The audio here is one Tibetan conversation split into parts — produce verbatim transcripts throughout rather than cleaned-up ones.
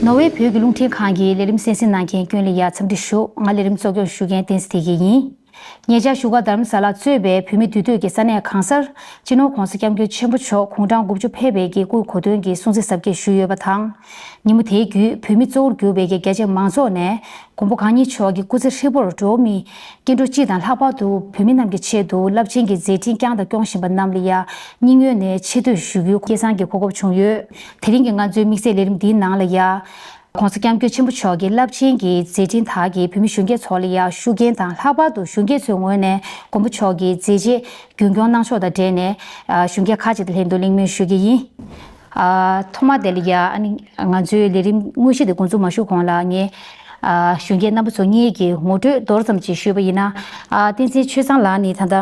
ནོར་ཝེ་བོད་ཀྱི་རླུང་འཕྲིན་ཁང་གི་ལས་རིམ་གསན་གཟིགས་གནང་མཁན་ཀུན་ལ་ཡ་འཚམས་འདྲི་ཞུ། ང་ལས་རིམ་གཙོ་སྐྱོང་ཞུ་མཁན་བསྟན་འཛིན་བདེ་སྐྱིད་ཡིན། ཉེ་ཆར་བཞུགས་སྒར་རྡ་རམ་ས་ལ་གཙོས་པའི་བོད་མི་འདུས་སྡོད་ཀྱི་ས་གནས་གང་སར་སྤྱི་ནོར་༸གོང་ས་༸སྐྱབས་མགོན་ཆེན་པོ་མཆོག་དགུང་གྲངས་དགུ་བཅུ་ཕེབས་པའི་གི་སྐུའི་གོ་སྟོན་གྱི་སྲུང་བརྩི་གཟབ་རྒྱས་ཞུས་ཡོད་པ་དང་། ཉིན་མོ་དེའི་བརྒྱུད་བོད་མི་གཙོ་བོར་གྱུར་པའི་གི་རྒྱ་ཆེ་མང་ཚོགས་ནས་མགོན་པོ་གང་ཉིད་མཆོག་གི་སྐུ་ཚེ་ཧྲིལ་པོར་འགྲོ་བ་མིའི་སྐྱེ་འགྲོ་སྤྱི་དང་ལྷག་པར་དུ་བོད་མི་རྣམས་ཀྱི་ཆེད་དུ་རླབས་ཆེན་གྱི་མཛད་འཕྲིན་བསྐྱངས་དང་སྐྱོང་བཞིན་པ་རྣམས་ལ་ཡ་སྙིང་གཡོན་ནས་ཆེ་བསྟོད་ཞུ་རྒྱུའི་སྐལ་བཟང་གི་གོ་སྐབས་བྱུང་ཡོད། དེ་རིང་གི་ང་ཚོའི་དམིགས་བསལ་ལས་རིམ་འདིའི་ནང་ལ་ཡ། ༸གོང་ས་༸སྐྱབས་མགོན་ཆེན་པོ་མཆོག་གི་རླབས་ཆེན་གྱི་མཛད་འཕྲིན་དག་གིས་བོད་མི་གཞོན་སྐྱེས་ཚོ་ལ་ཡ་ཤུགས་རྐྱེན་དང་། ལྷག་པར་དུ་གཞོན་སྐྱེས་ཚོའི་ངོས་ནས་མགོན་པོ་མཆོག་གི་མཛད་རྗེས་རྒྱུན་སྐྱོང་གནང་ཕྱོགས་དང་འབྲེལ་ནས། ཨ། གཞོན་སྐྱེས་ཁག་ཅིག་དང་ལྷན་དུ་གླེང་མོལ་ཞུ་གི་ཡིན། ཨ། ཐོག་མ་དེ་ལ་ཡ། ཨ་ནི་ང་ཚོའི་ལས་རིམ་དངོས་གཞི་དེ་འགོ་འཛུགས་མ་ཞུ་གོང་ལ་ངས། ཨ། གཞོན་སྐྱེས་རྣམ་པ་ཚོ་གཉིས་ཀྱི་ངོ་སྤྲོད་མདོར་ཙམ་ཅིག་ཞུས་པ་ཡིན་ན། ཨ། བསྟན་འཛིན་ཆོས་བཟང་ལགས་ནི་ད་ལྟ་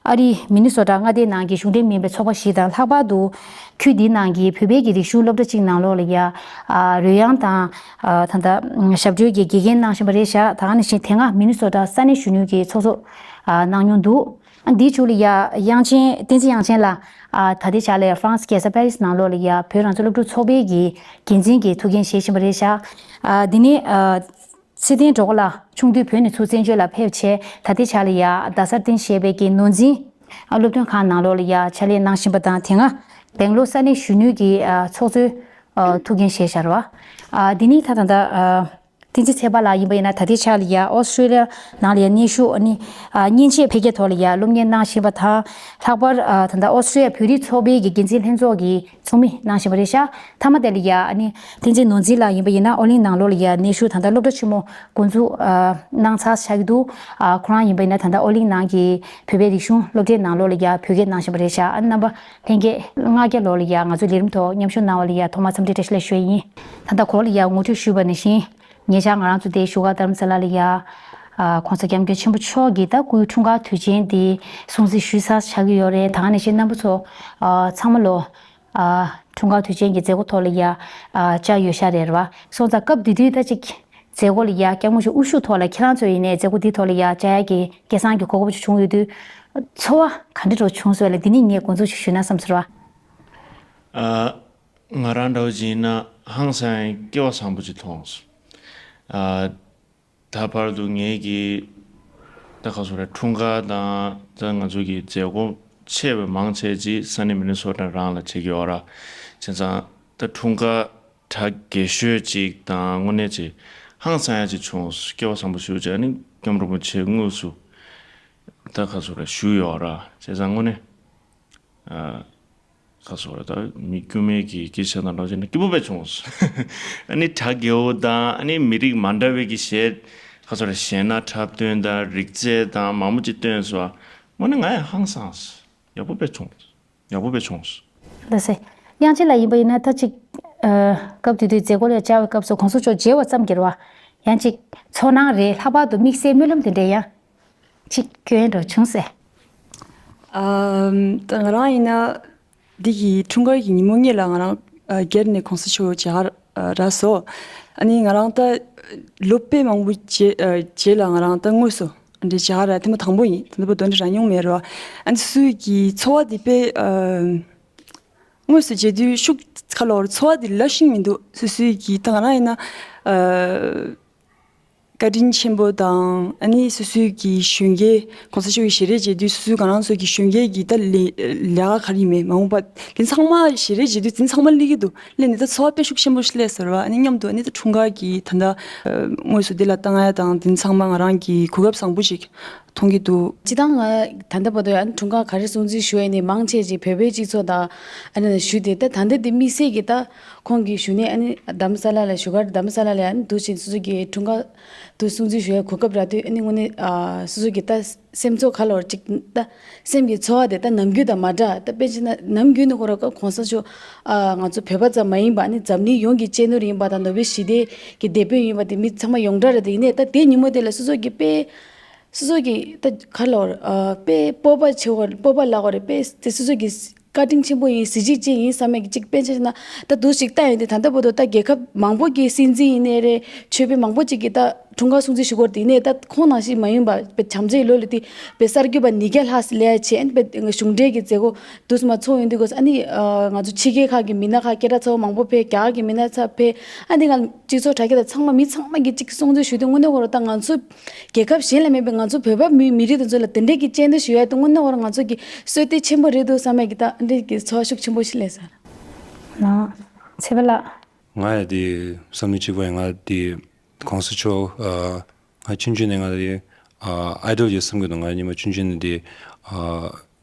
ཨ་རིའི་མི་ནི་སོ་ཊ་མངའ་སྡེའི་ནང་གི་གཞུང་འབྲེལ་མིན་པའི་ཚོགས་པ་ཞིག་དང་། ལྷག་པར་དུ་ཁུལ་འདིའི་ནང་གི་བོད་པའི་གི་རིག་གཞུང་སློབ་གྲྭ་གཅིག་ནང་ལོགས་ལ་ཡ། ཨ། རོལ་དབྱངས་དང་། ཨ། ད་ལྟ་ཞབས་བྲོའི་གི་དགེ་རྒན་གནང་བཞིན་པ་རེད་ཤག་ད་ག་ནང་བཞིན་དེ་སྔ་མི་ནི་སོ་ཊ་ས་གནས་གཞོན་ནུའི་གི་ཚོགས་གཙོ། ཨ། གནང་མྱོང་འདུག་ཨ། འདིའི་མཇུག་ལ་ཡ་དབྱངས་ཅན། བསྟན་འཛིན་དབྱངས་ཅན་ལགས། ཨ། ད་ལྟའི་ཆ་ལ་ཡ་ཧྥ་རན་སི་རྒྱལ་ས་པེ་རི་སི་ནང་ལོགས་ལ་ཡ་བོད་རང་བཙན་སློབ་ཕྲུག་ཚོགས་པའི་གི་འགན་འཛིན་གྱི་ཐུགས་འགན་བཞེས་བཞིན་པ་རེད་ཤག་ཨ། འདི་ནི། ཨ། ཚེ་བརྟན་སྒྲོལ་དཀར་ལགས་ཆུང་དུས་བོད་ནས་ཚུར་བཙན་བྱོལ་ལ་ཕེབས་བྱས། ད་ལྟའི་ཆ་ལ་ཡ་རྡ་སར་རྟེན་གཞི་བྱས་པའི་གི་ནོར་འཛིན། ཨ། སློབ་སྟོན་ཁང་ནང་ལོགས་ལ་ཡ་ཕྱག་ལས་གནང་བཞིན་པ་དང་། དེ་སྔ་སྦེང་ལོར་ས་གནས་གཞོན་ནུའི་གི། ཨ། ཚོགས་གཙོའི། ཨ། ཐུགས་འགན་བཞེས་བཞག་རེད་བ། ཨ། འདི་ནི་ད་ད་ལྟ། ཨ། བསྟན་འཛིན་ཚེ་དཔལ་ལགས་ཡིན་པ་ཡིན་ན། ད་ལྟའི་ཆ་ལ་ཡ་ཨོ་སི་ཀྲི་ལི་ཡ་ནང་ལ་ཡ་གནས་བཞུགས། ཨ་ནི། ཨ། མཉེན་ཆས་འཕེལ་རྒྱས་ཐོག་ལ་ཡ་སློབ་གཉེར་གནང་བཞིན་པ་དང་། ལྷག་པར། ཨ། ད་ལྟ་ཨོ་སི་ཀྲི་ལི་ཡ་བོད་རིགས་ཚོགས་པའི་གི་འགན་འཛིན་ལྷན་ཚོགས་ཀྱི་ཚོགས་མི་གནང་བཞིན་པ་རེད་ཤག་མཐའ་མ་དེ་ལ་ཡ། ཨ་ནི། བསྟན་འཛིན་ནོར་འཛིན་ལགས་ཡིན་པ་ཡིན་ན་ཨོ་གླིང་ནང་ལོགས་ལ་ཡ་གནས་བཞུགས། ད་ལྟ་སློབ་གྲྭ་ཆེན་མོ་འགོ་འཛུགས། ཨ། གནང་ཚར་ཆགས་ཀྱི་འདུག་ཨ། ཁོ་རང་ཡིན་པ་ཡིན་ན་ད་ལྟ་ཨོ་གླིང་ནང་གི་བོད་པའི་རིག་གཞུང་སློབ་གྲྭའི་ནང་ལོགས་ལ་ཡ་བོད་སྐད་གནང་བཞིན་པ་རེད་ཤག་ཨ། རྣམ་པ་ལྷན་རྒྱས་ལྔ་བརྒྱ་ལོགས་ལ་ཡ་ང་ཚོའི་ལས་རིམ་ཐོག་མཉམ་ཞུགས་གནང་བ་ལ་ཡ་ཐོག་མར་འཚམས་འདྲི་བཀྲ་ཤིས་བདེ་ལེགས་ཞུ་ཡི་ཡིན། ད་ལྟ་གོང་ལ་ཡ་ངོ་སྤྲོད་ཞུས་པ་ནང་བཞིན། ཉེ་ཆར་ང་རང་ཚོ་དེ་བཞུགས་སྒར་རྡ་རམ་ས་ལ་ལ་ཡ། ཨ། ༸གོང་ས་༸སྐྱབས་མགོན་ཆེན་པོ་མཆོག་གི་ད་སྐུའི་འཁྲུངས་སྐར་དུས་ཆེན་དེ་སྲུང་བརྩི་ཞུས་ཚར་ཆགས་ཀྱི་ཡོད་རེད། ད་ག་ནང་བཞིན་རྣམ་པ་ཚོ། ཨ། ཚང་མ་ལོ། ཨ། འཁྲུངས་སྐར་དུས་ཆེན་གྱི་མཛད་སྒོ་ཐོག་ལ་ཡ། ཨ། བཅར་ཡོད་ཤག་རེད་བ། སོང་ཙང་སྐབས་དེ་དུས་ད་ཅིག་མཛད་སྒོ་ལ་ཡ་སྐྱབས་མགོན་མཆོག་དབུ་བཞུགས་ཐོག་ལ་ཁྱེད་རང་ཚོ་ཡིན་ནའི་མཛད་སྒོ་འདི་ཐོག་ལ་ཡ་བཅར་ཡ་གི་སྐལ་བཟང་གི་གོ་སྐབས་བྱུང་ཡོད་དུས། ཚོར་བ་ག་འདྲ་འདྲ་བྱུང་སོང་ལ། འདི་ནི་ངས་འགོ་འཛུགས་ཤིག་ཞུས་ན་བསམ་སོང་བ། ཨ། ང་རང་འདྲ་བོ་ཅིག་ཡིན་ན་ཧང་སང་ཡང་སྐལ་བ་བཟང་པོ་ཅིག་མཐོང་སོང་། ཨ། ད་བར་དུ་ངེད་ཀྱི་ད་ག་ཟེར་རེད། འཁྲུངས་སྐར་དང་ད་ང་ཚོ་གི་མཛད་སྒོ་ཆེ་བའི་མང་ཆེ་ཅིག་ས་གནས་མི་ནི་སོ་ཊ་རང་ལ་བྱེད་ཀྱི་ཡོད་ར། བྱས་ཙང་ད་འཁྲུངས་སྐར་གྲ་རྒྱས་ཤོས་ཅིག་དང་། དངོས་གནས་ཅིག་ཧང་སང་ཡ་ཅིག་བྱུང་སོང་། སྐལ་བ་བཟང་པོ་ཞེ་པོ་ཅིག་ཨ་ནི་སྐྱབས་མགོན་རིན་པོ་ཆེ་དངོས་སུ་ད་ག་ཟེར་རེད། བཞུགས་ཡོད་ར། བྱས་ཙང་དངོས་གནས། ཨ། ག་ཟེར་རེད། ད་མི་དཀྱུས་མའི་གི་སྐད་ཆ་དང་འདྲ་བྱས་ན་སྐྱིད་པོ་དཔེ་བྱུང་སོང་། ཨ་ནི་གྲ་རྒྱས་པོ་དང་། ཨ་ནི་མི་རིགས་མ་འདྲ་བའི་གི་གཞས། ག་ཟེར་རེད། གཞས་སྣ་འཁྲབ་སྟོན་དང་རིག་རྩལ་དང་མང་པོ་ཅིག་སྟོན་སོང་། དངོས་གནས་ང་ཡང་ཧང་སངས་སོང་། ཡག་པོ་དཔེ་བྱུང་། ཡག་པོ་དཔེ་བྱུང་སོང་། ལགས་སེ། དབྱངས་ཅན་ལགས་ཡིན་པ་ཡིན་ན་ད་ཅིག་ཨ། སྐབས་དེ་དུས་མཛད་སྒོ་ལ་བཅར་བའི་སྐབས་སུ་གོང་ས་མཆོག་མཇལ་བ་ཙམ་གྱིས་རེད་བ། ཡང་ཅིག་ཚོར་སྣང་རེད། ལྷག་པར་དུ་དམིགས་བསལ་སྨོན་ལམ་དེ་འདྲ་ཡང་ཅིག་སྐྱོན་འགྲོ་བྱུང་ཟེར། ཨམ། ད་ང་རང་ཡིན་ན་འདི་གི་འཁྲུངས་སྐར་གྱི་ཉིན་མོ་སྔོན་ལ་ང་རང་ཨ། སྒེར་ནས་གོང་ས་མཆོག་མཇལ་ཁ་རག་སོང་། ཨ་ནི་ང་རང་ད་ལོ་དཔེ་མང་པོ་རྗེས་ཨ། རྗེས་ལ་ང་རང་ད་དངོས་སུ་འདི་མཇལ་ཁ་རག་ཐེངས་མ་དང་པོ་ཡིན། ད་ལྟ་བར་དུ་འདི་རག་མྱོང་མེད་རེད་བ། ཨ་ནི་སོ་སོའི་གི་ཚོར་བ་འདི་དཔེ་ཨ། དངོས་སུ་མཇལ་དུས་ཤུགས་ཁ་ལོར་ཚོར་བ་འདི་ལབ་ཤེས་མི་འདུག་སོ་སོའི་གི་ད་ང་རང་ཡིན་ན་ཨ། བཀའ་དྲིན་ཆེན་པོ་དང་། ཨ་ནི་སོ་སོའི་གི་གཞོན་སྐྱེས་གོང་ས་མཆོག་གི་ཞལ་རས་མཇལ་དུས་སོ་སོའི་ང་རང་ཚོ་གི་གཞོན་སྐྱེས་ཀྱི་ད་ལས་ལས་ཀ་ག་རེ་ཡིན་མིན་མ་འོངས་པ་དེ་ཚང་མ་ཞལ་རས་མཇལ་དུས་དེ་ཚང་མ་སླེབས་ཀྱི་འདུག་སླེབས་ནས་ད་ཚོར་བ་དཔེ་ཤུགས་ཆེན་པོ་ཞིག་སླེབས་ཟེར་བ། ཨ་ནི་མཉམ་དུ་ཨ་ནི་ད་འཁྲུངས་སྐར་གྱི་ད་ལྟ་དངོས་སུ་འདི་ལ་བཏང་ཡ་དང་དེ་ཚང་མ་ང་རང་གི་གོ་སྐབས་བཟང་པོ་ཞིག་མཐོང་གི་འདུག་སྤྱིར་བཏང་ང་ད་ལྟ་བར་དུ་ཡང་འཁྲུངས་སྐར་ག་རེ་སྲུང་བརྩི་ཞུ་ཡས་ནི་མང་ཆེ་ཅིག་བོད་པའི་སྤྱི་ཚོགས་དང་ཨ་ནི་ཞུ་དེ། ད་ད་ལྟ་དེ་དམིགས་བསལ་གྱི་ད་ཁོང་གི་ཞུ་ནས་ཨ་ནི་རྡ་རམ་ས་ལ་ལ་བཞུགས་སྒར་རྡ་རམ་ས་ལ་ལ་ཨ་ནི་འདུག་བཞིན་སོ་སོ་གི་འཁྲུངས་སྐར་དུ་སྲུང་བརྩི་ཞུ་ཡས་གོ་སྐབས་རག་དུས་ཨ་ནི་དངོས་གནས་ཨ་སོ་སོ་གི་ད་སེམས་ཚོར་ཁ་ལོར་ཅིག་ད་སེམས་ཀྱི་ཚོར་བ་དེ་ད་ནམ་རྒྱུན་དང་མ་འདྲ། ད་དཔེ་བྱས་ན་ནམ་རྒྱུན་ནི་ཁོ་རང་ཀ་གོང་ས་མཆོག་ཨ་ང་ཚོ་བོད་པ་ཙམ་མ་ཡིན་པ་ཨ་ནི་འཛམ་གླིང་ཡོངས་ཀྱི་གཅེས་ནོར་ཡིན་པ་དང་། ནོ་བེལ་ཞི་བདེ་གི་དེད་དཔོན་ཡིན་པ་དེ་མི་ཚང་མ་ཡོངས་གྲགས་རེད། དེ་ཡིན་ནའི་ད་དེ་ཉིན་མོ་དེ་ལ་སོ་སོ་གི་དཔེ། སོ་སོ་གི་ད་ག་ལབ་དགོས་རེད། ཨ་དཔེ་སྤོབས་པ་ཆེ་བ་རེད། སྤོབས་པ་ལབ་དགོས་རེད། དཔེ་དེ་སོ་སོ་གི་བཀའ་དྲིན་ཆེན་པོ་ཡིན། གཟི་བརྗིད་ཅན་ཡིན་བསམ་ཡས་ཀྱི་ཅིག་དཔེ་ཆ་ན་ད་འདུག་ཞིག་ལྟ་ཡོང་དུས་ད་ལྟ་བར་དུ་ད་རྒྱལ་ཁབ་མང་པོ་གི་སྲིད་འཛིན་ཡིན་ནའི་རེད། ཆོས་དཔོན་མང་པོ་ཅིག་གི་ད་ འཁྲུངས་སྐར་སྲུང་བརྩི་ཞུ་སྐོར་དེ་ནས་ད་ཁོང་ནང་བཞིན་མ་ཡིན་པ་བྱམས་བརྩེའི་ལོ་ལ་དེ་བས་གསར་འགོད་པ་ཉིས་བརྒྱ་ལྷག་སླེབས་ཡ་བྱས། ཨ་ནི་བས་གཞུང་འབྲེལ་གྱི་མཛད་སྒོ་དུས་མ་ཚོགས་ཡོང་དུས་སྐབས་སུ། ཨ་ནི་ང་ཚོ་ཕྱི་རྒྱལ་ཁག་གི་མི་སྣ་ཁག་སྐད་གྲགས་ཚ་བོ་མང་པོ་ཕེབས། རྒྱ་གར་གྱི་མི་སྣ་ཚ་ཕེབས། ཨ་ནི་ང་སྤྱི་ཚོགས་དྲ་རྒྱ་དང་ཚང་མ་མི་ཚང་མ་གིས་གཅིག་སྲུང་བརྩི་ཞུས་དུས་དངོས་གནས་ཁོ་རང་ད་ང་ཚོ་རྒྱལ་ཁབ་གཞན་ལ་མེད་པའི་ང་ཚོ་བོད་པ་མི་མི་རིགས་དེ་ཚོ་ལ་དེ་འདྲས་ཀྱི་སྤྱན་འདྲེན་ཞུ་ཡ་དེ་དངོས་གནས་ཁོ་རང་ང་ཚོ་གི་བསོད་བདེ་ཆེན་པོ་རེད་འདུག་བསམ་ཡ་གི་ད་ཨ་འདྲས་ཀྱི་ཚོར་བ་ཤུགས་ཆེན་པོ་ཞིག་སླེབས་སོང་། ལགས། ཚེ་དཔལ་ལགས། ང་ཡ་དེ་བསམ་བློ་གཅིག་པ་ཡིན། ང་དེ་གོང་ས་མཆོག་ཨ། ང་ཆུང་ཆུང་ནས་ང་དེ་ཨ་ཨའི་ཌོལ་ཡོད་བསམ་གྱི་འདུག་ང་ཉི་མ་ཆུང་ཆུང་ནས་དེ་ཨ་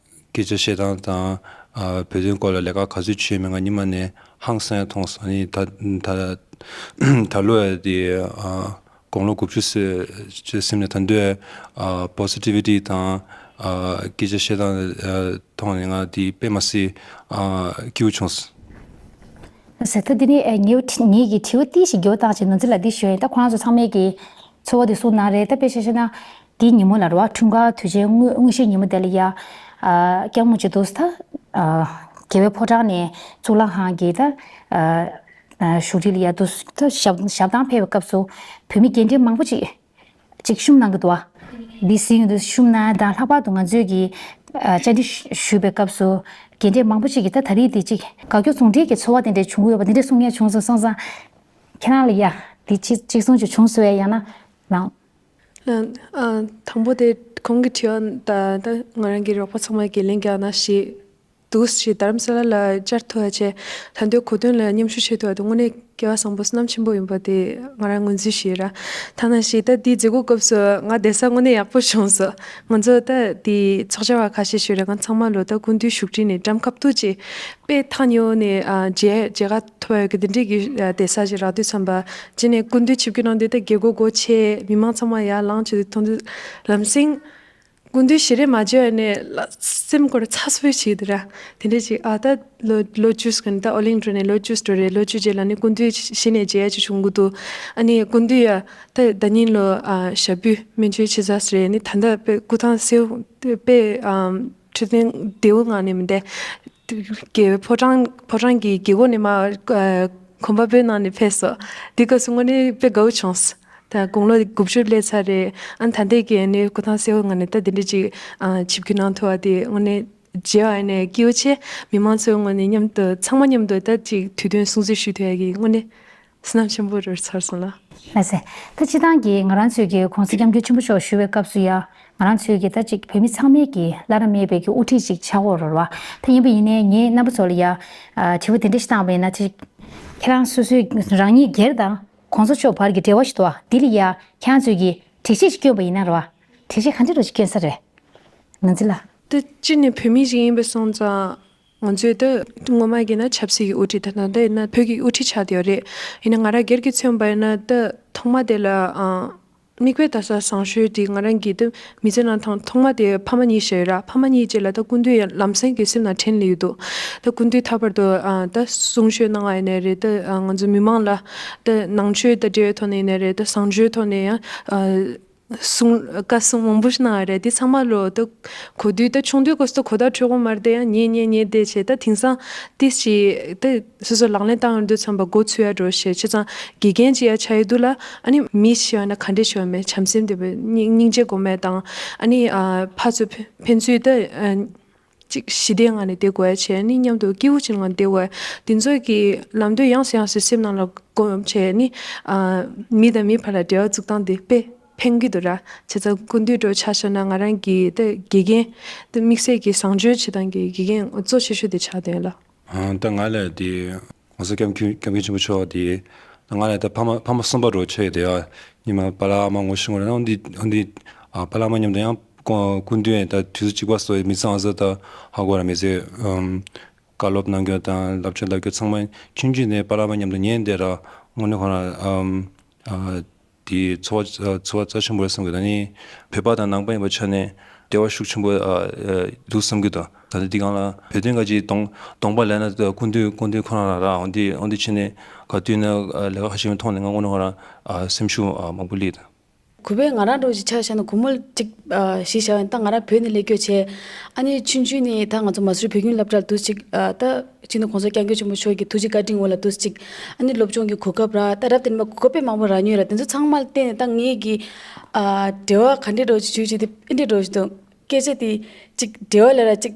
སྐད་ཆ་བཤད་སྟངས་དང་ཨ་བོད་དོན་སྐོར་ལ་ལས་ཀ་ག་ཚོད་བྱས་མིན་ང་ཉི་མ་ནས་ཧང་སང་ཡ་མཐོང་སོང་། ཨ་ནི་ད་ད་ད་ལོ་ཡ་དེ་ཨ་དགུང་ལོ་དགུ་བཅུ་ཟེར་ཟིན་ནས་ད་དུང་ཨ་པོ་སི་ཊི་བི་ཊི་དང་ཨ་སྐད་ཆ་བཤད་སྟངས་ཨ་མཐོང་ནས་ང་དེ་དཔེ་མ་སྲིད་ཨ་སྐྱིད་པོ་བྱུང་སོང་། ཟེར་ད་འདི་ནི་ཨེ་ངའི་ངེད་ཀྱི་དྲི་བ་ཏིག་ཞིག་འགྱུར་བ་བཏང་བྱས་ནོར་འཛིན་ལགས་འདི་ཞུ་ཡིན། ད་ཁོ་རང་ཚོ་ཚང་མས་ཀྱི་ཚོར་བ་འདི་གསུངས་གནང་རེད། ད་དཔེ་བཤད་བཤད་ན་འདིའི་ཉིན་མོ་ལ་རེད་བ། འཁྲུངས་སྐར་དུས་ཆེན་དངོས་དངོས་གཞིའི་ཉིན་མོ་དེ་ལ་ཡ་ཨ་སྐྱག་མོ་ཅིག་འདུག་ད་ཨ་རྒྱལ་བའི་ཕོ་བྲང་ནས་གཙུག་ལག་ཁང་གི་ད་ཨ་ཨ་བཞུགས་ཁྲི་ལ་ཡ་འདུག་ད་ཞབས་ཞབས་བཏང་ཕེབས་པའི་སྐབས་སུ་བོད་མི་རྒན་གྲས་མང་པོ་ཅིག་ཅིག་བཤུམས་གནང་གི་འདུག་བ། འདི་ཟིན་ཡོང་དུས་བཤུམས་གནང་དང་། ལྷག་པར་དུ་ང་ཚོས་ཀྱི་ཨ་བཅར་འདྲི་ཞུ་ཞུས་པའི་སྐབས་སུ་རྒན་གྲས་མང་པོ་ཅིག་གིས་ད་ད་རེས་འདི་ཅིག་དགའ་སྐྱོ་ཟུང་འབྲེལ་གྱི་ཚོར་བ་དེ་འདྲ་བྱུང་གི་ཡོད་པ་འདི་འདྲ་གསུང་མཁན་བྱུང་སོང་། སོང་ཙང་ཁྱེད་རང་ལ་ཡ་འདི་ཅིག་ཅིག་གསུང་རྒྱུ་བྱུང་སོང་བས་ཡང་ན་ལངས། ལགས། ཨ་དང་པོ་དེ་གོང་གི་དྲི་བ་ད་ད་ང་རང་གི་རོགས་པ་ཚང་མ་གིས་ལན་རྒྱག་གནང་ཞེས་འདུག་ཞེས་རྡ་རམ་ས་ལ་ལ་བཅར་ཐུབ་པ་བྱས། ད་དུང་གོ་སྟོན་ལ་མཉམ་ཞུགས་བྱེད་ཐུབ་པ་དེ་དངོས་གནས་སྐལ་བ་བཟང་པོ་བསོད་ནམས་ཆེན་པོ་ཡིན་པ་དེ་ང་རང་ངོས་འཛིན་ཞུ་ཡི་ར། ཐ་ན་ཞིག་ད་དེའི་མཛད་སྒོ་སྐབས་སུ་ང་བསྡད་ས་དངོས་གནས་ཡག་པོ་བྱུང་སོང་། ང་ཚོ་ད་དེའི་ཚོགས་བཅར་བ་ཁ་ཤས་ཞིག་རེད། ང་ཚང་མ་ལོ་ད་སྐུ་མདུན་བཞུགས་ཁྲི་ནས་འགྲམ་ཁ་ཐུག་ཅིག་དཔེ་ཐག་ཉེ་བོ་ནས་ཨ་མཇལ་མཇལ་ཁ་ཐོབ་ཡོད་ཀྱི་དེ་འདྲས་ཀྱི་ཨ་བསྡད་ས་ཞིག་རག་དུས་ཙམ་པ་ཅི་ནས་སྐུ་མདུན་ཆིབས་བསྒྱུར་གནང་དུས་ད་རྒྱལ་སྒོ་སྒོ་ཕྱེ། མི་མང་ཚང་མ་ཡར་ལངས་བྱེད་དུས་མཐོང་དུས་ལམ་སེང་སྐུ་མདུན་ཞལ་རས་མ་མཇལ་བ་ནས་ལ་སེམས་ཁོ་ར་ཚ་སུ་ཞིག་དེ་ར། དེ་འདྲ་ཞིག་ཨ་ད་ལོ་ལོ་བཅུ་ཟིན་ད་ཨོ་གླིང་འགྲོ་ནས་ལོ་བཅུ་འགྲོ་རེད། ལོ་བཅུ་རྗེས་ལ་ནི་སྐུ་མདུན་གཞི་ནས་མཇལ་ཡ་ཅིག་བྱུང་གི་འདུག་ཨ་ནི་སྐུ་མདུན་ཡ་ད་ཟླ་ཉིན་ལོ་ཨ་ཞབས་པུས་སྨན་བཅོས་བྱེད་ས་རེད། ནི་ད་ལྟ་དཔེ་སྐུ་ཐང་སེའུ་དཔེ་ཨ་འཕྲོད་བསྟེན་བདེ་བོ་ངང་ནས་མི་འདས། དགེ་བའི་ཕོ་བྲང་ཕོ་བྲང་གི་རྒྱལ་སྒོ་ནས་མ་ཨ་གོམ་པ་སྤོས་གནང་ནས་ཕེབས་སོང་། འདི་སྐབས་སུ་དངོས་གནས་དཔེ་དགའ་བོ་བྱུང་སོང་། ད་དགུང་ལོ་དགུ་བཅུ་སླེབས་ཚར་རེད། ཨ་ད་ལྟའི་གི་ནི་སྐུ་ཐང་སེ་འོ་ང་ནི་ད་འདི་འདྲ་ཅིག་ཨ་ཆིབས་བསྒྱུར་གནང་ཐུབ་པ་དེ་དངོས་གནས་མཇལ་བ་ནས་སྐྱིད་པོ་ཆེ། མི་མང་ཚོའི་ངོས་ནས་མཉམ་དུ་ཚང་མ་མཉམ་དུ་ད་ཅིག་དུས་སྟོན་སྲུང་བརྩི་ཞུ་ཐུབ་ཡ་གི་དངོས་གནས་བསོད་ནམས་ཆེན་པོ་རེད་ཚར་སོང་ལ། ལགས་སེ། ད་སྤྱིར་བཏང་གི་ང་རང་ཚོའི་གི་གོང་ས་སྐྱབས་མགོན་ཆེན་པོ་མཆོག་བཞུགས་པའི་སྐབས་སུ་ཡ་ང་རང་ཚོའི་གི་ད་ཅིག་བོད་མི་ཚང་མས་གི་བླ་ན་མེད་པའི་གི་དབུ་ཁྲིད་ཅིག་ཆགས་ཡོད་རེད་བ། ད་ཡིན་པ་ཡིན་ནའི་ངས་རྣམ་པ་ཚོ་ལ་ཡ་ཨ་དྲི་བ་དེ་འདྲ་ཞིག་བཏང་བ་ཡིན་ན། དེ་ཁྱེད་རང་སོ་སོའི་རང་ཉིད་སྒེར་དང་གོང་ས་མཆོག་བར་གྱི་འབྲེལ་བ་ཞིག་འདུག་བ། འདི་ལ་ཡ་ཁྱེད་རང་ཚོས་གི་འགྲེལ་བཤད་ཅིག་བསྐྱོན་པ་ཡིན་ན་རེད་བ། འགྲེལ་བཤད་ག་འདྲ་རོ་ཞིག་བསྐྱོན་ས་རེད། ནོར་འཛིན་ལགས། ད་སྤྱིར་ནས་བོད་མི་ཞིག་ཡིན་པ་སོང་ཙང་ང་ཚོས་ད་སྔོན་མ་གི་ན་ཆབ་སྲིད་ཀྱི་དབུ་ཁྲིད་དང་ད་ལྟ་ཡིན་ན་བོད་ཀྱི་དབུ་ཁྲིད་ཆགས་བསྡད་ཡོད་རེད། ཡིན་ན་ང་རང་སྒེར་གྱིས་མཚོན་པ་ཡིན་ན་ད་ཐོག་མ་དེ་ལ་ཨ་མིག་དཔེ་ལྟ་ས་བཟང་ཤོས་དེ་ང་རང་གི་ད་མི་ཚེ་ནང་ཐོག་ཐོག་མ་དེ་ཕ་མ་གཉིས་བྱས་ཡོད་ར། ཕ་མ་གཉིས་བཅས་ལ་ད་སྐུ་མདུན་ཡང་ལམ་སེང་གི་སེམས་ནང་དྲན་སླེབས་ཡོད་འདུག་ད་སྐུ་མདུན་ཐད་པར་དུ་ཨ་ད་གསུང་ཆོས་གནང་བ་ཡིན་ནའི་རེད། ད་ཨ་ང་ཚོ་མི་མང་ལ་ད་ནང་ཆོས་ད་འབྲེལ་བའི་ཐོག་ནས་ཡིན་ནའི་རེད། ད་བཟང་སྤྱོད་ཐོག་ནས་ཡང་ཨ། གསུང་བཀའ་གསུང་མང་པོ་ཞིག་གནང་བ་རེད། དེ་ཚང་མ་ལོ་ད་གོ་དུས་ད་ཆུང་དུས་སྐབས་སུ་ད་གོ་བརྡ་འཕྲོད་ཀྱི་མ་རེད། དེ་ཡང་ཉན་ཉན་ཉན་བསྡད་བྱས། ད་དེང་སང་ཏིས་ཅིག་ད་སོ་སོ་ལག་ལེན་བསྟར་ཡོང་དུས་ཙམ་པ་མགོ་ཚོས་ཡ་འགྲོ་བྱས། བྱས་ཙང་དགེ་རྒན་ཅིག་ཡ་ཆགས་ཡོད་དུས་ལ་ཨ་ནི་མི་ཞིག་ཡོད་ན་ག་འདྲས་ཞིག་ཡོད་མེད་བྱམས་སེམས་དེ་བས་སྙིང་སྙིང་རྗེ་སྒོམ་ཡ་དང་། ཨ་ནི་ཨ་ཕར་ཚུར་ཕན་ཕན་ཚུན་ད་ཨ། ཅིག་ཞི་བདེའི་ངང་ནས་བསྡད་དགོས་ཡ་བྱས། ནི་མཉམ་དུ་སྐྱིད་པོ་ཅིག་ངང་བསྡད་དགོས་ཡ། འདི་ཚོ་གི་ལམ་སྟོན་ཡང་སེ་ཡང་སེ་སེམས་ནང་ལ་སྒོམ་བྱས། ནི་ཨ་མི་དང་མི་བར་ལ་འབྲེལ་བ་འཛུགས་སྟངས་དེ་དཔེ་ཕན་གྱི་འདུག་ར། བྱས་ཙང་སྐུ་མདུན་འགྲོ་ཆ་བཞག་ན་ང་རང་གི་ད་དགེ་རྒན་ད་དམིགས་བསལ་གྱི་བཟང་སྤྱོད་བྱེད་སྟངས་ཀྱི་དགེ་རྒན་གཙོ་ཆེ་ཤོས་དེ་ཆགས་བསྡད་ཡོད་ལ། ཨ་ད་ང་ལ་དེ་༸གོང་ས་༸སྐྱབས་མགོན་ཆེན་པོ་མཆོག་དེ་ད་ང་ལ་ད་ཕ་མ་ཕ་མ་གསུམ་པ་འདྲ་བོ་ཆགས་ཡོད་དེ། ཨ་ཉི་མ་པཱ་ལགས་ཨ་མ་ངོ་ཤེས་ངོ་རེད་ན། འོན་ཏེ་འོན་ཏེ་ཨ་པཱ་ལགས་ཨ་མ་མཉམ་དུ་ཡང་སྐུ་མདུན་ད་དུས་ཚོད་གཅིག་པ་སོགས་མི་ཚང་ཟེར་ད་ཧ་གོ་ར་མི་ཟེར། ཨམ་བཀའ་སློབ་གནང་རྒྱུ་དང་ལབ་ཆ་ལབ་རྒྱུ་ཚང་མ་ཆུང་ཆུང་ནས་པཱ་ལགས་ཨ་མ་མཉམ་དུ་ཉན་བསྡད་ར། དངོས་གནས་ཁོ་རང་ཨམ་ཨ་དེ་ཚོར་བ་ཚོར་བ་རྩ་ཆེན་པོ་རེད་བསམ་གི། ད་ནི་བོད་པ་དང་ནང་པ་ཡིན་པའི་ཆ་ནས་འབྲེལ་བ་ཤུགས་ཆེན་པོ་ཨ་ཨ་འདུག་བསམ་གི་འདུག་ད་ནི་འདི་སྒང་ལ་བོད་དོན་སྒང་ཅིག་གདོང་གདོང་པ་ལེན་ན་སྐུ་མདུན་སྐུ་མདུན་ཁོ་རང་ར་ར། འོན་ཏེ་འོན་ཏེ་ཕྱི་ནས་ག་དུས་ན་ཨ་ལས་ཀ་ཁ་ཤས་མཐོང་ནས་ང་དངོས་གནས་ཁོ་རང་ཨ་སེམས་ཤུགས་ཨ་མང་པོ་སླེབས་ད། གུས་པས་ང་རང་འདྲ་བོ་ཅིག་ཆ་བཞག་ན་སྒོར་མོ་གཅིག་ཨ་གཞི་བཞག་ཡིན་ད་ང་རང་བོད་ནས་སླེབས་སྐྱོད་བྱས། ཨ་ནི་ཆུང་ཆུང་ནས་ད་ང་ཚོ་མ་སུ་རི་བོད་ཁྱིམ་སློབ་གྲྭར་འདུག་ཅིག་ཨ་ད་སྤྱི་ནོར་༸གོང་ས་༸སྐྱབས་མགོན་ཆེན་པོ་མཆོག་གི་ཐུགས་རྗེ་བཀའ་དྲིན་འོག་ལ་འདུག་ཅིག་ཨ་ནི་སློབ་སྦྱོང་གི་གོ་སྐབས་ར་ད་རབ་དེ་ནས་མ་གོ་སྐབས་དཔེ་མང་པོ་རག་མྱོང་ར། དེ་ཚོ་ཚང་མ་ལ་བརྟེན་ནས་ད་ངེད་ཀྱི་ཨ་འབྲེལ་བ་ག་འདྲས་འདྲ་བོ་ཅིག་བྱུང་ཅིག་དེ་ཨེ་འདྲས་འདྲ་བོ་ཅིག་འདུག་སྐད་ཆ་དེ་ཅིག་འབྲེལ་བ་ལ་ར་ཅིག་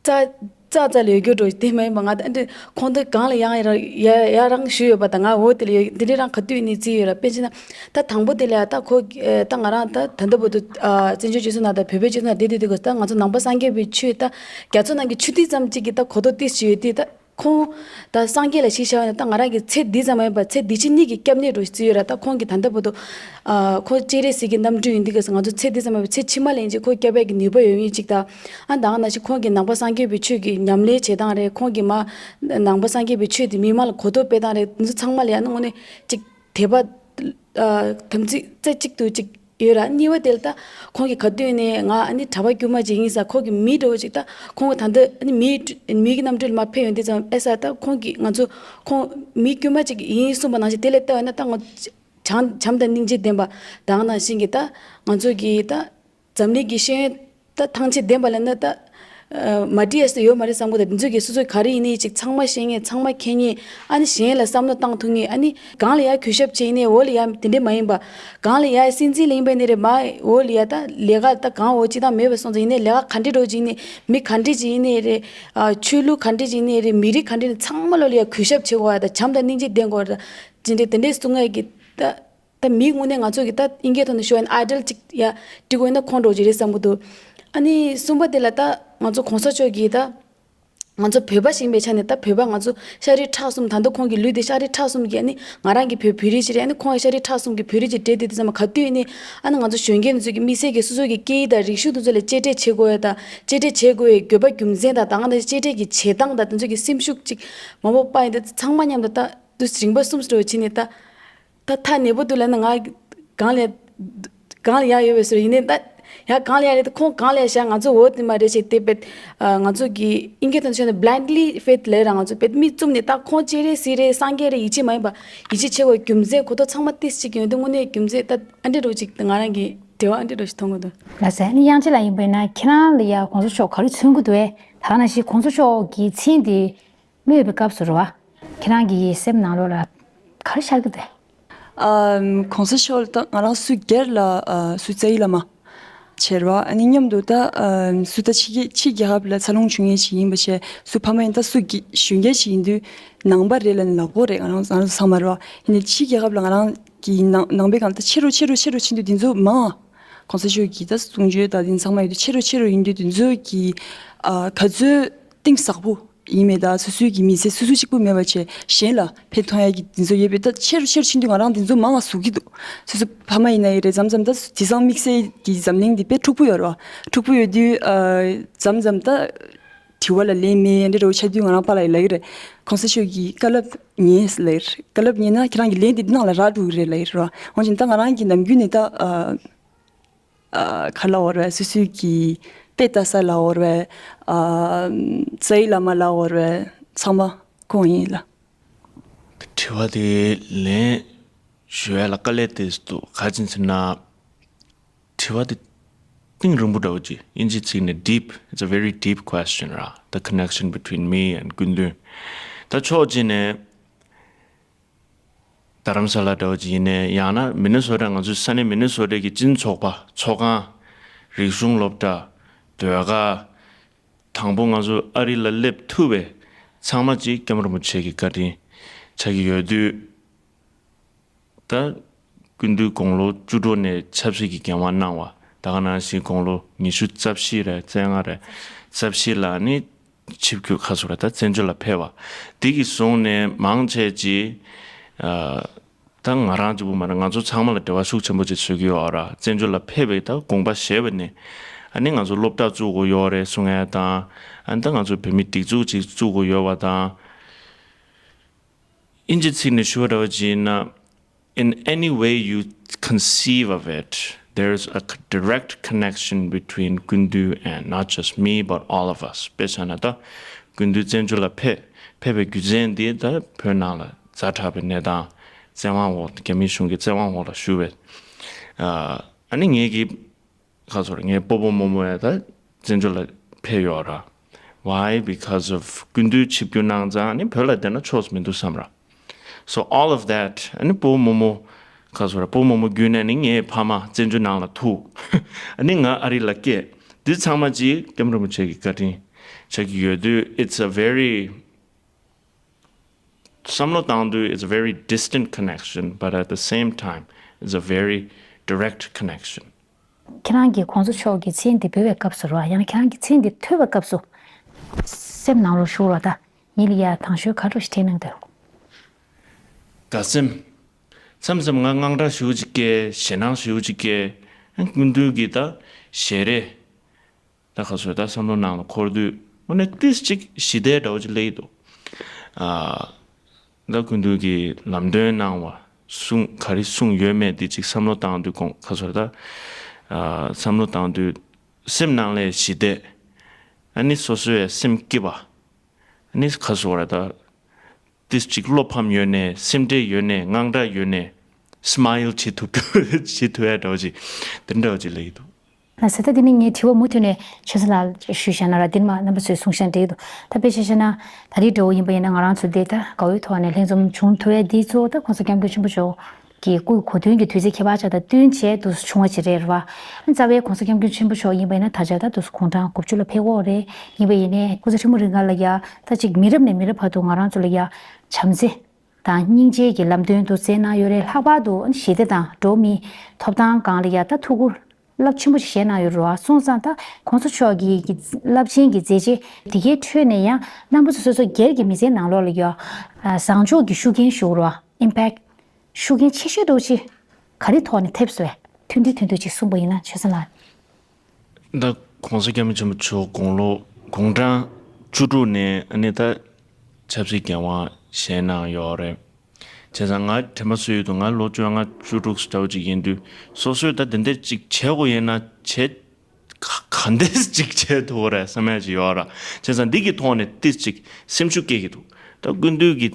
རྩ་རྩ་རྩ་ལ་ཡོད་རྒྱུ་འགྲོ་དེ་མ་ཡིན་པ་ང་ད་འདི་ཁོང་ཚོ་གང་ལ་ཡང་ཡ་ཡ་རང་ཞུས་ཡོད་པ་དང་ང་འོ་དེ་ལ་ཡོད་འདི་འདྲའི་རང་ག་དུས་ནས་བརྩིས་ཡོད་ར། དཔེ་བྱས་ན་ད་དང་པོ་དེ་ལ་ཡ་ད་ཁོ་ད་ང་རང་ད་ད་ལྟ་བར་དུ་བཙན་བྱོལ་སྤྱི་ཚོགས་ནང་དང་བོད་པའི་སྤྱི་ཚོགས་ནང་བསྡད་བསྡད་དུས་ད་ང་ཚོ་ནང་པ་སངས་རྒྱས་པའི་ཆོས་ད་རྒྱ་མཚོ་ནང་གི་ཆུ་ཐིགས་ཙམ་གཅིག་གི་ད་གོ་རྟོགས་ཏིས་ཅིག་ཡོད་དུས་ད་ཁོང་ད་སངས་རྒྱས་ལ་གཞི་བཞག་ཡོད་ན་ད་ང་རང་གི་ཚེ་འདི་ཙམ་མ་ཡིན་པར་ཚེ་འདི་ཕྱི་གཉིས་ཀྱི་སྐྱབས་གནས་འགྲོ་བརྩིས་ཡོད་ར། ད་ཁོང་གི་ད་ལྟ་བར་དུ་ཁོ་སྤྱན་རས་གཟིགས་ཀྱི་རྣམ་སྤྲུལ་ཡིན་དུས་ཀ་ང་ཚོ་ཚེ་འདི་ཙམ་མ་ཡིན་པར་ཚེ་ཕྱི་མ་ལ་ཡིན་ཅིག་ཁོ་སྐྱོབ་པའི་གི་ནུས་པ་ཡོད་ངེས་ཅིག་ད། ཨ་ད་ག་ནང་བཞིན་ཁོང་གི་ནང་པ་སངས་རྒྱས་པའི་ཆོས་ཀྱི་ཉམས་ལེན་བྱེད་སྟངས་རེད། ཁོང་གི་མ་ནང་པ་སངས་རྒྱས་པའི་ཆོས་དེ་མི་མང་ལ་གོ་རྟོགས་སྤེལ་སྟངས་རེད། འདི་ཚོ་ཚང་མ་ལ་ཡང་ན་དངོས་གནས་ཅིག་དད་པ་དམ་ཚིག་རྩེ་གཅིག་ཏུ་ཅིག་ཡོད་ར། གཉིས་པ་དེ་ལ་ད་ཁོང་གི་ག་དུས་ནས་ང་ཨ་ནི་གྲྭ་པ་དཀྱུས་མ་ཅིག་ཡིན་ས་ཁོང་གི་མི་འདྲ་བོ་ཅིག་ད་ཁོང་གི་ད་ལྟ་ཨ་ནི་མི་མི་གི་རྣམ་སྤྲུལ་མ་ཕེབས་ཡོང་དུས་ཙམ་ཨེ་ས་ད་ཁོང་གི་ང་ཚོ་ཁོང་མི་དཀྱུས་མ་ཅིག་ཡིན་གསུངས་པ་ནང་བཞིན་དེ་ལས་ལྟ་བ་ན་ད་ང་བྱམས་བྱམས་དང་སྙིང་རྗེ་ལྡན་པ་ད་ག་ནང་བཞིན་གྱི་ད་ང་ཚོ་གི་ད། འཛམ་གླིང་གི་ཤེས་ཡོན་ད་ཐང་ཆད་ལྡན་པ་ལ་ནི་ད་མ་བྲིས་ཡ་ཡོད་མ་རེད་བསམ་གི་འདུག་འདི་ཚོ་གི་སོ་སོ་ག་རེ་ཡིན་ནའི་ཅིག་ཚང་མ་ཤེས་མཁན་ཚང་མ་མཁྱེན་མཁན་ཨ་ནི་གཞན་ལ་བསམ་བློ་བཏང་ཐུབ་མཁན་ཨ་ནི་གང་ལ་ཡ་གུས་ཞབས་བྱེད་ཡིན་ནའི་འོ་ལ་ཡ་དེ་འདྲས་མ་ཡིན་པ་གང་ལ་ཡ་སྲིད་འཛིན་ལ་ཡིན་པ་ནི་རེད་མ་འོ་ལ་ཡ་ད་ལས་ཀ་ད་གང་འོ་ཅི་ད་མེད་པ་སོང་ཙང་ཡིན་ནའི་ལས་ཀ་ག་འདྲས་འགྲོ་ཅིག་ཡིན་ནའི་མི་ག་འདྲས་ཅིག་ཡིན་ནའི་རེད། ཆོས་ལུགས་ག་འདྲས་ཅིག་ཡིན་ནའི་རེད། མི་རིགས་ག་འདྲས་ནི་ཚང་མ་ལོ་ལ་ཡ་གུས་ཞབས་བྱེད་དགོས་ཡ་ད་བྱམས་དང་སྙིང་རྗེ་ལྡན་དགོས་ཡ་ད་ཅི་འདྲས་དེ་འདྲས་གསུང་ཡ་གི་ད། ད་མིའི་ངོས་ནས་ང་ཚོ་གི་ད་ཨིན་སྐད་ཐོག་ནས་ཤོད་ན་ཨའི་ཌལ་ཅིག་ཡ་འབྲི་དགོས་ན་ཁོང་འགྲོ་གི་རེད་བསམ་གི་འདུག་ཨ་ནི་གསུམ་པ་དེ་ལ་ད་ང་ཚོ་གོང་ས་མཆོག་གིས་ད་ང་ཚོ་བོད་པ་ཞིག་ཡིན་པའི་ཆ་ནས་ད་བོད་པ་ང་ཚོ་ཤ་རུས་ཁྲག་གསུམ་ད་ལྟ་ཁོང་གི་ལུས་དེ་ཤ་རུས་ཁྲག་གསུམ་གྱི་ཨ་ནི་ང་རང་གི་བོད་བོད་རིགས་ཅིག་རེད། ཨ་ནི་ཁོང་ཡང་ཤ་རུས་ཁྲག་གསུམ་གྱི་བོད་རིགས་ཅིག་རེད་དེ་དེ་ཚང་མ་ག་དུས་ཡིན་ནའི་ཨ་ནི་ང་ཚོ་གཞོན་སྐྱེས་འདི་ཚོ་གི་དམིགས་བསལ་གྱི་སོ་སོ་གི་སྐད་ཡིག་དང་རིག་གཞུང་འདི་ཚོ་ལ་གཅེས་སྤྲས་བྱེད་དགོས་ཡ་ད་གཅེས་སྤྲས་བྱེད་དགོས་ཡའི་དགོས་པ་རྒྱུ་མཚན་དང་ད་ང་ཚོ་གཅེས་སྤྲས་ཀྱི་བྱེད་སྟངས་དང་དེ་ཚོ་གི་སེམས་ཤུགས་ཅིག་མང་པོ་སྤར་ཡིན་དེ་ཚང་མ་མཉམ་དུ་ད། དུས་རིམ་པ་གསུམ་འགྲོ་བྱས་ནས་ད་ད་ཐག་ཉེ་པོ་འདུག་ལབ་ན་ང་གང་ལ་གང་ལ་ཡག་ཡོད་པའི་ཟེར་ཡིན་ནའི་ད་ཡག་གང་ལ་ཡག་རེད་ད་ཁོང་གང་ལ་ཡག་བཞག་ང་ཚོ་འོ་དེ་མ་རེད་ཞེས་དེ་བེད་ང་ཚོ་གི་ཨིན་སྐད་ཐོག་ནས་བཤད་ན་blindly faith ལབ་ར། ང་ཚོ་བེད་མིག་བཙུམ་ནས་ད་ཁོང་སྤྱན་རས་གཟིགས་རེད་སངས་རྒྱས་རེད་ཡིད་ཆེས་མ་ཡིན་པ་ཡིད་ཆེས་བྱེད་དགོས་རྒྱུ་མཚན་གོ་རྟོགས་ཚང་མ་ཏིས་ཅིག་ཡོང་དུས་དངོས་གནས་རྒྱུ་མཚན་ད་ཨ་འདྲ་འདྲ་ཅིག་ང་རང་གི་འབྲེལ་བ་ཨ་འདྲ་འདྲ་ཞིག་མཐོང་གི་འདུག་ལགས་སེ། ཨ་ནི་དབྱངས་ཅན་ལགས་ཡིན་པས་ན་ཁྱེད་རང་ལ་ཡ་གོང་ས་མཆོག་ག་རེ་མཚོན་གྱི་འདུག་ཨེ། ད་ག་ནང་བཞིན་གོང་ས་མཆོག་གི་མཚན་དེ་སྨོས་པའི་སྐབས་སུ་རེད་བ། ཁྱེད་རང་གི་སེམས་ནང་ལོགས་ལ་ག་རེ་ཤར་གྱི་འདུག་ཨམ། གོང་ས་མཆོག་ལ་ད་ང་རང་སུ་སྒེར་ལ་ཨ་སུ་རྩ་བའི་བླ་མ་བྱེད་རེད་བ། ཨ་ནི་མཉམ་དུ་ད་ཨམ་སུ་ད་ཕྱི་རྒྱལ་ཕྱི་རྒྱལ་ཁབ་ལ་འཚར་ལོངས་བྱུང་མཁན་ཞིག་ཡིན་པ་བྱས་སུ་ཕ་མ་ཡིན་ད་སུ་གི་གཞོན་སྐྱེས་ཞིག་ཡིན་དུས་ནང་པ་རེད་ལབ་ནས་ལབ་དགོས་རེད་ང་རང་ང་རང་ཚོ་ཚང་མ་རེད་བ། ཡིན་ནའི་ཕྱི་རྒྱལ་ཁབ་ལ་ང་རང་གི་ནང་ནང་པའི་སྒང་ལ་ད་ཆེ་རུ་ཆེ་རུ་ཆེ་རུ་ཕྱིན་དུས་འདི་ཚོ་མང་། གོང་ས་མཆོག་གི་ད་གསུང་ཆོས་དང་དེ་ཚང་མ་ཡོད་དུས་ཆེ་རུ་ཆེ་རུ་ཡིན་དུས་དེ་ཚོ་གི་ཨ་ག་ཚོད་གཏིང་ཟབ་པོ་ཡིན་མེད་ད་སོ་སོའི་གི་མི་ཚེ་སོ་སོ་གཅིག་པུ་མེད་པ་བྱས་གཞན་ལ་ཕན་ཐོགས་ཡ་གི་དེ་ཚོ་ཡོད་པས་ད་ཆེ་རུ་ཆེ་རུ་ཕྱིན་དུས་ང་རང་དེ་ཚོ་མང་བ་ཟུག་གི་འདུག་སོ་སོ་ཕ་མ་ཡིན་ན་ཡི་རེད་མཚམས་མཚམས་ད་དེང་སང་དམིགས་བསལ་གྱི་འཛམ་གླིང་འདི་དཔེ་འཁྲུག་པོ་ཡོད་རེད་བ། འཁྲུག་པོ་ཡོད་དུས་ཨ་མཚམས་མཚམས་ད་དྲི་བ་ལ་ལན་མེད་འདི་འདྲ་བོ་ཆགས་དུས་ང་རང་པཱ་ལགས་ལབ་ཀྱི་རེད། གོང་ས་མཆོག་གིས་བཀའ་སློབ་ཉན་ལབ་ཀྱི་རེད། བཀའ་སློབ་ཉན་ན་ཁྱེད་རང་གི་ལན་འདི་འདི་ནང་ལ་རག་འགྲོ་གི་རེད་ལབ་ཀྱི་རེད་བ། འོན་ཀྱང་ད་ང་རང་གི་ནམ་རྒྱུན་ནས་ད་ཨ། ཨ་ག་ལབ་དགོས་རེད་བས། སོ་སོའི་གི་དཔེ་ལྟ་ས་ལབ་དགོས་རེད་བས། ཨ་རྩ་བའི་བླ་མ་ལབ་དགོས་རེད་བས། ཚང་མ་ཁོང་ཡིན་ལ། དྲི་བ་དེ་ལན་ཞུ་ཡ་ལ་དཀའ་ལས་དེ་འདུག་ག་ཅི་ཟེར་ན། དྲི་བ་དེ་གཏིང་རིང་པོ་འདྲ་བོ་ཅིག་ཨིན་ཇིའི་ཚིག་ནས་deep, it's a very deep question ར། The connection between me and སྐུ་མདུན། ད་ཕྱོགས་གཅིག་ནས། རྡ་རམ་ས་ལ་འདྲ་བོ་ཅིག་ཡིན་ནའི་ཡང་ན་མི་ནི་སོ་ཊ་ང་ཚོའི་ས་གནས་མི་ནི་སོ་ཊ་གི་སྤྱི་ཚོགས་པ་ཚོགས་ཁང་། རིག་གཞུང་སློབ་གྲྭ། ཟློས་གར། དང་པོ་ང་ཚོ་ཨ་རི་ལ་སླེབས་ཐུབ་པའི་ཚང་མ་གཅིག་སྐྱབས་མགོན་རིན་པོ་ཆེ་གི་བཀའ་དྲིན་ཆགས་ཀྱི་ཡོད་དུས། ད་སྐུ་མདུན་དགུང་ལོ་བཅུ་དྲུག་ནས་ཆབ་སྲིད་ཀྱི་འགན་དབང་གནང་བ། ད་ག་ནང་བཞིན་དགུང་ལོ་ཉི་ཤུ་རྩ་བཞི་རེད་རྩ་ལྔ་རེད་རྩ་བཞི་ལ་ནི། ཆིབས་བསྒྱུར་ཁ་སོ་ར་ད་བཙན་བྱོལ་ལ་ཕེབས་པ། དེ་གི་བཟུང་ནས་མང་ཆེ་ཅིག་ཨ་ད་ང་རང་གཅིག་པུ་མ་རེད། ང་ཚོ་ཚང་མ་ལ་འབྲེལ་བ་ཤུགས་ཆེན་པོ་ཅིག་བཟོ་གི་ཡོད་ར། བཙན་བྱོལ་ལ་ཕེབས་པའི་ད་དགོངས་པ་བཞེས་པ་ནས་ཨ་ནི་ང་ཚོ་སློབ་གྲྭ་བཙུགས་དགོས་ཡོད་རེད་གསུང་ཡ་དང་། ཨ་ནི་ད་ང་ཚོ་བོད་མི་སྒྲིག་འཛུགས་ཅིག་བཙུགས་དགོས་ཡོད་པ་དང་། ཨིན་ཇི་ཚིག་ནས་ཞུ་བ་འདྲ་བ་ཅིག་ཡིན་ན། In any way you conceive of it, there's a c- direct connection between སྐུ་མདུན and not just me, but all of us. དཔེ་བཞག་ན་ད་སྐུ་མདུན་བཙན་བྱོལ་ལ་ཕེབས་ཕེབས་པའི་རྒྱུ་མཚན་འདི་ད་བོད་ནང་ལ་ཛ་དྲག་པའི་གནས་སྟངས་བཙན་དབང་འོག་རྒྱ་མི་གཞུང་གི་བཙན་དབང་འོག་ལ་བཞུགས་པའི་ ཨ་ནི་ངེད་ཀྱི་ཁ་སོར་ངའི་སྤོ་བོ་རྨོ་མོ་ཡ་ད་བཙན་བྱོལ་ལ་ཕེབས་ཡོད་ར། Why? Because of སྐུ་མདུན་ཆིབས་བསྒྱུར་གནང་ཙང་ཨ་ནི་བོད་ལ་བསྡད་ན་ཆོག་མི་འདུག་བསམ་ར། So all of that, ཨ་ནི་སྤོ་བོ་རྨོ་མོ་ཁ་སོར་སྤོ་བོ་རྨོ་མོ་བརྒྱུད་ནས་ནི་ངའི་ཕ་མ་བཙན་བྱོལ་ནང་ལ་ཐུག་ཨ་ནི་ང་ཨ་རི་ལ་སྐྱེས། འདི་ཚང་མ་ཅིག་སྐྱབས་མགོན་རིན་པོ་ཆེ་གིས་བཀའ་དྲིན་ཆགས་ཀྱི་ཡོད་དུས། It's a very བསམ་བློ་བཏང་དུས། It's a very distant connection, but at the same time, it's a very direct connection. ཁྱེད་རང་གིས་གོང་ས་མཆོག་གི་མཚན་འདི་འབོད་པའི་སྐབས་སུ་རོ། ཡང་ན་ཁྱེད་རང་གིས་མཚན་འདི་ཐོས་པའི་སྐབས་སུ། སེམས་ནང་ལོགས་ཞུགས་རོ། ད་ངེད་ལ་ཡ་དང་ཤོས་ག་འདྲ་ཞིག་དྲན་གནང་འདུག་དགའ་སེམས། མཚམས་མཚམས་ང་དངངས་སྐྲག་ཞེ་པོ་ཅིག་སྐྱེ། ཞེད་སྣང་ཞེ་པོ་ཅིག་སྐྱེ། སྐུ་མདུན་གྱི་ད་ཞལ་རས། ད་ཁ་སོ་ད་བསམ་བློ་ནང་ལ་འཁོར་དུས་དངོས་གནས་ཏིས་ཅིག་ཞི་བདེ་འདྲ་བོ་ཅིག་སླེབས་ཀྱི་འདུག་ཨ། ད་སྐུ་མདུན་གྱིས་ལམ་སྟོན་གནང་བ་གསུང་ག་རེ་གསུངས་ཡོད་མེད་འདི་ཅིག་བསམ་བློ་བཏང་དུས་གོང་ཁ་སོ་ད། ཨ། བསམ་བློ་བཏང་དུས་སེམས་ནང་ལ་ཞི་བདེ། ཨ་ནི་སོ་སོའི་སེམས་སྐྱིད་པ། ཨ་ནི་ཁ་སོ་ར་ད། ཏིས་ཅིག་བློ་ཕམ་ཡོད་ནས། སེམས་ཁྲལ་ཡོད་ནས། དངངས་སྐྲག་ཡོད་ནས། སི་མའིལ་བྱེད་ཐུབ་བྱེད་ཐུབ་ཡ་འདྲ་བོ་ཅིག་དེ་འདྲ་བོ་ཅིག་ལ་ཡིན་འདུག་ལགས་སོ། ད་དེ་ནི་ངའི་དྲི་བ་མུ་མཐུད་ནས་ཆོས་སེང་ལགས་ཞུས་བཞག་ན་ར། འདིར་མ་རྣམ་པ་ཚོས་གསུང་བཞག་འགྲིག་འདུག་ད་དཔེ་ཆ་བཞག་ན་ད་རེས་འདྲ་བོ་ཡིན་པ་ཡིན་ན། ང་རང་ཚོ་འདི་ད་དགའ་བོའི་ཐོག་ནས་ལྷན་འཛོམས་བྱུང་ཐུབ་ཡ་འདི་གཙོ་བོ་ད་གོང་ས་སྐྱབས་མགོན་ཆེན་པོ་མཆོག་གི་སྐུའི་གོ་སྟོན་གྱི་དུས་ཚིགས་ཁྱད་པར་ཅན་དང་བསྟུན་བྱས་དུས་སུ་བྱུང་བ་ཅིག་རེད་ར། རྩ་བའི་གོང་ས་སྐྱབས་མགོན་ཆེན་པོ་མཆོག་ཡིན་པ་ཡིན་ན་ད་ཆ་ད་དུས་སུ་དགུང་གྲངས་དགུ་བཅུ་ལ་ཕེབས་ཀྱི་ཡོད་རེད། ཡིན་པ་ཡིན་ནའི་སྐུ་ཚེ་ཧྲིལ་པོ་རིང་ག་ལ་ཡ་ད་ཅིག་མི་རབས་ནས་མི་རབས་བར་དུ་ང་རང་ཚོ་ལ་ཡ་བྱམས་བརྩེ་དང་སྙིང་རྗེ་གི་ལམ་སྟོན་དུ་མཛད་གནང་ཡོད་རེད། ལྷག་པར་དུ་ཞི་བདེ་དང་འགྲོ་བ་མིའི་ཐོབ་ཐང་སྒང་ལ་ཡ་ད་ཐུགས་ཁུར་རླབས་ཆེན་པོ་ཞིག་བཞེས་གནང་ཡོད་རེད་བ། སོང་ཙང་ད་གོང་ས་མཆོག་གི་གི་རླབས་ཆེན་གྱི་མཛད་རྗེས་དེ་གའི་ཁྲོད་ནས་ཡང་རྣམ་པ་ཚོ་སོ་སོ་སྒེར་གྱི་མི་ཚེའི་ནང་ལོགས་ལ་ཡ་བཟང་ཕྱོགས་ཀྱི་ཤུགས་རྐྱེན་ཞུགས་རེད་བ། ཨིམ་པེག་ཤུགས་རྐྱེན་ཆེ་ཤོས་འདྲ་བོ་ཅིག་ག་རེ་ཐོག་ནས་ཐེབས་སོང་བས། ཐུང་ཐུང་ཐུང་ཐུང་ཅིག་གསུངས་པ་ཡིན་ན་ཆོས་སེང་ལགས། ད་གོང་ས་སྐྱབས་མགོན་ཆེན་པོ་མཆོག་དགུང་ལོ་དགུང་གྲངས་བཅུ་དྲུག་ནས་ཨ་ནི་ད་ཆབ་སྲིད་འགན་དབང་བཞེས་གནང་ཡོད་རེད། བྱས་ཙང་ང་དྲན་པ་གསོས་ཡོད་དུས་ང་ལོ་བཅོ་ལྔ་བཅུ་དྲུག་འདྲ་བོ་ཅིག་ཡིན་དུས། སོ་སོས་ད་དེ་འདྲ་ཅིག་བྱེད་དགོས་ཡིན་ན་བྱེད། ག་ག་འདྲས་ཅིག་བྱེད་ཐུབ་ཀྱི་རེད་བསམ་ཡ་ཅིག་ཡོད་ར། བྱས་ཙང་འདི་གི་ཐོག་ནས་ཏིས་ཅིག་སེམས་ཤུགས་སྐྱེ་གི་འདུག་ད་སྐུ་མདུན་གྱི་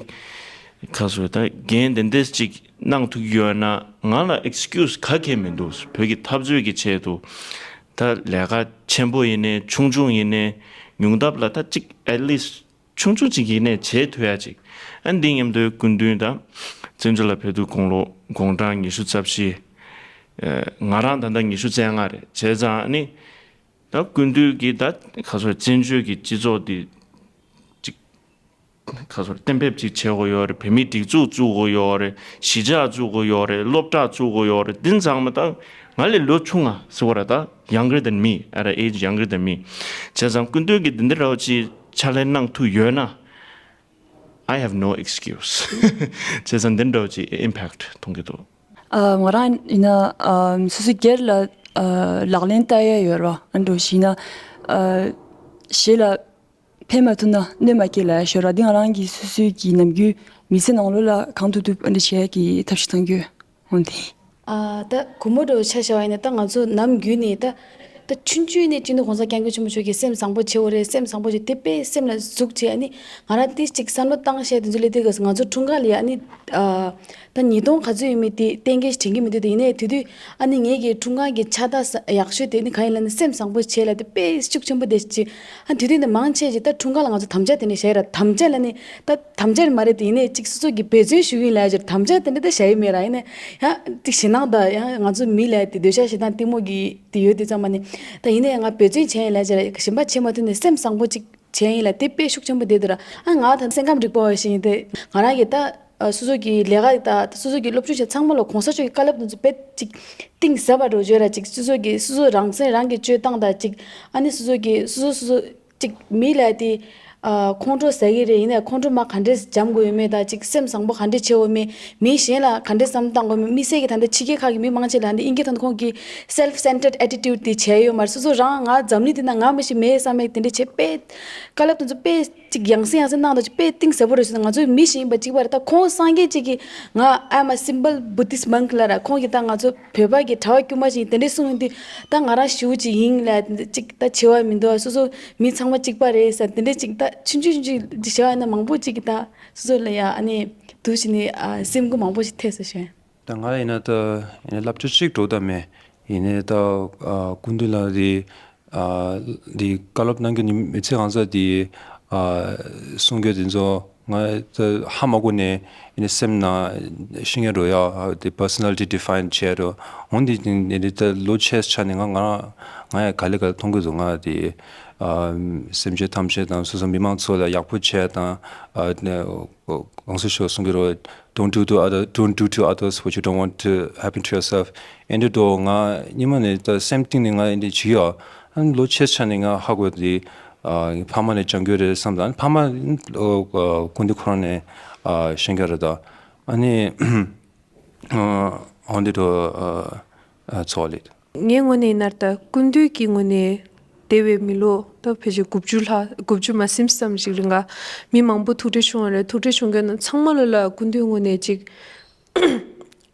ཁ་སོ་ད་འགན་དེ་འདྲས་ཅིག་གནང་ཐུབ་ཀྱི་ཡོད་ན་ང་ལ་ཨེག་སི་ཀིའུ་སི་ག་གེ་མི་འདུག་བོད་ཀྱི་འཐབ་རྩོད་ཀྱི་ཆེད་དུ་ད་ལས་ཀ་ཆེན་པོ་ཡིན་ནའི་ཆུང་ཆུང་ཡིན་ནའི་ཉུང་མཐའ་ལ་ད་ཅིག at least ཆུང་ཆུང་ཅིག་ཡིན་ནའི་བྱེད་ཐུབ་ཡ་ཅིག་ཨ་འདི་མཉམ་དུ་སྐུ་མདུན་ད་བཙན་བྱོལ་ལ་ཕེབས་དུས་དགུང་ལོ་དགུང་གྲངས་ཉི་ཤུ་རྩ་བཞི། ཨ་ང་རང་ད་ལྟ་ཉི་ཤུ་རྩ་ལྔ་རེད། བྱས་ཙང་ཨ་ནི་ད་སྐུ་མདུན་གྱི་ད་ག་ཚོད་བཙན་བྱོལ་གྱི་སྤྱི་ཚོགས་འདི་ཅིག་ག་ཚོད་གཏན་འབེབས་ཅིག་བྱེད་དགོས་ཡོད་རེད། བོད་མིའི་སྒྲིག་འཛུགས་བཙུགས་དགོས་ཡོད་རེད། གཞིས་ཆགས་བཙུགས་དགོས་ཡོད་རེད། སློབ་གྲྭ་བཙུགས་དགོས་ཡོད་རེད། འདི་ཚང་མ་ད་ང་ལས་ལོ་ཆུང་ང་ཟེར་བ་རེད། ད་younger than me, at an age younger than me. བྱས་ཙང་སྐུ་མདུན་གྱིས་འདི་འདྲ་འདྲ་བོ་ཅིག་ཕྱག་ལས་གནང་ཐུབ་ཡོད་ན། I have no excuse. བྱས་ཙང་འདི་འདྲ་བོ་ཅིག་ཨིམ་པེག་ཊི་མཐོང་གི་འདུག་ཨ་ང་རང་ཡིན་ན་ཨ་སོ་སོའི་སྒེར་ལ་ཨ་ལག་ལེན་བསྟར་ཡ་ཡོད་ར། ཨ་འདྲ་བོ་ཞིག་ཡིན་ན་ཨ་གཞན་ལ་ཕན་མ་ཐོགས་ན་གནོད་མ་སྐྱེལ་ལབ་ཡ་ཞིག་ཡོད་ར། འདི་ང་རང་གི་སོ་སོའི་གི་ནམ་རྒྱུན་མི་ཚེ་ནང་ལོགས་ལ་གང་ཐུབ་ཐུབ་ཨ་འདྲ་བྱེད་ཡ་གི་ཐབས་ཤེས་གཏོང་གི་ཡོད། འོན་ཏེ། ཨ་ད་གུས་མོ་འདྲ་བོ་ཆ་བཞག་པ་ཡིན་ན། ད་ང་ཚོ་ནམ་རྒྱུན་ནས་ད་ད་ཆུང་ཆུང་ནས་སྤྱི་ནོར་གོང་ས་སྐྱབས་མགོན་ཆེན་པོ་མཆོག་གིས་སེམས་བཟང་པོ་བྱེད་དགོས་རེད། སེམས་བཟང་པོ་བྱེད་དེ་དཔེ་སེམས་ལ་ཟུག་བྱས། ཨ་ནི་ང་རང་ཏིས་ཅིག་བསམ་བློ་བཏང་བཤད་དེ་ཚོ་ལས་དེ་ག་ང་ཚོ་འཁྲུངས་སྐར་ལ་ཡ་ཨ་ནི་ཨ་ད་ཉིས་སྟོང་ག་ཚོད་ཡོད་མེད་དེ་གཏན་འཁེལ་དྲན་གྱི་མི་འདུག་དེ་ཡིན་ནའི་དེ་དུས་ཨ་ནི་ངེད་ཀྱི་འཁྲུངས་སྐར་གྱི་ཕྱག་རྟགས་ཡག་ཤོས་དེ་ནི་གང་ཡིན་ལབ་ན་སེམས་བཟང་པོ་བྱེད་ལབ་དེ་དཔེ་ཤུགས་ཆེན་པོ་དེ་ཅིག་ཨ་དེ་དུས་ནི་མང་ཆེ་ཅིག་ད་འཁྲུངས་སྐར་ལ་ང་ཚོ་དམ་བཅའ་དེ་ནི་བཞག་ཡོད་ར། དམ་བཅའ་ལ་ནི་ད་དམ་བཅའ་མ་རེད་དེ། ཡིན་ནའི་ཅིག་སོ་སོ་གི་འབད་བརྩོན་ཞུ་གི་ཡིན་ལབ་ཡ་ཅིག་དམ་བཅའ་དེ་འདྲ་ད་བཞག་ཡོད་མེད་ར། ཡིན་ནའི་ཡང་ཅིག་ཞེད་སྣང་དང་ཡང་ང་ཚོ་མི་ལབ་ཡ་དེ་འདོད་ཆགས་ཞེ་སྡང་གཏི་མུག་གི་དེ་ཡོད་དེ་ཚང་མ་ནི། ད་ཡིན་ནའི་ང་འབད་བརྩོན་བྱས་ཡིན་ལབ་ཡ་ཅིག་ར། གཞན་པ་བྱེད་མ་ཐུབ་ནའི་སེམས་བཟང་པོ་ཅིག་བྱས་ཡིན་ལབ་དེ་དཔེ་ཤུགས་ཆེན་པོ་དེ་འདུག་ར། ཨ་ང་ད་སེམས་ཁམས་འགྲིག་པ་བ་ཞིག་ཡིན་ཏེ། ང་རང་གི་ད་ཨ་སོ་སོ་གི་ལས་ཀ་དང་སོ་སོ་གི་སློབ་སྦྱོང་བྱས་ཚང་མ་ལ་གོང་ས་མཆོག་གི་བཀའ་སློབ་དེ་ཚོ་དཔེ་ཅིག་གཏིང་ཟབ་པ་འདྲ་བོ་བརྗོད་ར། ཅིག་སོ་སོ་གི་སོ་སོ་རང་སེམས་རང་གི་སྤྱོད་སྟངས་དང་ཅིག་ཨ་ནི་སོ་སོ་གི་སོ་སོ་སོ་སོ་ཅིག་མི་ལ་དེ་ཨ་ཁོང་ཁྲོ་ཟ་གི་རེད། ཡིན་ནའི་ཁོང་ཁྲོ་མ་ག་འདྲས་འཇམ་དགོས་ཡོད་མེད་དང་། ཅིག་སེམས་བཟང་པོ་ག་འདྲས་བྱེད་དགོས་མེད། མི་གཞན་ལ་ག་འདྲས་བསམ་བློ་བཏང་དགོས་མེད། དམིགས་བསལ་གྱི་ད་ལྟ་ཕྱི་རྒྱལ་ཁག་གི་མི་མང་ཆེ་ལ་ཨ་ནི་དབྱིན་སྐད་ཐོག་ནས་ཁོང་གིས་self centered attitude དེ་བྱས་ཡོད་མ་རེད། སོ་སོ་རང་ང་འཛམ་གླིང་འདི་ན་ང་མི་ཞིག་མེད་བསམ་པའི་དེ་འདྲས་བྱས་དཔེ་བཀའ་སློབ་དེ་ཚོ་དཔེ་ཅིག་ཡང་སེ་ཡང་སེ་གནང་དང་ཅིག་དཔེ་གཏིང་ཟབ་པོ་རེད་ཟེར་ན། ང་ཚོའི་མི་ཞིག་ཡིན་པ་གཅིག་པ་རེད། ད་ཁོང་སངས་རྒྱས་གཅིག་གིས་ང་I'm a simple Buddhist monk ལབ་ར། ཁོང་གིས་ད་ང་ཚོ་བོད་པ་གི་གྲྭ་པ་དཀྱུས་མ་ཞིག་ཡིན་དེ་འདྲས་གསུངས་ཡོང་དུས། ད་ང་རང་ཞེ་པོ་ཅིག་ཡིན་ལབ་ཅིག་ད་བྱེད་པ་མི་འདུག་སོ་སོ་མི་ཚང་མ་གཅིག་པ་རེད་ཟེར་དེ་འདྲས་ཅིག་ད་ཆུང་ཆུང་ཆུང་ཆུང་ཅིག་བྱས་པ་ཡིན་ན་མང་པོ་ཅིག་གིས་ད་སོ་སོ་ལ་ཡ་ཨ་ནི་འདུག་བྱས་ནས་ཨ་སེམས་འགུལ་མང་པོ་ཞིག་ཐེབས་སོང་ཞེས། ད་ང་ཡིན་ན་ད་ཡིན་ན་བསླབ་བྱ་གཅིག་འགྲོ་ད་མེད། ཡིན་ནའི་ད་ཨ་སྐུ་མདུན་ལ་དེ་ཨ་དེ་བཀའ་སློབ་གནང་རྒྱུ་ནི་མི་ཚེ་གང་ཚ་དེ་ཨ་གསུང་རྒྱུ་དེ་ཚོ་ང་ད་ཧ་མ་གོ་ནས་ཡིན་ན་སེམས་ནང་ཤི་ངེ་འགྲོ་ཡ། དེ་personality define བྱས་འགྲོ་འོན་ཏེ་དེ་ད་ལོ་ཆེ་ཆ་ནས་ང་ང་ང་ཡ་ག་ལེ་ག་ལེ་མཐོང་གི་འདུག་ང་དེ་ཨ་སེམས་ཅན་ཐམས་ཅད་དང་སོ་སོ་མི་མང་ཚོ་ལ་ཡག་པོ་བྱས་དང་ཨ་གོང་ས་མཆོག་གསུང་གི་རེད། Don't do to other, don't do to others what you don't want to happen to yourself. ཨེ་འདྲ་འགྲོ་ང་ཉི་མ་ནས་ད་སེམས་གཏིང་ནས་ང་ཨེ་འདྲ་བྱེད་ཡོད། ཨ་ནི་ལོ་ཆེ་ཆ་ནས་ང་ཧ་གོ་དེ་ཨ་ཕ་མ་ནས་སྦྱང་རྒྱུ་རེད་བསམ། ད་ཨ་ནི་ཕ་མ་ཨ་ཀུན་འདུས་ཁོ་རང་ནས་ཨ་ཤེས་རྒྱུ་རེད། ད་ཨ་ནི་ཨ་འོན་ཏེ་འགྲོ་ཨ་ཨ་ཚོགས་ལེགས། ངའི་ངོས་ནས་ཡིན་ན་ད་ཀུན་འདུས་ཀྱི་ངོས་ནས་འདས་པའི་མི་ལོ་ད་ཕལ་ཆེར་དགུ་བཅུ་ལྷག་དགུ་བཅུ་མ་ཟིན་ཙམ་ཞིག་རིང་ལ་མི་མང་པོ་ཐུག་འཕྲད་བྱུང་བ་རེད། ཐུག་འཕྲད་བྱུང་མཁན་རྣམས་ཚང་མ་ལ་ལ་ཀུན་འདུས་ངོས་ནས་ཅིག་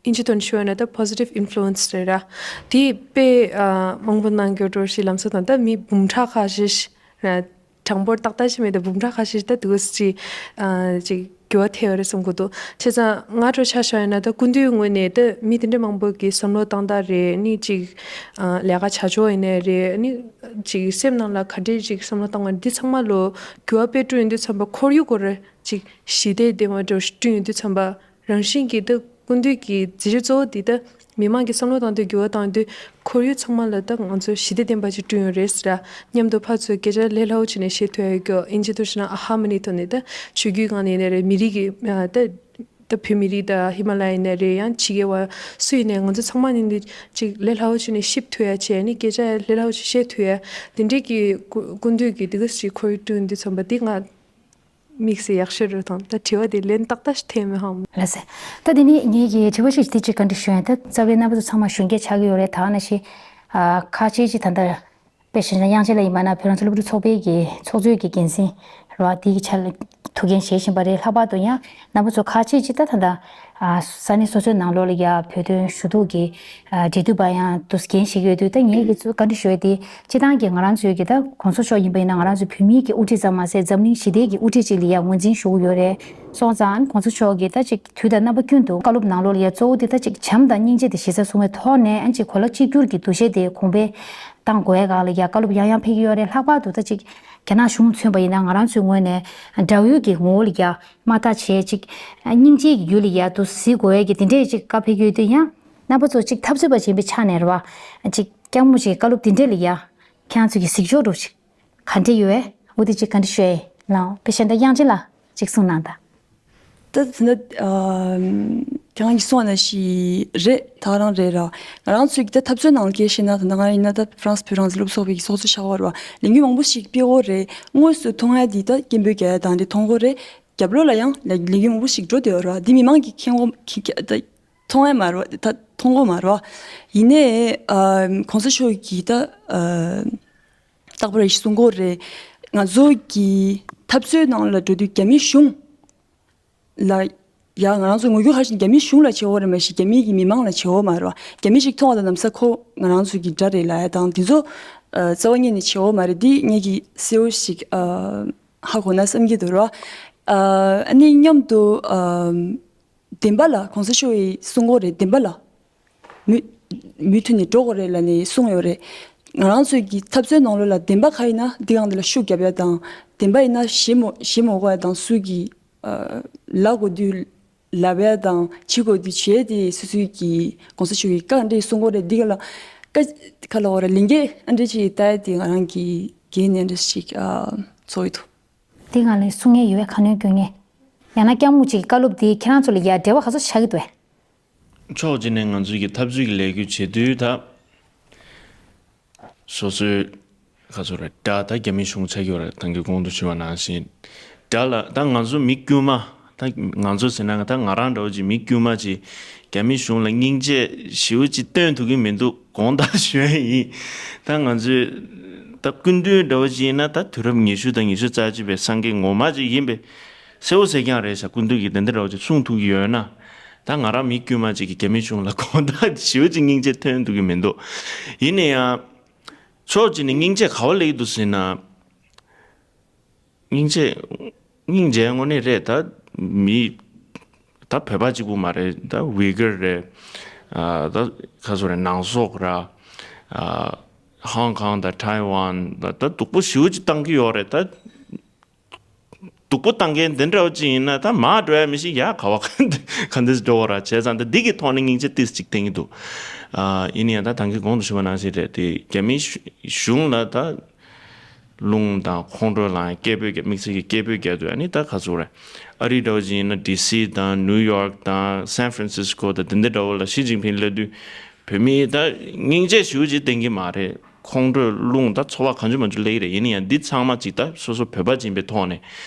ཨིན་ཇི་དོན་ཞུ་བ་ན་ད་positive influence རེད་ར། དེ་དཔེ་ཨ་མང་པོ་གནང་རྒྱུ་འགྲོ་ཞིག་ལམ་སང་དང་ད་མི་འབུམ་ཕྲག་ཁ་ཤས་ཤིག་ར། གྲངས་འབོར་ཏག་ཏག་ཞིག་མེད་དེ་འབུམ་ཕྲག་ཁ་ཤས་ཤིག་ད་དུས་ཅིག་ཨ་ཅིག་འགྱུར་བ་ཐེབས་ཡོད་རེད་བསམ་གྱི་འདུག་བྱས་ཙང་ང་འདྲ་ཆ་བཞག་ཡིན་ན་ད་ཀུན་འདུས་ངོས་ནས་ད་མི་དེ་འདྲ་མང་པོ་གི་བསམ་བློ་བཏང་སྟངས་རེད། ནི་ཅིག་ཨ་ལས་ཀ་བྱ་ཕྱོགས་ཡིན་ནའི་རེད། ནི་ཅིག་སེམས་ནང་ལ་ག་འདྲས་ཅིག་བསམ་བློ་བཏང་བ་འདི་ཚང་མ་ལོ་འགྱུར་བ་དཔེ་བསྐྲུན་ཡོང་དུས་ཙམ་པ་ཁོར་ཡུག་སྐོར་རེད། ཅིག་ཞི་བདེ་ལྡན་པ་འདྲ་བོ་ཞིག་བསྐྲུན་ཡོང་དུས་ཙམ་པ་རང་བཞིན་གྱིས་ད་ཀུན་འདུས་ཀྱི་མཛད་རྗེས་གཙོ་བོ་འདི་ད་མི་མང་གི་བསམ་བློ་བཏང་དུས་འགྱུར་བ་བཏང་དུས་ཁོར་ཡུག་ཚང་མ་ལ་ད་ང་ཚོ་ཞི་བདེ་ལྡན་པ་ཅིག་བསྐྲུན་ཡོད་རེད་ཟེར་ར། མཉམ་དུ་ཕར་ཚུར་སྐད་ཆ་ལས་སླ་བོ་བྱས་ནས་བཤད་ཐུབ་ཡ་ཡོད་སྐྱོ། ཨིན་ཇི་ཐོག་བཤད་ན་ཨ་ཧ་མ་ནི་ཐོག་ནས་ད་ཆོས་བརྒྱུད་སྒང་ནས་ཡིན་ནའི་རེད། མི་རིགས་ཀྱི་ཨ་ད་ད་བོད་མི་རིགས་ད་ཧི་མ་ལ་ཡ་ཡིན་ནའི་རེད། ཡང་ཕྱི་རྒྱལ་བ་སུ་ཡིན་ནའི་ང་ཚོ་ཚང་མ་ནི་འདི་ཅིག་ལས་སླ་བོ་བྱས་ནས་ཤེས་ཐུབ་ཡ་བྱས། ནི་སྐད་ཆ་ལས་སླ་བོ་བྱས་བཤད་ཐུབ་ཡ་དེ་འདྲས་ཀྱི་ཀུ་ཀུན་འདུས་ཀྱི་འདི་ག་ཞིག་ཁོར་ཡུག་བསྐྲུན་དུས་ཙམ་པ་འདི་ང་དམིགས་བསལ་ཡག་ཤོས་རེད་དང་། ད་དྲི་བ་དེ་ལན་ཏག་ཏག་ཞིག་ཐེབས་མེད་ཧམ། ལགས་སེ། ད་དེ་ནི་ངེད་ཀྱི་དྲི་བ་ཞིག་དེ་གཅིག་བཀའ་འདྲི་ཞུ་ཡ། ད་རྩ་བའི་རྣམ་པ་ཚོ་ཚང་མ་གཞོན་སྐྱེས་ཆགས་ཀྱི་ཡོད་རེད། ད་ནང་བཞིན་ཨ་ཁ་ཆེ་ཅིག་ད་ལྟ་དཔེ་བཞག་ན་དབྱངས་ཅན་ལགས་ཡིན་པ་ན་བོད་རང་བཙན་སློབ་ཕྲུག་ཚོགས་པའི་གི་ཚོགས་གཙོའི་གི་འགན་འཛིན་རེད་བ། དེའི་གི་ཆ་ལ་ཐུགས་འགན་བཞེས་བཞིན་པ་རེད། ལྷག་པར་དུ་ཡང་རྣམ་པ་ཚོ་ཁ་ཆེ་ཅིག་ད་ད་ལྟ་ཨ་ས་གནས་སོ་སོའི་ནང་ལོགས་ལ་ཡ་བོད་དོན་ཞུ་གཏུག་གི་ཨ་འབྲེལ་མཐུད་པ་ཡང་དུ་འགན་བཞེས་ཀྱི་ཡོད་དུས། ད་ངེད་ཀྱི་ཚོ་བཀའ་འདྲི་ཞུ་ཡ་དེ་སྤྱི་བཏང་གི་ང་རང་ཚོའི་གི་ད་གོང་ས་མཆོག་ཡིན་པ་ཡིན་ན་ང་རང་ཚོ་བོད་མིའི་གི་དབུ་ཁྲིད་ཙམ་མ་ཟད་འཛམ་གླིང་ཞི་བདེའི་གི་དབུ་ཁྲིད་ཅིག་ལ་ཡ་ངོས་འཛིན་ཞུ་གི་ཡོད་རེད། སོང་ཙང་གོང་ས་མཆོག་གིས་ད་ཅིག་དུས་དང་རྣམ་པ་ཀུན་ཏུ་བཀའ་སློབ་ནང་ལོགས་ལ་ཡ་གཙོ་བོ་དེ་ད་ཅིག་བྱམས་དང་སྙིང་རྗེ་དེ་གཞི་རྩར་བཟུང་བའི་ཐོག་ནས་ཨ་ཅིག་གོ་ལ་གཅིག་གྱུར་གྱི་འདུ་ཤེས་དེ་གོང་འཕེལ་བཏང་དགོས་ཡ་སྒང་ལ་ཡ་བཀའ་སློབ་ཡང་ཡང་ཕེབས་ཀྱི་ཡོད་རེད། ལྷག་པར་དུ་ད་ཅིག་རྒྱ་ནག་གཞུང་མཚོན་པ་ཡིན་ན་ང་རང་ཚོའི་ངོས་ནས་དགྲ་བོའི་གི་ངོ་བོ་ལ་ཡ་མ་ལྟ་བྱས་ཅིག་སྙིང་རྗེ་གི་ཡུལ་ལ་ཡ་དུ་གཟིགས་དགོས་ཡ་གི་དེ་འདྲས་ཅིག་བཀའ་ཕེབས་ཀྱི་ཡོད་དུས། ཡང་རྣམ་པ་ཚོ་ཅིག་འཐབ་རྩོད་པ་ཅིག་ཡིན་པའི་ཆ་ནས་རེད་བ། ཅིག་སྐྱག་མོ་ཅིག་བཀའ་སློབ་དེ་འདྲས་ལ་ཡ་ཁྱེད་རང་ཚོ་གི་གཟིགས་ཕྱོགས་འདྲ་ཅིག་ག་འདྲ་ཡོད། འོ་དེ་ཅིག་བཀའ་འདྲི་ཞུ་ཡ་ཡིན། ལགས་འོ། དཔེ་བཞག་ན་ད་དབྱངས་ཅན་ལགས་ཅིག་གསུངས་གནང་དང་། ད་དེ་འདྲ་ཨ་ཁྱེད་རང་གིས་གསུངས་པ་ནང་བཞིན་རེད། ད་ག་རང་རེད་ར། ང་རང་ཚོའི་གི་ད་འཐབ་རྩོད་ནང་ལ་སྐད་བཤད་ན། ད་ལྟ་ང་ཡིན་ན་ད་ཧྥ་རན་སི་བོད་རང་བཙན་སློབ་ཚོགས་པའི་གི་ཚོགས་གཙོ་ཆགས་པ་རེད་བ། ལས་འགུལ་མང་པོ་ཞིག་སྤེལ་ཡོད་རེད། དངོས་སུ་མཐོང་ཡ་དེ་ད་སྐད་འབོད་རྒྱག་ཡ་དང་དེ་མཐོང་གི་ཡོད་རེད། རྒྱབ་ལོགས་ལ་ཡང་ལས་ལས་འགུལ་མང་པོ་ཞིག་འགྲོ་བསྡད་ཡོད་རེད་བ། འདི་མི་མང་གིས་མཁྱེན་གོ་མཁྱེན་མཁྱེན་ད་མཐོང་ཡ་མ་རེད་བ། ད་མཐོང་གོ་མ་རེད་བ། ཡིན་ནའི་ཨ་གོང་ས་མཆོག་གིས་ད་ཨ་རྟག་པར་གསུང་གི་ཡོད་རེད། ང་ཚོ་གི་འཐབ་རྩོད་ནང་ལ་འགྲོ་དུས་རྒྱ་མི་གཞུང་ལ་ཡ། ང་རང་ཚོ་ངོ་རྒོལ་ག་རེ་བྱེད་ན་རྒྱ་མི་གཞུང་ལ་བྱེད་ཡོད་རེད། མ་གཞི་རྒྱ་མི་གི་མི་མང་ལ་བྱེད་ཡོད་མ་རེད་བ། རྒྱ་མི་ཞིག་མཐོང་བ་དང་ལམ་སང་ཁོ་ང་རང་ཚོ་གི་དགྲ་རེད་ལབ་ཡ་དང་དེ་ཚོ་ཨ་རྩ་བ་ཉིད་ནས་བྱེད་ཡོད་མ་རེད། འདི་ངེད་ཀྱིས་གསལ་བོ་ཞིག་ཨ་ཧ་གོ་ན་བསམ་གྱི་འདུག་ར། ཨ་ནི་མཉམ་དུ་ཨ་བདེན་པ་ལ་གོང་ས་མཆོག་གིས་གསུང་གི་ཡོད་རེད། བདེན་པ་ལ་མུ་མུ་མཐུད་ནས་འགྲོ་དགོས་རེད་ལབ་ནས་གསུངས་ཡོད་རེད། ང་རང་ཚོའི་གི་འཐབ་རྩོད་ནང་ལོགས་ལ་བདེན་པ་ག་ཡིན་ན་འདི་སྒང་འདི་ལ་ཤུགས་རྒྱབ་ཡ་དང་། བདེན་པ་ཡིན་ན་ཞེ་མ་ཞེ་མ་དགོས་ཡ་དང་། སུ་གི་ཨ་ལབ་དགོས་དུས་ལབ་ཡ་དང་། བྱེད་དགོས་དུས་བྱེད་ཡ་དེ་སོ་སོའི་གི་གོང་ས་མཆོག་གིས་བཀའ་འདྲ་གསུང་གི་ཡོད་རེད། འདི་ག་ལ་བཀའ་ག་ལ་འོ་ར་ལན་འགེལ་ཨ་འདྲ་ཅིག་ལྟ་ཡ་དེ་ང་རང་གི་འགན་ནི་འདྲ་ཞིག་ཨ་ཚོར་གྱི་འདུག་དེ་སྒང་ལ་གསུང་མཁན་ཡོད་པས། ཁ་སྣོན་སྐྱོན་མཁན། ཡང་ན་སྐྱག་མུ་ཅིག་བཀའ་སློབ་དེ་ཁྱེད་རང་ཚོ་ལ་ཡ་འབྲེལ་བ་ག་ཚོད་ཆགས་ཀྱི་འདུག་གས། ཕྱོགས་གཅིག་ནས་ང་ཚོའི་གི་འཐབ་རྩོད་ཀྱི་ལས་འགུལ་བྱེད་དུས་ད་སོ་སོའི་ག་ཚོད་རེད། དགྲ་ད་རྒྱ་མི་གཞུང་ཆགས་ཀྱི་ཡོད་རེད། ད་གིན་གོང་དུ་ཞུས་པ་ནང་བཞིན་དགྲ་ལ་ད་ང་ཚོ་མི་དཀྱུས་མ། ད་ང་ཚོ་ཟེར་ན་ད་ང་རང་འདྲ་བོ་ཅིག་མི་དཀྱུས་མ་ཅིག་རྒྱ་མི་གཞུང་ལ་སྙིང་རྗེ་ཞེ་པོ་ཅིག་སྟོན་ཐུབ་ཀྱི་མི་འདུག་དགོངས་དག་ཞུ་ཡ་ཡིན། ད་ང་ཚོས་ད་སྐུ་མདུན་འདྲ་བོ་ཅིག་ཡིན་ན་ད་དུས་རབས་ཉི་ཤུ་དང་ཉི་ཤུ་རྩ་གཅིག་པའི་སངས་རྒྱས་ངོ་མ་ཅིག་ཡིན་པས། གསལ་བོ་གསལ་རྐྱང་རེད་ཤག་སྐུ་མདུན་གྱིས་དེ་འདྲ་འདྲ་བོ་ཅིག་གསུང་ཐུབ་ཀྱི་ཡོད་ན། ད་ང་རང་མི་དཀྱུས་མ་ཅིག་གིས་རྒྱ་མི་གཞུང་ལ་དགོངས་དག་ཞེ་པོ་ཅིག་སྙིང་རྗེ་སྟོན་ཐུབ་ཀྱི་མི་འདུག་ཡིན་ན་ཡང་ཕྱོགས་གཅིག་ནས་སྙིང་རྗེ་ག་པར་སླེབས་ཀྱི་འདུག་ཟེར་ན། སྙིང་རྗེ་སྙིང་རྗེ་དངོས་གནས་རེད། ད་མི་ ད་བོད་པ་གཅིག་པུ་མ་རེད། ད་ཝི་གར་རེད། ཨ་ད་ག་སོ་རེད། ནང་སོག་ར། ཨ་ཧོང་ཀོང་དང་ཐའེ་ཝན་ད་ད་སྡུག་པོ་ཞེ་པོ་ཅིག་བཏང་གི་ཡོད་རེད། ད་སྡུག་པོ་བཏང་མཁན་འདི་འདྲ་བོ་ཅིག་ཡིན་ན། ད་མར་འགྲོ་ཡ་མི་ཤེས་ཡ། ག་བ་ག་འདི་འགྲོ་བ་ར། བྱས་ཙང་ད་འདི་གི་ཐོག་ནས་སྙིང་རྗེ་ཏིས་ཅིག་བསྟན་གི་འདུག་ཨ་ཡིན་ཡང་ད་ད་གིན་གོང་དུ་ཞུས་པ་ནང་བཞིན་རེད། དེ་རྒྱ་མིའི་གཞུང་ལ་ད་རླུང་དང་ཁོང་ཁྲོ་ལངས། སྐད་འབོད་རྒྱག་དམིགས་བསལ་གྱི་སྐད་འབོད་རྒྱག་དུས། ཨ་ནི་ད་ག་ཚོད་རེད། ཨ་རི་འདྲ་བོ་ཅིག་ཡིན་ན་ཌི་སི་དང་ནིའུ་ཡོག་དང་སན་ཧྥ་རན་སིས་ཀོ་དང་དེ་འདྲ་འདྲ་བོ་ལ་ཞི་ཅིན་ཕིང་སླེབས་དུས། བོད་མིས་ད་སྙིང་རྗེ་ཞེ་པོ་ཅིག་བསྟན་གྱི་མ་རེད། ཁོང་ཁྲོ་རླུང་ད་ཚོར་བ་གང་བྱུང་མང་བྱུང་སླེབས་ཀྱི་རེད། ཡིན་ན་ཡང་འདི་ཚང་མ་ཅིག་ད་སོ་སོ་བོད་པ་ཅིག་ཡིན་པའི་ཐོག་ནས་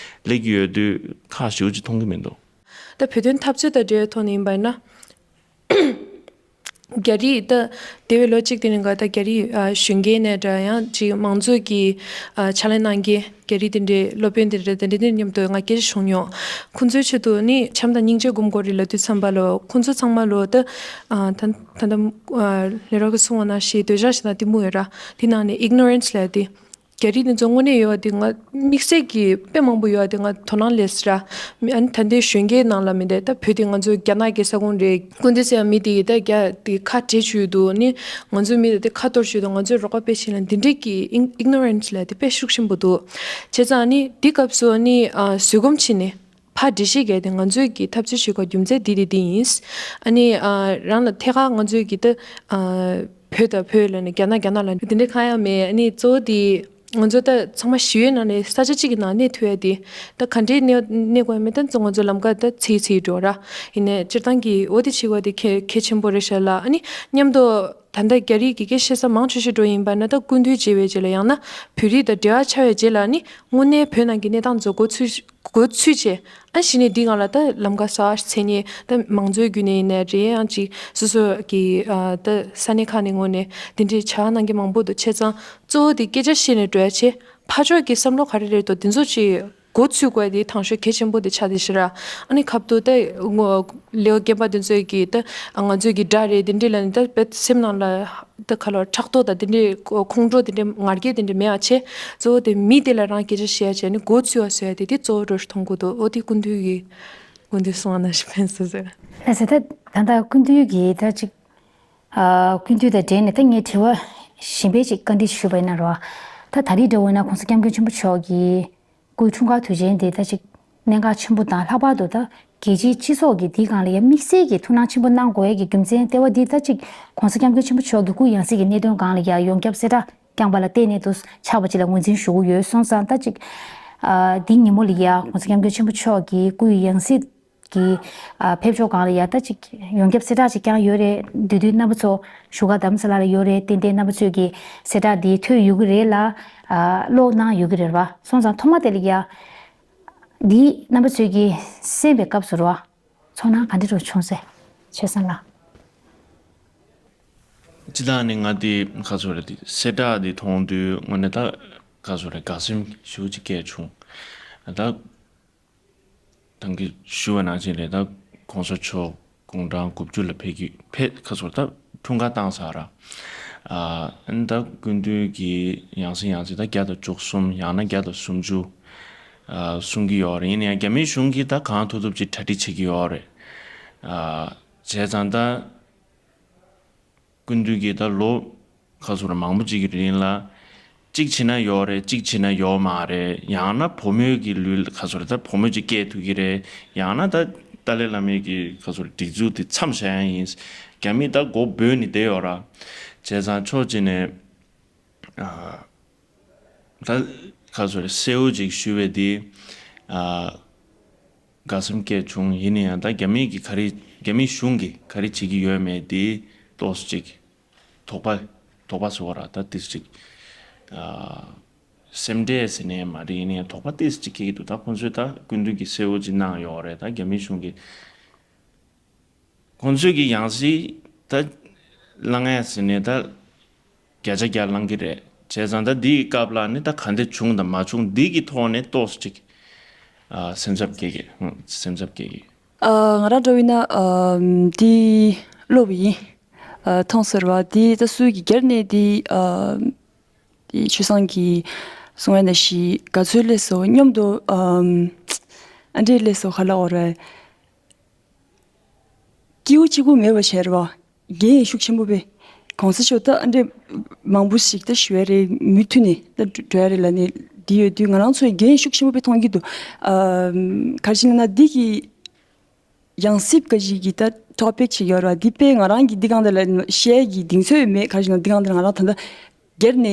སླེབས་ཀྱི་ཡོད་དུས་ཁག་ཞེ་པོ་ཅིག་མཐོང་གི་མི་འདུག་ད་བོད་དོན་འཐབ་རྩོད་དང་འབྲེལ་བའི་ཐོག་ནས་ཡིན་པ་ཡིན་ན། རྒྱ་རིགས་ད་འདས་པའི་ལོ་གཅིག་དེ་རིང་ག་ད་རྒྱ་རིགས་ཨ་གཞོན་སྐྱེས་ནས་འདྲ། ཡང་ཅིག་མང་གཙོ་གི་ཨ་ཕྱག་ལས་གནང་མཁན་རྒྱ་རིགས་དེ་འདྲའི་སློབ་དཔོན་དེ་འདྲ་དེ་འདྲ་དེ་མཉམ་དུ་ང་སྐད་ཆ་བྱུང་མྱོང་། ཁོང་ཚོའི་ཆེད་དུ་ནི་བྱམས་དང་སྙིང་རྗེ་སྒོམ་དགོས་རེད་ལབ་དུས་ཙམ་པ་ལ། ཁོང་ཚོ་ཚང་མ་ལོ་ད་ཨ་ད་ད་ལྟ་ཨ་ལས་རོགས་ཀྱིས་གསུངས་པ་ནང་བཞིན་འདོད་ཆགས་ཞེ་དྲག་གཏི་མུག་ཡོད་ར། དེ་ནང་ནས་ཨིག་ནོ་རན་སི་ལབ་དེ། རྒྱ་རིགས་དེ་ཚོ་དངོས་གནས་ཡོད་པ་དེ་ང་དམིགས་བསལ་གྱི་དཔེ་མང་པོ་ཡོད་པ་དེ་ང་དོ་སྣང་སླེབས་སོང་ར། མི་ཨ་ནི་ད་ལྟའི་གཞོན་སྐྱེས་ནང་ལ་མི་འདུག་ད་བོད་དེ་ང་ཚོ་རྒྱ་ནག་གི་ས་ཁོངས་རེད། སྐུ་མདུན་ཟེར་ཡ་མི་དེ་ཡིས་ད་རྒྱ་དེ་ཁ་བྲལ་བཅུག་འདུག་ནི། ང་ཚོའི་མི་དེ་ཁ་གཏོར་བཅུག་འདུག་ང་ཚོའི་རོགས་པ་དཔེ་བྱིན་ལ་འདི་འདྲས་ཀྱི་ཨིག་ནོ་རན་སི་ལབ་དེ་དཔེ་ཤུགས་ཆེན་པོ་འདུག་བྱས་ཙང་ནི་འདི་སྐབས་སུ་ནི་ཨ་བཟོད་སྒོམ་བྱས་ནས། ཕར་འགྲེལ་བཤད་རྒྱག་དེ་ང་ཚོའི་གི་འཐབ་རྩོད་བྱེད་དགོས་རྒྱུ་མཚན་འདི་དེ་འདི་ཡིན། ཨ་ནི་ཨ་རང་ལ་ཐད་ཀར་ང་ཚོའི་གི་ད་ཨ་བོད་དང་བོད་ལབ་ནས་རྒྱ་ནག་རྒྱ་ནག་ལབ་ནས་དེ་འདྲའི་ཁ་ཡ་མེད། ཨ་ནི་གཙོ་བོ་དེ་ང་ཚོ་ད་ཚང་མ་ཞི་བའི་ནང་ནས་ས་ཆ་གཅིག་གི་ནང་གནས་ཐུབ་ཡ་དེ་ད་ག་འདྲའི་གནས་གནས་དགོས་ཡ་མེད། ད་ང་ཚོ་ལམ་ཀ་ད་ཚིག་ཚིག་འགྲོ་ར། ཡིན་ནའི་སྤྱིར་བཏང་གི་འོ་དེ་བྱེད་དགོས་དེ་གལ་གལ་ཆེན་པོ་རེད་ཤག་ལ། ཨ་ནི་མཉམ་དུ་ད་ལྟ་རྒྱ་རིགས་ཀྱི་སྐད་བཤད་ས་མང་ཆེ་ཤོས་འགྲོ་ཡིན་པ་ན། ད་སྐུ་མདུན་མཇལ་བའི་རྗེས་ལ་ཡང་ན་བོད་རིགས་དང་འབྲེལ་བ་ཆགས་པའི་རྗེས་ལ་ནི་དངོས་གནས་བོད་ནང་གི་གནས་སྟངས་ཚོ་མགོ་ཚུད་མགོ་ཚུད་བྱས། ཨ་གཞི་ནས་འདི་སྒང་ལ་ད་ལམ་ཁ་གསར་པ་མཚན་སྙན་ད་མང་གཙོའི་བརྒྱུད་ནས་ཡིན་ནའི་རེད། ཡང་ཅིག་སོ་སོ་གི་ཨ་ད་ས་གནས་ཁག་ནས་ངོས་ནས་འདི་འདྲའི་བྱ་བ་གནང་མཁན་མང་པོ་འདུག་བྱས་ཙང་གཙོ་བོ་དེ་སྐད་ཆ་བཤད་ནས་འགྲོ་ཡ་བྱས། ཕར་ཕྱོགས་ཀྱི་བསམ་བློ་ག་རེ་རེད་འདུག་དེ་ཚོ་ཅིག་མགོ་ཚུད་དགོས་དེ་དང་ཤོས་གལ་ཆེན་པོ་དེ་ཆགས་བསྡད་ཤག་ར། ཨ་ནི་ཁ་ཐུག་ད་ངོ་ལེའུ་རྒན་པ་དེ་ཚོས་ཀྱིས་ད་ང་ཚོས་ཀྱི་དགྲ་རེད་དེ་འདྲས་ལབ་ནས་ད་དཔེ་སེམས་ནང་ལ་ད་ག་ལོར་ཕྲག་དོག་དང་དེ་འདྲས་ཁོང་ཁྲོ་དེ་འདྲས་ང་རྒྱལ་དེ་འདྲས་མེད་པ་བྱས། གཙོ་བོ་དེ་མི་དེ་ལ་རང་སྐད་ཆ་བཤད་ཡ་བྱས་ནས་མགོ་ཚུད་པ་བཟོ་ཡ་དེ་དེ་གཙོ་བོ་འདྲ་ཞིག་མཐོང་གི་འདུག་འོ་དེ་སྐུ་མདུན་གྱིས་སྐུ་མདུན་གསུངས་པ་ནང་བཞིན་ཕན་སོང་ཟེར། ལགས་སོ། ད་ད་ལྟ་སྐུ་མདུན་གྱིས་ད་ཅིག་ཨ་སྐུ་མདུན་དང་འབྲེལ་ནས་ད་ངས་དྲི་བ་གཞན་པའི་ཅིག་བཀའ་འདྲི་ཞུས་པ་ཡིན་ན་རོ། ད་ད་རེས་འདྲ་བོ་ཡིན་ན་༸གོང་ས་༸སྐྱབས་མགོན་ཆེན་པོ་མཆོག་གི་སྐུའི་འཁྲུངས་སྐར་དུས་ཆེན་དེ་ད་ཅིག་གནད་འགག་ཆེན་པོ་དང་། ལྷག་པར་དུ་ད་རྒྱལ་སྤྱིའི་སྤྱི་ཚོགས་ཀྱིས་འདིའི་སྒང་ལ་ཡ་དམིགས་བསལ་གྱི་ཐུགས་སྣང་ཆེན་པོ་གནང་དགོས་ཡ་གི་རྒྱུ་མཚན་ལྟེ་བ་འདི་ད་ཅིག་༸གོང་ས་༸སྐྱབས་མགོན་ཆེན་པོ་མཆོག་གི་སྐུའི་ཡང་སྲིད་ཀྱི་གནད་དོན་སྒང་ལ་ཡ་ཡོངས་ཁྱབ་གསལ་བསྒྲགས་བསྐྱངས་པ་ལ་བརྟེན་ནས་དུ་ཆགས་པ་ཅིག་ལ་ངོས་འཛིན་ཞུ་གི་ཡོད། སོང་ཙང་ད་ཅིག་ཨ་འདི་ཉིན་མོ་ལ་ཡ་༸གོང་ས་༸སྐྱབས་མགོན་ཆེན་པོ་མཆོག་གི་སྐུའི་ཡང་སྲིད་ཀྱི་ཨ་ཕེབས་ཕྱོགས་སྒང་ལ་ཡ་ད་ཅིག་ཡོངས་ཁྱབ་གསལ་བསྒྲགས་ཅིག་བསྐྱངས་ཡོད་རེད། འདི་དུས་རྣམ་པ་ཚོ་བཞུགས་སྒར་རྡ་རམ་ས་ལ་ལ་ཡོད་རེད། ཏན་ཏན་རྣམ་པ་ཚོས་ཀྱི་གསལ་བསྒྲགས་འདི་ཐོས་ཡོད་ཀྱི་རེད་ལ། ཨ་ཀློག་གནང་ཡོད་ཀྱི་རེད་བ། སོང་ཙང་ཐོག་མ་དེ་ལ་ཡ་འདི་རྣམ་པ་ཚོས་ཀྱི་གསན་པའི་སྐབས་སུ་རོ། ཚོར་སྣང་ག་འདྲ་རུ་བྱུང་ཟེར། ཆོས་བཟང་ལགས། སྤྱིར་བཏང་ནི་ང་འདི་ག་ཚོད་རེད། འདི་གསལ་བསྒྲགས་འདི་མཐོང་དུས་དངོས་གནས་ད་ག་ཚོད་རེད། དགའ་སེམས་ཞེ་པོ་ཅིག་སྐྱེས་བྱུང་། ད་ད་གིན་ཞུས་པ་ནང་བཞིན་རེད། ད་༸གོང་ས་མཆོག་དགུང་གྲངས་དགུ་བཅུ་ལ་ཕེབས་ཀྱི་ཕེབས་ག་ཚོད་རེད། ད་འཁྲུངས་སྐར་བཏང་ཚར་ར། ཨ་ནི་ད་སྐུ་མདུན་གྱི་ཡང་སྲིད་ཡང་སྲིད་ད་བརྒྱ་དང་བཅུ་གསུམ་ཡང་ན་བརྒྱ་དང་སུམ་ཅུ་ཨ་གསུང་གི་ཡོད་རེད། ཡིན་ན་ཡང་རྒྱ་མིའི་གཞུང་གིས་ད་གང་ཐུབ་ཐུབ་ཅིག་གྲ་སྒྲིག་བྱེད་ཀྱི་ཡོད་རེད། ཨ་བྱས་ཙང་ད་སྐུ་མདུན་གྱིས་ད་ལོ་ག་ཚོད་རེད་མང་པོ་ཅིག་གི་རིང་ལ་གཅིག་བྱས་ན་ཡོད་རེད། གཅིག་བྱས་ན་ཡོད་མ་རེད། ཡང་ན་བུ་མོའི་གི་ལུས་ག་ཚོད་རེད། ད་བུ་མོ་ཅིག་སྐྱེས་ཐུབ་ཀྱི་རེད། ཡང་ན་ད་ཏཱ་ལའི་བླ་མའི་གི་ག་ཚོད་རེད་སྒྲིག་འཛུགས་དེ་མཚམས་བཞག་ཡ་ཡིན། རྒྱ་མིས་ད་མགོ་འབོད་ནས་བསྡད་ཡོད་ར། བྱས་ཙང་ཕྱོགས་གཅིག་ནས་ཨ་ད་ག་ཚོད་རེད་གསལ་བོ་ཅིག་ཞུ་བའི་དེ་ཨ་དགའ་སེམས་སྐྱེས་བྱུང་། ཡིན་ན་ཡང་ད་རྒྱ་མི་གིས་ག་རེ་རྒྱ་མི་གཞུང་གིས་ག་རེ་བྱེད་ཀྱི་ཡོད་མེད་དེ་ཏོག་ཙམ་ཅིག་དོགས་པ་དོགས་པ་བཟོ་བ་ར། ད་ཏོག་ཙམ་ཅིག་ཨ་སེམས་ཁྲལ་ཟེར་ནའི་མ་རེད། ཡིན་ན་ཡང་དོགས་པ་ཏོག་ཙམ་ཅིག་སྐྱེ་གི་འདུག་ད་ཁོང་ཚོས་ད་སྐུ་མདུན་གྱིས་གསལ་བོ་ཅིག་གནང་ཡོད་རེད། ད་རྒྱ་མི་གཞུང་གིས་ཁོང་ཚོས་ཀྱི་ཡང་སྲིད་ད་བླང་ཡ་ཟེར་ནས་ད་བརྒྱ་ཆ་བརྒྱ་བླང་གི་རེད། བྱས་ཙང་ད་འདིའི་སྐབས་ལ་ནི་ད་ག་འདྲ་བྱུང་དང་མ་བྱུང་འདི་གི་ཐོག་ནས་ཏོག་ཙམ་ཅིག་ཨ་སེམས་འཚབ་སྐྱེ་གི་ཨ་སེམས་འཚབ་སྐྱེ་གི་ཨ་ང་རང་འདྲ་བོ་ཡིན་ན་ཨ་འདི་ཀློག་པ་ཡིན། ཨ་མཐོང་ཟེར་བ་འདི་ད་སུའི་གི་སྒེར་ནས་འདི་ཨ་འདི་ཆོས་བཟང་གིས་གསུང་བ་ནང་བཞིན་ག་ཚོད་སླེབས་སོང་། མཉམ་དུ་ཨ་ཨ་འདྲས་སླེབས་སོང་། ག་ལ་འོ་རེད། སྐྱིད་པོ་གཅིག་པུ་མེད་པ་བྱས་རེད་བ། འགན་ཤུགས་ཆེན་པོ་པས། གོང་ས་མཆོག་ད་ཨ་འདྲས་མང་པོ་ཞིག་ད་ཞུ་ཡ་རེད། མུ་མཐུད་ནས་ད་འགྲོ་ཡ་རེད་ལབ་ནས་འདི་ཡོད་དུས། ང་རང་ཚོས་འགན་ཤུགས་ཆེན་པོ་དཔེ་མཐོང་གི་འདུག་ཨ་ག་རེ་ཞིག་ན་འདི་གི་ཡང་སྲིད་ག་ཞིག་གི་ད་ཊོ་པིག་ཅིག་ཡོད་ར། འདི་དཔེ་ང་རང་གི་འདི་གང་དེ་ལ་བཤད་ཀྱི་གདེང་ཚོད་མེད། ག་རེ་ཞིག་ན་འདི་གང་དེ་ལ་ང་རང་ད་ལྟ་སྒེར་ནས་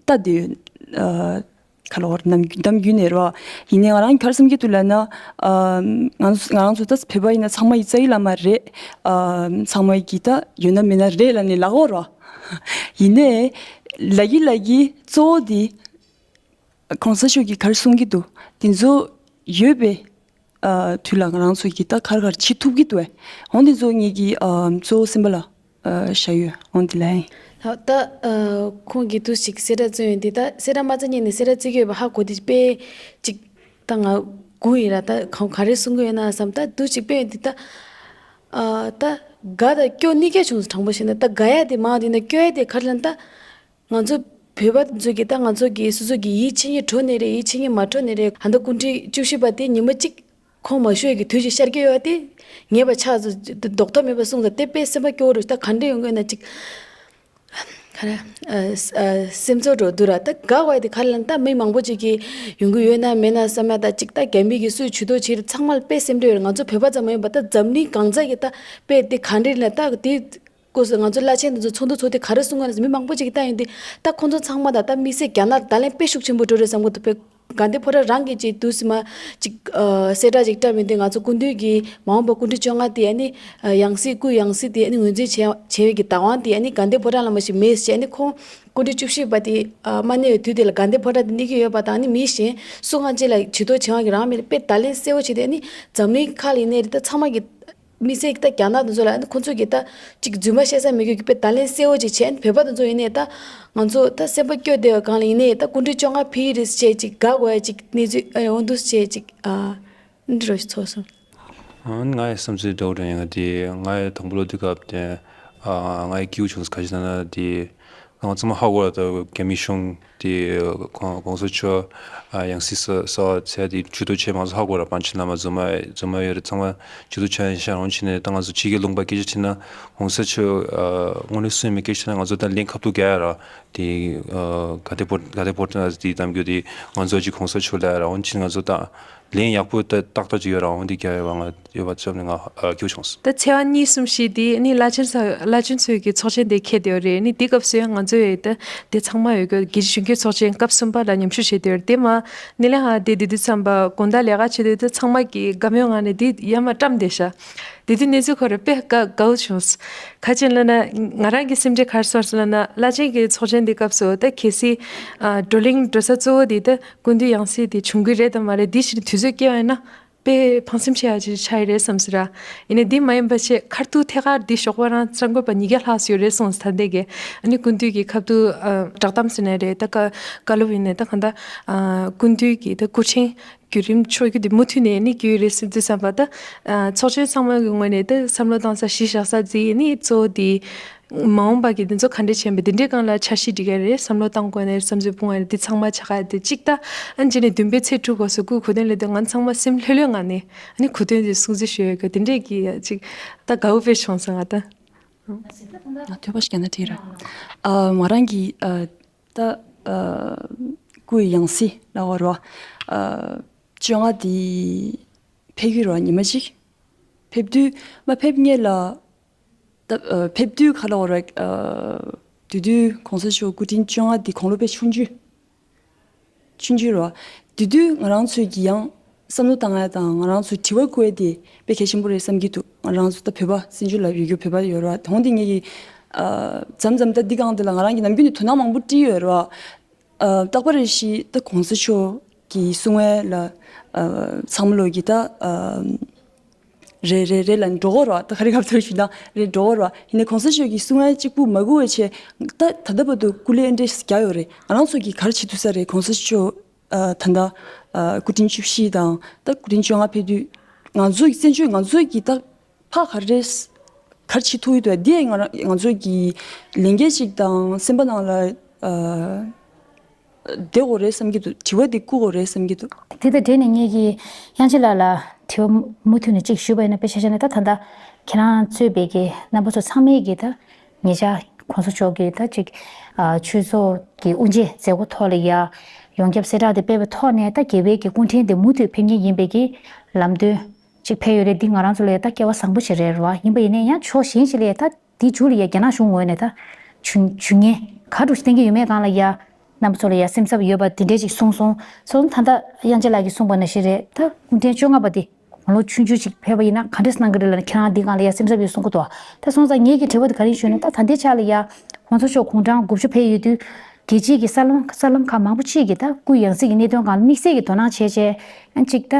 ལྟ་དུས། ཨ་ག་ལ་བར་ནམ་རྒྱུན་ནས་རེད་བ། ཡིན་ནའི་ང་རང་ག་རེ་བསམ་གྱི་འདུག་ལབ་ན། ཨ་ང་ང་རང་ཚོ་ད་བོད་པ་ཡིན་ན་ཚང་མ་ཡི་རྩ་བའི་བླ་མ་རེད། ཨ་ཚང་མ་གི་ད་ཡོད་ན་མེད་ན་རེད་ལབ་ནས་ལབ་ཀྱི་ཡོད་རེད་བ། ཡིན་ནའི་ལབ་ཀྱི་ལབ་ཀྱི་གཙོ་བོ་དེ་གོང་ས་མཆོག་གིས་ག་རེ་གསུང་གི་འདུག་དེ་ཚོ་ཡོད་པའི་ཨ་དུས་ལ་ང་རང་ཚོ་གིས་ད་ག་རེ་ག་རེ་བྱེད་ཐུབ་ཀྱི་འདུག་བས། འོ་དེ་ཚོ་ངེད་ཀྱིས་ཨ་གཙོ་བོ་སེམས་པ་ལ་ཨ་བཞག་ཡོད། འོ་དེ་ལ་ཡིན། ད་ད་ཨ་ཁོང་གིས་འདུག་ཅིག་གསལ་བསྒྲགས་བརྩི་ཡོད་འདི། ད་གསལ་བསྒྲགས་མ་བརྩི་སྔོན་ནས་གསལ་བསྒྲགས་བརྩི་གི་ཡོད་པ་ཧ་གོ། དེ་དཔེ་ཅིག་ད་ང་སྒུག་ཡིན་ར། ད་ཁོང་ག་རེ་གསུང་གི་ཡོད་ན་བསམ། ད་འདུག་ཅིག་དཔེ་འདི་ད་ཨ་ད་དགའ་ད་སྐྱོ་གཉིས་ཀ་བྱུང་སོང་། དྲང་པོ་བཤད་ན་ད་དགའ་ཡ་དེ་མང་། དེ་ན་སྐྱོ་ཡ་དེ་ག་རེ་ལབ་ན་ད། ང་ཚོ་བོད་པ་ཚོ་གིས་ད་ང་ཚོ་གི་སོ་སོ་གི་ཡིད་ཆེས་མཁན་འགྲོ་ནི་རེད། ཡིད་ཆེས་མཁན་མ་འགྲོ་ནི་རེད། ད་ལྟ་སྐུ་ཕྲེང་བཅུ་བཞི་པ་དེ་ཉི་མ་གཅིག་ཁོང་མ་བཞུགས་ཡ་གི་དུས་ཤིག་ཤར་གྱི་ཡོད་དེ། ངེས་པ་ཆགས་ཚོ་ལྡོག་ཐབས་མེད་པ་གསུངས་ཚར་དེ། དཔེ་སེམས་པ་སྐྱོ་བོ་རེད། ད་ག་འདྲ་ཡོང་གི་ཡོད་ན་ཅིག་ག་རེ་ཨ་ཨ་སེམས་ཚོར་འགྲོ་འདུག་ར། ད་དགའ་བ་དེ་ག་རེ་ལབ་ན་ད་མི་མང་པོ་ཅིག་གིས་ཡོང་གི་ཡོད་ན་མེད་ན་བསམ་ཡ། ད་ཅིག་ད་རྒྱ་མི་གིས་སུས་ཇུས་གཏོགས་བྱེད་རེད། ཚང་མ་ལ་དཔེ་སེམས་ཁྲལ་ཡོད་རེད། ང་ཚོ་བོད་པ་ཙམ་མ་ཡིན་པ་ད་འཛམ་གླིང་གང་ས་གི་ད་དཔེ་དེ་ག་འདྲ་ལ་ད་དེ། སྐབས་སུ་ང་ཚོ་བླ་ཆེན་དེ་ཚོ་ཚོགས་འདུ་ཚོགས་དུས་ག་རེ་གསུང་གི་ཡོད་ན། མི་མང་པོ་ཅིག་གིས་ལྟ་ཡོང་དུས་ད་ཁོང་ཚོ་ཚང་མ་ད་ད་དམིགས་བསལ་རྒྱ་ནག་ད་ལན་དཔེ་ཤུགས་ཆེན་པོ་འགྲོ་རེད་བསམ་གྱི་འདུག་དཔེ་དགའ་ལྡན་ཕོ་བྲང་རང་གིས་ཅིག་དུས་སུ་མ་ཅིག་ཨ་གསལ་བསྒྲགས་ཅིག་བཀྲམ་ཡོང་དུས། ང་ཚོ་སྐུ་མདུན་གྱི་མ་འོངས་པ་སྐུ་ཕྲེང་བཅོ་ལྔ་དེ་ཨ་ནི་ཡང་སྲིད་སྐུའི་ཡང་སྲིད་དེ་ཨ་ནི་ངོས་འཛིན་བྱས་བྱས་པའི་གི་བདག་དབང་དེ་ཨ་ནི་དགའ་ལྡན་ཕོ་བྲང་ལ་མ་ཞིག་མེད་ཟེར། ཨ་ནི་ཁོང་སྐུ་ཕྲེང་བཅུ་བཞི་པ་དེ་ཨ་མ་གནས་པའི་དུས་དེ་ལ་དགའ་ལྡན་ཕོ་བྲང་དེ་གནས་ཀྱི་ཡོད་པ་དང་། ཨ་ནི་མི་གཞན་སུ་གང་ཅིག་ལ་ཇུས་གཏོགས་བྱེད་དབང་གི་རང་མེད་ལ་དཔེ་བརྡ་ལན་གསལ་བོ་བྱས་ཏེ། ཨ་ནི་འཛམ་གླིང་ཁག་ལ་ཡིན་ནའི་རེད། ད་ཚང་མ་གི་དམིགས་བསལ་གྱི་ད་རྒྱ་ནག་དེ་ཚོ་ལ་ཁོང་ཚོ་གིས་ད་ཅིག་རྫུན་མ་བཤད་ས་མེད་རྒྱུ་གི་དཔེ་བརྡ་ལན་གསལ་བོ་ཅིག་བྱས། བོད་པ་དེ་ཚོ་ཡིན་ནའི་ད་ང་ཚོ་ད་སེམས་པ་སྐྱོ་བདེ་བ་གང་ལ་ཡིན་ནའི་ད་སྐུ་ཕྲེང་བཅོ་ལྔ་ཕེབས་ཀྱི་རེད་ཟེར་ཅིག་དགའ་དགོས་ཡ་ཅིག་གནས་ཚུལ་ཨ་འོ་འདུག་བྱས་ཅིག་ཨ་འདི་འདྲ་ཞིག་ཚོར་སོང་། ཨ་ནི་ང་ཡི་བསམ་ཚུལ་འདྲ་བོ་འདྲ་ཡིན། ང་དེ་ང་ཡི་དང་པོ་ལོ་དུས་སྐབས་དེ་ཨ་ང་ཡི་སྐྱིད་པོ་བྱུང་ས་ག་ཅི་ལབ་ན། དེ་ང་ཚང་མ་ཧ་གོ་ར། ད་རྒྱ་མི་གཞུང་དེ་གོང་གོང་ས་མཆོག་ཨ་ཡང་སྲིད་གསར་གསར་པ་ཚད་དེ་ཇུས་གཏོགས་བྱས། ང་ཚོ་ཧ་གོ་ར། པཎ་ཆེན་བླ་མ་རྫུན་མ་རྫུན་མ་ཡོད་རེད། ཚང་མ་ཇུས་གཏོགས་བྱས་ཡིན་ཤག་འོང་ཕྱིན་ནས་ད་ང་ཚོ་ཕྱི་རྒྱལ་ལུང་པ་སྐད་ཆ་དྲིས་ན་གོང་ས་མཆོག་ཨ་དངོས་གནས་སུ་ཡིན་མིན་སྐད་ཆ་དྲིས་ན་ང་ཚོ་ད་ལན་ཁ་ཐུག་རྒྱག་ཡ་ར། དེ་ཨ་དགའ་ལྡན་ཕོ་དགའ་ལྡན་ཕོ་བྲང་དེ་གཏམ་རྒྱུད་དེ་ང་ཚོ་ཅིག་གོང་ས་མཆོག་ལ་ར། འོང་ཕྱིན་ང་ཚོ་ད་ལན་ཡག་པོ་ད་ཏག་ཏག་ཅིག་ཡོད་ར། འོང་དེ་རྒྱག་ཡོད་པ་ང་ཡོད་པ་ཙམ་ནས་ང་ཨ་སྐྱིད་པོ་བྱུང་སོང་། ད་ཚེས་པ་གཉིས་གསུམ་བཞི་དེ་ནི་བླ་ཆེན་ཚོ་བླ་ཆེན་ཚོའི་གི་ཚོགས་ཆེན་དེ་འཁེལ་བསྡད་ཡོད་རེད། ནི་དེ་སྐབས་སུ་ཡང་ང་ཚོ་ཡོད་ད་དེ་ཚང་མ་ཡོད་གི་རྒྱལ་སྤྱིའི་གཞོན་སྐྱེས་ཚོགས་ཆེན་སྐབས་གསུམ་པ་ལ་མཉམ་ཞུགས་བྱས་བསྡད་ཡོད་རེད། དེ་མ་ནི་ལས་ཧ་དེ་དེ་དུས་ཙམ་པ་དགོང་དག་ལས་ཀ་བྱེད་དུས་ད་ཚང་མ་གི་དགའ་མོས་ངང་ནས་དེ་ཡར་མར་བཀྲམ་བསྡད་ཤག་དེ་དུས་གནས་ཚུལ་ཁོ་རང་དཔེ་དགའ་དགའ་བོ་བྱུང་སོང་། ག་ཅི་ལབ་ན་ང་རང་གི་སེམས་ཁྲལ་ག་རེ་ཚོར་སོང་ལབ་ན། བླ་ཆེན་གྱི་ཚོགས་ཆེན་དེ་སྐབས་སུ་ད་གལ་སྲིད་ཨ་བགྲོ་གླེང་འགྲོ་ས་གཙོ་བོ་དེ་ད་སྐུ་མདུན་ཡང་སྲིད་དེ་བྱུང་གི་རེད་དམ་མ་རེད། འདི་ཕྱིར་དུས་ཚོད་སྐྱེལ་བ་ཡིན་ན་དཔེ་ཕངས་སེམས་ཆེ་ཡ་ཅིག་ཆགས་ཡི་རེད་བསམ་སོང་ར། ཡིན་ནའི་འདི་མ་ཡིན་པ་བྱས་ཁ་ཐུག་ཐད་ཀར་འདི་ཞོགས་པ་རང་གསར་འགོད་པ་ཉིས་བརྒྱ་ལྷག་ཙམ་ཡོད་རེད་གསུངས་སོང་། ད་ལྟ་གི་ཨ་ནི་སྐུ་མདུན་གྱི་ཁ་ཐུག་ཨ་བསྒྲགས་གཏམ་ཟེར་ནའི་རེད། ད་བཀའ་བཀའ་སློབ་ཡིན་ནའི་ད་གང་ལྟར་ཨ་སྐུ་མདུན་གྱི་ད་སྐུ་ཕྲེང་བརྒྱུད་རིམ་ཆོས་བརྒྱུད་དེ་མུ་མཐུད་ནས་ནི་བརྒྱུད་རེད་ཟེར་དུས་ཙམ་པ། ད་ཚོགས་ཆེན་ཚང་མ་གི་ངོས་ནས་ད་བསམ་བློ་བཏང་ས་གཞི་བཞག་ས་ཅིག་ནི་གཙོ་བོ་དེ་མ་འོངས་པ་གི་དེ་ཚོ་ག་འདྲས་བྱས་པ་དེ་འདྲས་སྒང་ལ་འཆར་གཞི་སྒྲིག་གི་རེད། བསམ་བློ་བཏང་དགོས་ནས་བསམ་ཚུལ་སྤུངས་པ་རེད། དེ་ཚང་མ་ཆགས་ཀ་དེ་གཅིག་ད་ཨ་ནི་རྗེས་ནས་བདུན་པའི་ཚེས་དྲུག་སྐབས་སུ་སྐུའི་གོ་སྟོན་ལ་དེ་ང་ཚང་མ་སེམས་ལྷོད་ལྷོད་ངང་ནས་ཨ་ནི་གོ་སྟོན་དེ་སྲུང་བརྩི་ཞུ་ཡོད་གི། དེ་འདྲས་ཀྱི་གཅིག་ད་དགའ་བོ་དཔེ་བྱུང་སོང་ང་ད། ཐོས་པ་ཞིག་ན་དྲིས་ར། ཨ་ང་རང་གི་ཨ་ད་ཨ་སྐུའི་ཡང་སྲིད་ལ་བར་བ་ཨ་བཅོ་ལྔ་དེ་ཕེབས་ཀྱི་རེད་བ། ཉི་མ་གཅིག་ཕེབས་དུས་མ་ཕེབས་སྔོན་ལ་ད་ཨ་ཕེབས་དུས་ག་ལ་བར་བ་ཨ་དེ་དུས་གོང་ས་མཆོག་སྐུ་ཕྲེང་བཅོ་ལྔ་དེ་དགུང་ལོ་དཔེ་ཆུང་ཆུང་ཆུང་ཆུང་རེད་བ། དེ་དུས་ང་རང་ཚོས་ཀྱི་ཡང་བསམ་བློ་བཏང་ཡ་དང་ང་རང་ཚོས་དྲི་བ་བཀོད་ཡ་དེ་དཔེ་གལ་ཆེན་པོ་རེད་བསམ་གྱི་འདུག་ང་རང་ཚོ་ད་བོད་པ་བཙན་བྱོལ་ལ་ཡོད་རྒྱུ་བོད་པ་ཡོད་རེད་བ། དེ་འོང་དེ་ངེད་ཀྱི་ཨ་མཚམས་མཚམས་ད་འདི་སྒང་འདི་ལ་ང་རང་གི་ནམ་རྒྱུན་ནས་དོ་སྣང་མང་པོ་སྤྲད་ཡོད་རེད་བ། ཨ་རྟག་པར་རེ་ཞིག་ད་གོང་ས་མཆོག་གི་གསུང་བ་ལ་ཨ་ཚང་མ་ལོག་གི་ད་ཨ་རེད་རེད་རེད་ལབ་འགྲོ་གི་རེད་བ། ད་ག་རེ་ག་ཚོད་ཞུ་ན་རེད་འགྲོ་གི་རེད་བ། ཡིན་ནའི་གོང་ས་མཆོག་གི་གསུང་བ་གཅིག་པུ་མ་གོ་བའི་ཆེད་ད་ད་ལྟ་བར་དུ་སྐུ་ལས་འདྲེས་རྒྱག་ཡོད་རེད། ང་རང་ཚོ་གིས་ག་རེ་བྱེད་ཐུབ་ས་རེད། གོང་ས་མཆོག་ཨ་ད་ལྟ་ཨ་སྐུ་ཕྲེང་བཅུ་བཞི་དང་ད་སྐུ་ཕྲེང་བཅོ་ལྔ་ཕེབས་དུས་ང་ཚོ་གི་བཙན་བྱོལ་ང་ཚོ་གི་ད་ཕ་ག་རེ་ག་རེ་བྱེད་ཐུབ་ཡོད་དོ། འདི་ང་རང་ང་ཚོ་གི་ལས་འགན་ཅིག་དང་སེམས་པ་ནང་ལ་ཨ་ བསྡད་དགོས་རེད་བསམ་གྱི་འདུག་དྲི་བ་འདི་བསྐུར་དགོས་རེད་བསམ་གྱི་འདུག་དེ་དང་འབྲེལ་ནས་ངེད་ཀྱིས་དབྱངས་ཅན་ལགས་ལ་དྲི་བ་མུ་མཐུད་ནས་གཅིག་ཞུས་པ་ཡིན་ན། དཔེ་ཆ་བཞག་ན་ད་ད་ལྟ་ཁྱེད་རང་གཙོས་པའི་གི་རྣམ་པ་ཚོ་ཚང་མས་གི་ད་ཉེ་ཆར་གོང་ས་མཆོག་གི་ད་ཅིག་ཨ་ཆོས་ཚོགས་ཀྱི་དབུ་འབྱེད་མཛད་སྒོ་ཐོག་ལ་ཡ་ཡོངས་ཁྱབ་གསལ་བསྒྲགས་དེ་སྤེལ་བའི་ཐོག་ནས། ད་རྒྱལ་བའི་གི་སྐུ་ཕྲེང་དེ་མུ་མཐུད་ཕེབས་མཁན་ཡིན་པའི་གི་ལམ་སྟོན་ཅིག་ཕེབས་ཡོད་རེད། འདི་ང་རང་ཚོ་ལ་ཡ་ད་སྐལ་བ་བཟང་པོ་ཞིག་རེད་རེད་བ། ཡིན་པ་ཡིན་ནའི་ཡང་ཕྱོགས་གཞན་ཞིག་ལ་ཡ་ད་འདི་མཇུག་ལ་ཡ་རྒྱ་ནག་གཞུང་ངོས་ནས་ད་ཇུས་ཇུས་ངན་ག་འདྲ་ཞིག་བསྟན་གྱི་ཡོད་མེད་སྒང་ལ་ཡ་རྣམ་པ་ཚོ་ལ་ཡ་སེམས་འཚབ་ཡོད་པ་དེ་འདྲས་ཅིག་གསུངས་སོང་། སོང་ཙང་ད་ལྟ་དབྱངས་ཅན་ལགས་ཀྱིས་གསུངས་པ་ནང་བཞིན་རེད། ད་སྐུ་ཕྲེང་བཅོ་ལྔ་པ་དེ་དགུང་ལོ་ཆུང་ཆུང་ཅིག་ཕེབས་པ་ཡིན་ན་ག་འདྲས་གནང་གི་རེད་ལབ་ན། ཁྱེད་རང་འདི་སྒང་ལ་ཡ་སེམས་འཚབ་ཡོད་གསུང་གི་འདུག་ད་སོང་ཙང་ངེད་ཀྱི་དྲི་བ་དེ་ག་རེ་ཞུས་ན། ད་ད་ལྟའི་ཆ་ལ་ཡ་གོང་ས་མཆོག་དགུང་གྲངས་དགུ་བཅུ་ཕེབས་ཡོད་དུས་རྒྱལ་སྤྱིའི་གི་གསར་ལམ་གསར་ལམ་ཁག་མང་པོ་ཅིག་གིས་ད་སྐུའི་ཡང་སྲིད་ཀྱི་གནད་དོན་སྒང་ལ་དམིགས་བསལ་གྱི་དོ་སྣང་བྱས་བྱས་ཨ་ཅིག་ད་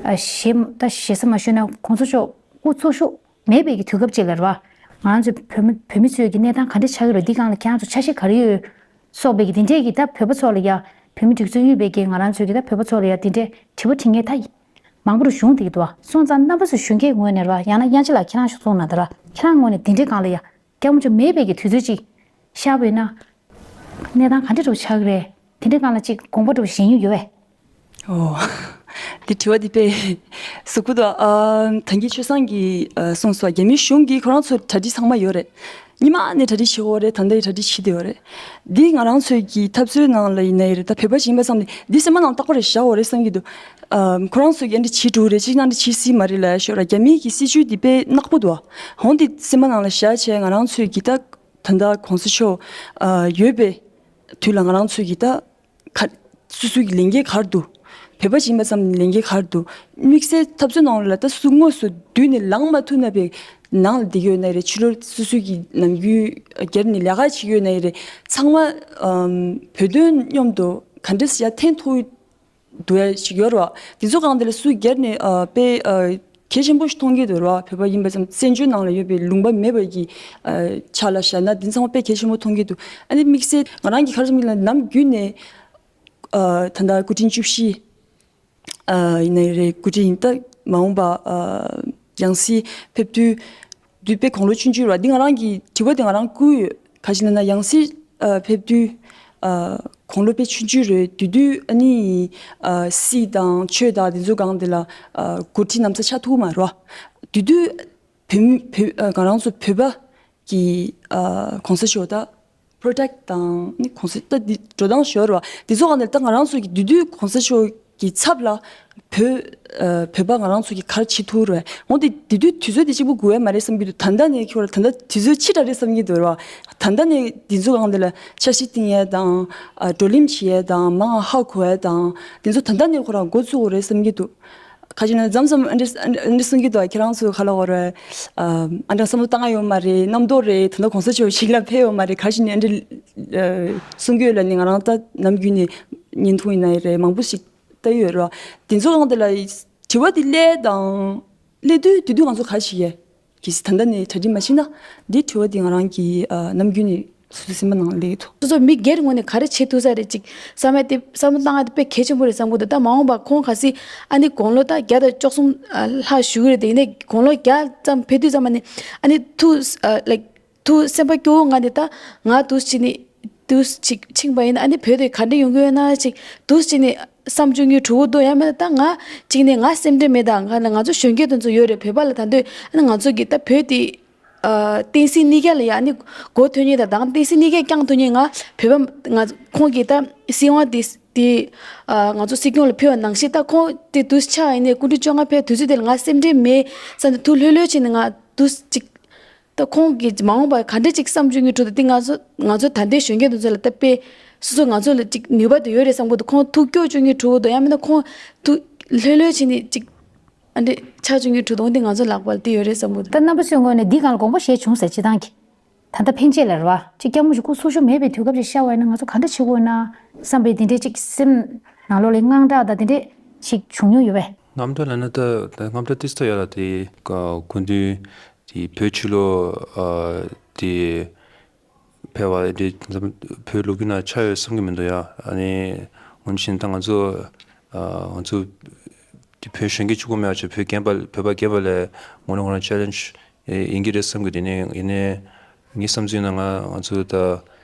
ཨ་ཞེ་ད་ཞེ་ས་མ་ཞུས་ན་གོང་ས་མཆོག་སྐུ་འཚོ་བཞུགས་མེད་པའི་གི་དུས་སྐབས་ཅིག་ལ་རེད་བ། ང་རང་ཚོ་བོད་མི་བོད་མི་ཚོའི་གི་གནས་སྟངས་ག་འདྲ་ཆགས་ཀྱི་རེད། འདི་སྒང་ལ་ཁྱེད་རང་ཚོ་འཆར་གཞི་ག་རེ་ཡོད་སོགས་པའི་གི་དེ་འདྲས་ཀྱི་ད་བོད་པ་ཚོ་ལ་ཡ་བོད་མི་སྒྲིག་འཛུགས་གཡུག་པའི་གི་ང་རང་ཚོའི་གི་ད་བོད་པ་ཚོ་ལ་ཡ་དེ་འདྲས་དྲི་བ་དྲི་མཁན་ད་མང་པོ་རུ་བྱུང་བསྡད་ཀྱི་འདུག་བ། སོང་ཙང་རྣམ་པ་ཚོ་གཞོན་སྐྱེས་ངོས་ནས་རེད་བ། ཡང་ན་དབྱངས་ཅན་ལགས་ཁྱེད་རང་ཤོག་གསུངས་ན་ད་ར་ཁྱེད་རང་ངོས་ནས་དེ་འདྲས་སྒང་ལ་ཡ་སྐྱབས་མགོན་མཆོག་མེད་པའི་གི་དུས་ཚོད་ཅིག་ཤར་བ་ཡིན་ན་གནས་སྟངས་ག་འདྲ་འདྲ་པོ་ཆགས་ཀྱི་རེད། དེ་འདྲའི་སྒང་ལ་ཅིག་དགོངས་པ་འདྲ་པོ་བཞེས་མྱོང་ཡོད་པས། ཨོ། འདི་དྲི་བ་འདི་དཔེ་གཟུགས་པོ་དང་། ཨ་ད་གིན་ཆོས་བཟང་གིས་ཨ་གསུངས་སོང་། རྒྱ་མིའི་གཞུང་གིས་ཁོ་རང་ཚོ་གྲ་སྒྲིག་ཚང་མ་ཡོད་རེད། སྔོན་མ་ནས་གྲ་སྒྲིག་བྱེད་ཀྱི་ཡོད་རེད། ད་ལྟ་ཡང་གྲ་སྒྲིག་བྱེད་བསྡད་ཡོད་རེད། འདི་ང་རང་ཚོའི་གི་འཐབ་རྩོད་ནང་ལ་ཡིན་ན་ཡང་རེད། ད་བོད་པ་ཞིག་ཡིན་པ་ཙམ་ལས་འདི་སེམས་པ་ནང་རྟོགས་པ་རེ་བཞག་ཡོད་རེད་བསམ་གྱི་འདུག་ཨ་ཁོ་རང་ཚོས་ཀྱི་ཨ་འདྲ་བྱེད་འགྲོ་རེད། ཅིག་ཨ་འདྲ་བྱེད་སྲིད་མ་རེད་ལབ་ཡ་ཤོད་ར། རྒྱ་མིའི་གི་སྲིད་བྱུས་འདི་དཔེ་ནག་པོ་འདུག་འོ་འདི་སེམས་པ་ནང་ལ་བཞག་བྱས་ང་རང་ཚོའི་གི་ད་ད་ལྟ་གོང་ས་མཆོག་ཨ་ཡོད་པའི་དུས་ལ་ང་རང་ཚོའི་གི་ད་ག་སོ་སོའི་གི་ལས་འགན་ག་རེ་འདུག་བོད་པ་ཞིག་ཡིན་པ་ཙམ་ལས་འགན་ག་རེ་འདུག་དམིགས་བསལ་འཐབ་རྩོད་ནང་ལ་ད་སོ་སོ་དངོས་སུ་དུས་ནས་ལངས་མ་ཐུབ་ན་པའི་ནང་ལ་བསྡད་ཡོད་ན་རེད། ཕྱི་ལོགས་སོ་སོའི་གི་ནམ་རྒྱུན་སྒེར་ནས་ལས་ཀ་བྱེད་ཡོད་ན་རེད། ཚང་མ་ཨམ་བོད་དོན་མཉམ་དུ་ག་འདྲས་ཡར་འཐེན་ཐུབ་འདུག་ཡ་ཞིག་ཡོད་རེད་བ། དེ་ཚོ་སྒང་དེ་ལ་སུ་སྒེར་ནས་ཨ་དཔེ་ཨ་གལ་ཆེན་པོ་ཞིག་མཐོང་གི་འདུག་རེད་བ། བོད་པ་ཡིན་པ་ཙམ་བཙན་བྱོལ་ནང་ལ་ཡོད་པའི་ལུང་པ་མེད་པ་གི་ཨ་ཆ་ལ་བཞག་ན་དེ་ཚང་མ་དཔེ་གལ་ཆེན་པོ་མཐོང་གི་འདུག་ཨ་ནི་དམིགས་བསལ་ང་རང་གི་ག་རེ་བསམ་གྱི་ལབ་ན་ནམ་རྒྱུན་ནས་ཨ་ད་ལྟ་སྐུ་ཕྲེང་བཅུ་བཞི་ཨ་ཡིན་ནའི་རེད། སྐུ་ཕྲེང་ད་མ་འོངས་པ་ཨ་ཡང་སྲིད་ཕེབས་དུས་དུས་དཔེ་དགུང་ལོ་ཆུང་ཆུང་རེད་བ། འདི་ང་རང་གི་དྲི་བ་དེ་ང་རང་བསྐུར་ཡོད། ག་ཅི་ལབ་ན་ཡང་སྲིད་ཨ་ཕེབས་དུས་ཨ་དགུང་ལོ་དཔེ་ཆུང་ཆུང་རེད། དེ་དུས་ཨ་ནི་ཨ་སྲིད་དང་ཆོས་དང་དེ་ཚོ་སྒང་དེ་ལ་ཨ་འགོ་ཁྲིད་ན་བཟའ་ཆགས་ཐུབ་མ་རེད་བ། དེ་དུས་བོད་མི་བོད་ཨ་ང་རང་ཚོ་བོད་པ་གི་ཨ་གོང་ས་མཆོག་ད་པྲོ་ཊེག་དང་ནི་གོང་ས་ད་འདི་འགྲོ་སྟངས་ཞོར་བ་དེ་ཚོ་གང་ནས་ད་ང་རང་ཚོ་གི་དུས་དུས་གོང་ས་མཆོག་གི་ཚབ་ལ་བོད་ཨ་བོད་པ་ང་རང་ཚོ་གི་ག་རེ་བྱེད་ཐུབ་རེད། འོན་ཏེ་དེ་དུས་དུས་ཚོད་དེ་གཅིག་པུ་དགོས་ཡ་མ་རེད་བསམ་གྱི་འདུག་ད་ལྟ་ནས་ཁྱོད་ལ་ད་ལྟ་དུས་ཚོད་ཕྱི་དྲགས་རེད་བསམ་གྱི་འདུག་རེད་བ། ད་ལྟ་ནས་འདི་ཚོ་གང་དེ་ལ་འཆར་གཞི་བཏིང་ཡ་དང་ཨ་བགྲོ་གླེང་བྱེད་ཡ་དང་མང་ཧ་གོ་ཡ་དང་དེ་ཚོ་ད་ལྟ་ནས་ཁོ་རང་འགོ་བཙུགས་དགོས་རེད་བསམ་གྱི་འདུག་ག་ཅི་ན་མཚམས་མཚམས་ཨ་འདྲ་ཨ་འདྲ་གསུང་གི་འདུག་ཁྱེད་རང་ཚོ་ག་ལ་འོ་རེད། ཨ་འདྲ་བསམ་བློ་བཏང་ཡ་ཡོད་མ་རེད། རྣམ་རྟོག་རེད། ད་ལྟ་གོང་ས་མཆོག་ཞིག་ལ་ཕེབས་ཡོད་མ་རེད། ག་ཅི་ནས་ཨ་འདྲ་གསུང་གི་ཡོད་ལ་ནི་ང་རང་ད་ནམ་རྒྱུན་ནས་བརྙན་ཐུང་ཡིན་ན་ཡི་རེད། མང་པོ་ཞིག་ལྟ་ཡི་ཡོད་རེད་བ། དེ་ཚོ་གང་དེ་ལ་དྲི་བ་དེ་སླེབས་དང་སླེབས་དུས་དེ་དུས་ང་ཚོ་ག་ཅི་བྱེད་ཡས། གལ་སྲིད་ད་ལྟ་ནས་གྲ་སྒྲིག་མ་བྱས་ན། འདི་དྲི་བ་འདི་ང་རང་གི་ཨ་ནམ་རྒྱུན་ནས་སོ་སོའི་སེམས་པ་ནང་སླེབས་ཀྱི་འདུག་སོ་སོ་མི་སྒེར་ངོས་ནས་ག་རེ་བྱེད་ཐུབ་ས་རེད་ཅིག་བསམ་ཡ་དེ་བསམ་བློ་བཏང་ཡ་དེ་དཔེ་གལ་ཆེན་པོ་རེད་བསམ་གྱི་འདུག་ད་མ་འོངས་པ་ཁོང་གལ་སྲིད་ཨ་ནི་དགུང་ལོ་ད་བརྒྱ་དང་བཅུ་གསུམ་ལྷག་བཞུགས་ཀྱི་རེད་དེ། ཡིན་ནའི་དགུང་ལོ་བརྒྱ་ཙམ་ཕེབས་དུས་ཙམ་པ་ནས་ཨ་ནི་ཐུགས་ཨ་ལའིཀ་ཐུགས་སེམས་པ་སྐྱོ་བོ་ངང་ནས་ད་ང་འདུག་སེ་བྱས་ནས་འདུག་སེ་ཕྱིན་པ་ཡིན་ན་ཨ་ནི་བོད་དེ་ག་འདྲ་ཡོང་གི་ཡོད་ན་ཅིག་འདུག་སེ་བྱས་ནས་བསམ་བྱུང་གི་གྲུ་གུ་འདུག་ཡང་མིན་ན་ད་ང་གཅིག་ནས་ང་སེམས་ཁྲལ་མེད། ད་ང་ང་ཚོ་གཞོན་སྐྱེས་དེ་ཚོ་ཡོད་རེད། བོད་པ་ལ་ད་འདོད་ཨ་ནི་ང་ཚོ་གི་ད་བོད་དེ་ཨ་བསྟན་སྲིད་གཉིས་ཀ་ལ་ཡ་ཨ་ནི་མགོ་ཐོན་མཁན་དང་ད་བསྟན་སྲིད་གཉིས་ཀ་བསྐྱངས་ཐུབ་མཁན་ང་བོད་པ་ང་ཁོང་གི་ད་སྲིད་དབང་དེ་དེ་ཨ་ང་ཚོ་སྲིད་སྐྱོང་ལ་ཕུལ་བ་ནང་བཞིན་ད་ཁོང་དེ་དུས་ཆགས་ཡིན་ནའི་སྐུ་ཕྲེང་བཅོ་ལྔ་ཕེབས་དུས་ཚོད་དེ་ལ་ང་སེམས་ཁྲལ་མེད་བསམ་ནས་ཐུགས་ལྷོད་ལྷོད་བྱས་ནས་ང་དུས་གཅིག་ད་ཁོང་གིས་མ་འོངས་པར་ག་འདྲ་ཅིག་བསམ་བྱུང་གི་གྲུ་དང་དེ་ང་ཚོ་ང་ཚོ་ད་ལྟའི་གཞོན་སྐྱེས་དེ་ཚོ་ལ་ད་དཔེ་སོ་སོ་ང་ཚོ་ལ་ཅིག་ནུས་པ་དེ་ཡོད་རེད་བསམ་གྱི་འདུག་ཁོང་ཐུགས་སྐྱོ་བྱུང་གི་གྲུ་དང་ཡང་མིན་ན་ཁོང་ཐུགས་ལྷོད་ལྷོད་བྱས་ནས་ཅིག་ཨ་འདྲ་ཆགས་བྱུང་གི་གྲུ་དང་དེ་ང་ཚོ་ལག་པ་ལ་དེ་ཡོད་རེད་བསམ་གྱི་འདུག་ད་རྣམ་པ་ཚོའི་ངོས་ནས་འདི་སྒང་ལ་དགོངས་པ་བཞེས་བྱུང་ཟེར་སྤྱི་བཏང་གི་ད་ལྟ་ཕན་ཆད་ལ་རེད་བ། ཅིག་སྐྱབས་མགོན་མཆོག་སྐུ་འཚོ་བཞུགས་མེད་པའི་དུས་སྐབས་ཅིག་ཤར་བ་ཡིན་ན་ང་ཚོ་ག་འདྲ་བྱེད་དགོས་ན་བསམ་པའི་དེ་འདྲའི་ཅིག་སེམས་ནང་ལོགས་ལ་དངངས་སྐྲག་དང་དེ་འདྲས་ཅིག་བྱུང་མྱོང་ཡོད་པས། དངངས་སྐྲག་ལབ་ན་ད་ད་དངངས་སྐྲག་ཏོག་ཙམ་ཡོད་ལ། དེ་སྐུ་མདུན་དེ་བོད་ཕྱི་ལོགས་ཨ་དེ་ཕེབས་པ་དེ་བོད་ལོ་རྒྱུས་ནང་ཆགས་ཡོད་བསམ་གྱི་མི་འདུག་ཡ། ཨ་ནི་འོན་ཀྱང་ད་ང་ཚོ་ཨ་ང་ཚོ་དེ་བོད་གཞོན་སྐྱེས་གཅིག་པོ་མེད་པ་བྱས་བོད་རྒན་པ་བོད་པ་རྒན་པ་ལ་ངོ་ནས་ཁོ་རང་ཆེ་ལེན་ཇི་ཡིན་གྱི་རེད་བསམ་གྱི་འདུག་ཡིན་ནའི་ཡིན་ནའི་ངའི་བསམ་ཚུལ་ནང་ང་ང་ཚོ་ད་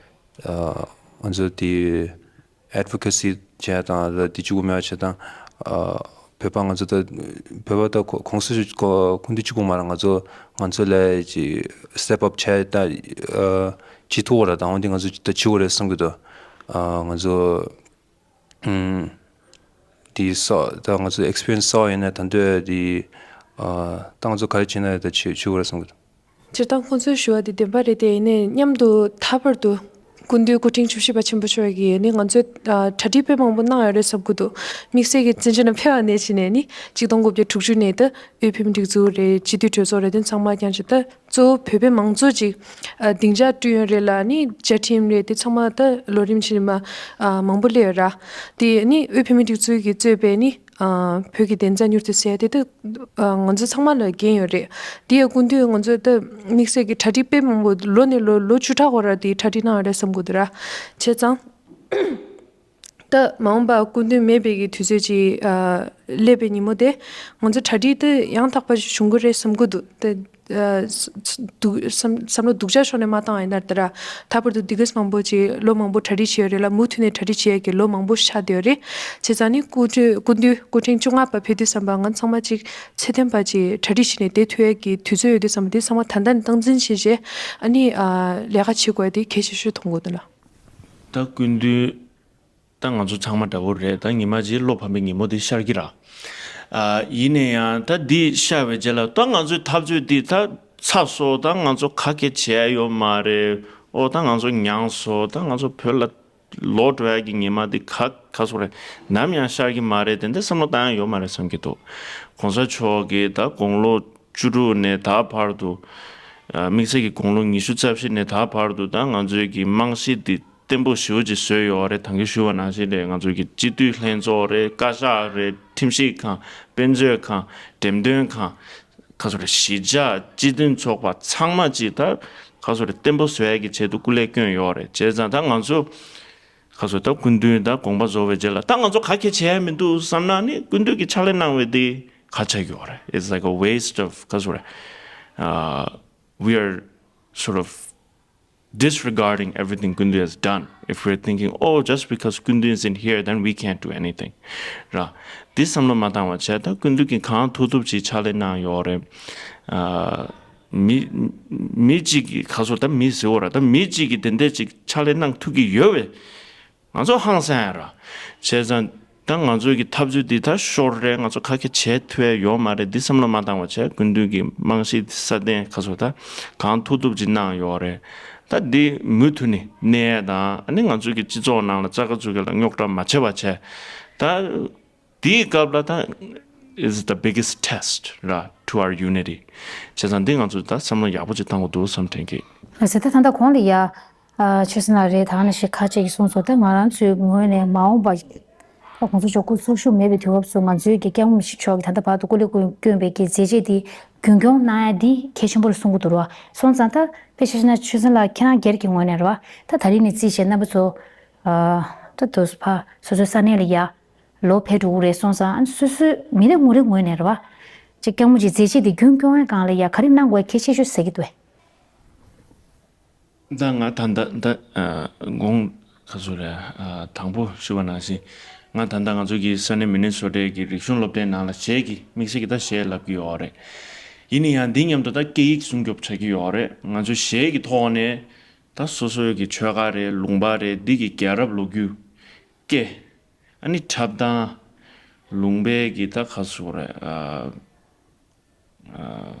ཨ་ང་ཚོ་དེ་ advocacy བྱས་དང་ལ་དེ་གཅིག་པུ་མེད་པ་བྱས་དང་། ཨ་བོད་པ་ང་ཚོ་ད་བོད་པ་ད་གོ་གོང་ས་མཆོག་གོ་སྐུ་མདུན་གཅིག་པུ་མ་རེད། ང་ཚོ་ང་ཚོ་ལས་ཀྱི་step up བྱས་ད་ཨ་བྱེད་ཐུབ་པ་རེད། ད་འོན་ཏེ་ང་ཚོ་ད་བྱེད་དགོས་རེད་བསམ་གྱི་འདུག་ཨ་ང་ཚོ་ཨུམ་དེ་ས་ད་ང་ཚོ་experience གསར་པ་ཡིན་ན་ད་འདོད་དེ་ཨ་ད་ང་ཚོ་ག་རེ་བྱེད་ན་ད་བྱེད་བྱེད་དགོས་རེད་བསམ་གྱི་འདུག་སྤྱིར་བཏང་ཁོང་ཚོས་ཞུ་བ་དེ་བདེན་པ་རེད་དེ། ཡིན་ནའི་མཉམ་དུ་ད་བར་དུ་སྐུ་མདུན་སྐུ་ཕྲེང་བཅུ་བཞི་པ་ཆེན་པོ་མཆོག་གིས་ནི་ང་ཚོས་ཨ་གྲ་སྒྲིག་དཔེ་མང་པོ་གནང་ཡོད་རེད་བསམ་གྱི་འདུག་དམིགས་བསལ་གྱི་བཙན་བྱོལ་ནང་ཕེབས་པ་ནས་བྱས་ནས་ནི་གཅིག་སྟོང་དགུ་བརྒྱ་དྲུག་ཅུ་ནས་ད་དབུས་བོད་མིའི་སྒྲིག་འཛུགས་རེད། སྤྱི་འཐུས་གྲོས་ཚོགས་རེད། དེ་ཚང་མ་རྐྱང་བྱས་ད་གཙོ་བོ་བོད་པའི་མང་གཙོ་ཅིག་ཨ་སྡིངས་ཆ་བསྐྲུན་ཡོད་རེད་ལ། ནི་བཅའ་ཁྲིམས་རེད། དེ་ཚང་མ་ད་ལོ་རིམ་བཞིན་མ་ཨ་མང་པོ་སླེབས་ཡོད་ར། དེ་ནི་དབུས་བོད་མིའི་སྒྲིག་འཛུགས་ཀྱིས་གཙོས་པའི་ནི་ཨ་བོད་ཀྱི་བདེན་རྩ་མྱུར་དུ་གསལ་ཏེ་ད་ཨ་ང་ཚོ་ཚང་མ་ལ་འགན་ཡོད་རེད། དེ་ཡང་སྐུ་མདུན་ང་ཚོ་ད་དམིགས་བསལ་གྱི་གྲ་སྒྲིག་དཔེ་མང་པོ་ལོ་ནས་ལོ་ལོ་བཅུ་ཕྲག་འགོར་ར་དེ་གྲ་སྒྲིག་གནང་ཡོད་རེད་བསམ་གྱི་འདུག་ར། བྱས་ཙང་ད་མ་འོངས་པ་སྐུ་མདུན་མེད་པའི་གི་དུས་ཚོད་ཅིག་ཨ་སླེབས་པའི་ཉིན་མོ་དེ་ང་ཚོ་གྲ་སྒྲིག་ད་ཡང་དག་པ་ཞིག་བྱུང་གི་རེད་བསམ་གྱི་འདུག་ད་ཨ་ས་ས་སྡུག་བསམ་བསམ་བློ་སྡུག་ཅག་ཕྱོགས་ནས་མ་བཏང་ཡིན་ན་ད་ར། ད་བར་དུ་decades་མང་པོ་ཅིག་ལོ་མང་པོ་གྲ་སྒྲིག་བྱས་ཡོད་རེད་ལ། མུ་མཐུད་ནས་གྲ་སྒྲིག་བྱེད་ཡས་ཀྱི་ལོ་མང་པོ་ཤར་བསྡད་ཡོད་རེད། བྱས་ཙང་ནི་སྐུ་མདུན་སྐུ་མདུན་སྐུ་ཕྲེང་བཅོ་ལྔ་པ་ཕེབས་དུས་ཙམ་པ་ང་ཚང་མ་ཅིག་ཚད་ལྡན་པ་ཅིག་གྲ་སྒྲིག་བྱས་ནས་བསྡད་ཐུབ་ཡས་ཀྱི་དུས་ཚོད་ཡོད་དུས་ཙམ་པ་དེ་ཚང་མ་ད་ལྟ་ནས་སྟངས་འཛིན་བྱས་རྗེས་ཨ་ནི་ཨ་ལས་ཀ་བྱེད་དགོས་ཡས་དེ་གལ་ཆེ་ཤོས་མཐོང་གི་འདུག་ལ། ད་སྐུ་མདུན་ད་ང་ཚོ་ཚང་མ་འདྲ་བོ་རེད། ད་ཉི་མ་གཅིག་བློ་ཕམ་པའི་ཉིན་མོ་དེ་ཤར་གྱི་ར། ཨ་ཡིན་ན་ཡང་ད་འདི་ཤར་བའི་རྗེས་ལ་ད་ང་ཚོའི་འཐབ་རྩོད་འདི་ད་ཚར་སོང་། ད་ང་ཚོ་ག་གེ་བྱས་ཡོད་མ་རེད། ཨོ་ད་ང་ཚོ་མྱངས་སོང་། ད་ང་ཚོ་བོད་ལ་ལོག་འགྲོ་ཡ་གི་ཉི་མ་འདི་ག་ག་སོང་རེད། ནམ་ཡང་ཤར་གྱི་མ་རེད། དེ་འདྲ་བསམ་བློ་བཏང་ཡ་ཡོད་མ་རེད་བསམ་གྱི་འདུག་གོང་ས་མཆོག་གིས་ད་དགུང་ལོ་བཅུ་དྲུག་ནས་ད་བར་དུ། ཨ་དམིགས་བསལ་གྱི་དགུང་ལོ་ཉི་ཤུ་རྩ་བཞི་ནས་ད་བར་དུ་ད་ང་ཚོའི་གི་རྨང་གཞི་འདི་བརྟན་པོ་ཞེ་པོ་ཅིག་བཟོས་ཡོད་རེད། ད་གིན་ཞུས་པ་ནང་བཞིན་རེད། ང་ཚོའི་གི་སྤྱི་འཐུས་ལྷན་ཚོགས་རེད། བཀའ་ཤག་རེད། ཁྲིམས་ཞིབ་ཁང་། དཔེ་མཛོད་ཁང་། འགྲེམས་སྟོན་ཁང་། ག་ཚོད་རེད། གཞིས་ཆགས་སྤྱི་མཐུན་ཚོགས་པ་ཚང་མ་ཅིག་ད་ག་ཚོད་རེད། བརྟན་པོ་བཟོ་ཡས་ཀྱི་ཆེད་དུ་སྐུ་ལས་བསྐྱོན་ཡོད་རེད། བྱས་ཙང་ད་ང་ཚོ་ག་ཚོད་ད་སྐུ་མདུན་ད་དགོངས་པ་རྫོགས་པའི་རྗེས་ལ་ད་ང་ཚོ་ག་གེ་བྱས་ཡ་མི་འདུག་བསམ་ན་ནི་སྐུ་མདུན་གྱིས་ཕྱག་ལས་གནང་བའི་དེ་ག་ཆགས་ཡོད་རེད། It's like a waste of ག་ཚོད་རེད། Uh, we are sort of disregarding everything Kundu has done if we're thinking, oh, just because Kundu isn't here, then we can't do anything. ར། འདི་བསམ་བློ་མ་བཏང་བ་བྱས། ད་སྐུ་མདུན་གྱིས་གང་ཐུབ་ཐུབ་ཅིག་ཕྱག་ལས་གནང་ཡོད་རེད། ཨ་མི་མི་གཅིག་གིས་ག་ཚོད་ད་མི་ཟེར་བ་ར། ད་མི་གཅིག་གིས་དེ་འདྲས་ཅིག་ཕྱག་ལས་གནང་ཐུབ་ཀྱི་ཡོད་བས། ང་ཚོ་ཧང་སང་ཡ་ར། བྱས་ཙང་ད་ང་ཚོའི་གི་འཐབ་རྩོད་འདི་ད་ཤོར་རེད། ང་ཚོ་ག་གེ་བྱེད་ཐུབ་ཡ་ཡོད་མ་རེད། འདི་བསམ་བློ་མ་བཏང་བ་བྱས། སྐུ་མདུན་གྱི་རྨང་གཞི་སྲ་བརྟན་ག་ཚོད་ད་གང་ཐུབ་ཐུབ་ཅིག་གནང་ཡོད་རེད། ད་འདི་མུ་མཐུད་ནས་གནས་ཡ་དང་། ཨ་ནི་ང་ཚོའི་གི་སྤྱི་ཚོགས་ནང་ལ་རྩ་དཀར་ཚུགས་ཀྱི་ལ་རྙོག་དྲ་མ་བྱེད་པ་བྱས། ད་དེའི་སྐབས་ལ་ད་is the biggest test ར། To our unity. བྱས་ཙང་འདི་ང་ཚོ་ད་བསམ་བློ་ཡག་པོ་ཅིག་བཏང་དགོས་འདུག་བསམ་དྲན་གྱི། ལགས་སོ། ད་ད་ལྟ་གོང་ལ་ཡ། ཨ་ཆོས་སེང་ལགས་རེད། ད་ནང་བཞིན་ཁ་ཅིག་གིས་གསུངས་སོང་། ད་ང་རང་ཚོའི་ངོས་ནས་མ་འོངས་པ་ད་གོང་ས་མཆོག་སྐུ་འཚོ་བཞུགས་མེད་པའི་དུས་སྐབས་སུ་ང་ཚོའི་གི་སྐྱབས་མགོན་མཆོག་གིས་ད་ལྟ་བར་དུ་སྐུ་ལས་བསྐྱོན་པའི་གི་མཛད་རྗེས་འདི་རྒྱུན་སྐྱོང་གནང་ཡ་འདི་གལ་ཆེན་པོ་རེད་གསུང་གི་འདུག་ར། སོང་ཙང་ད་དཔེ་ཆ་བཞག་ན་ཆོས་སེང་ལགས་ཁྱེད་རང་སྒེར་གྱི་ངོས་ནས་རེད་བ། ད་ད་རིང་ནས་རྩིས་བྱས་རྣམ་པ་ཚོ་ཨ་ད་དུ་ཕར་སོ་སོའི་ས་གནས་ལ་ཡ་ལོག་ཕེབས་འགྲོ་གི་རེད། སོང་ཙང་ཨ་ནི་སོ་སོའི་མི་རེ་ངོ་རེ་ངོས་ནས་རེད་བ། ཅིག་སྐྱབས་མགོན་གྱི་མཛད་རྗེས་འདི་རྒྱུན་སྐྱོང་ཡ་སྒང་ལ་ཡ་ག་རེ་གནང་དགོས་གལ་ཆེ་ཤོས་ཟེར་གྱི་འདུག་བས། ད་ང་ད་ལྟ་ད་ཨ་དགོངས་ག་ཚོད་རེད། ཨ་དང་པོ་ཞུས་པ་ནང་བཞིན་ང་ད་ལྟ་ང་ཚོ་གི་ས་གནས་མི་ནི་སོ་ཊའི་གི་རིག་གཞུང་སློབ་སྡེ་ནང་ལ་གཞས་ཀྱི་དམིགས་བསལ་གྱི་ད་གཞས་ལབ་ཀྱི་ཡོད་རེད། ཡིན་ན་ཡང་འདི་མཉམ་དུ་ད་སྐད་ཡིག་སྲུང་སྐྱོབ་བྱ་གི་ཡོད་རེད། ང་ཚོ་གཞས་ཀྱི་ཐོག་ནས་ད་སོ་སོའི་གི་ཆོལ་ཁ་རེད། ལུང་པ་རེད། འདི་གི་རྒྱལ་རབས་ལོ་རྒྱུས་སྐད། ཨ་ནི་འཁྲབ་སྟངས། ལུང་པའི་གི་ད་ག་ཚོད་རེད། ཨ་ཨ་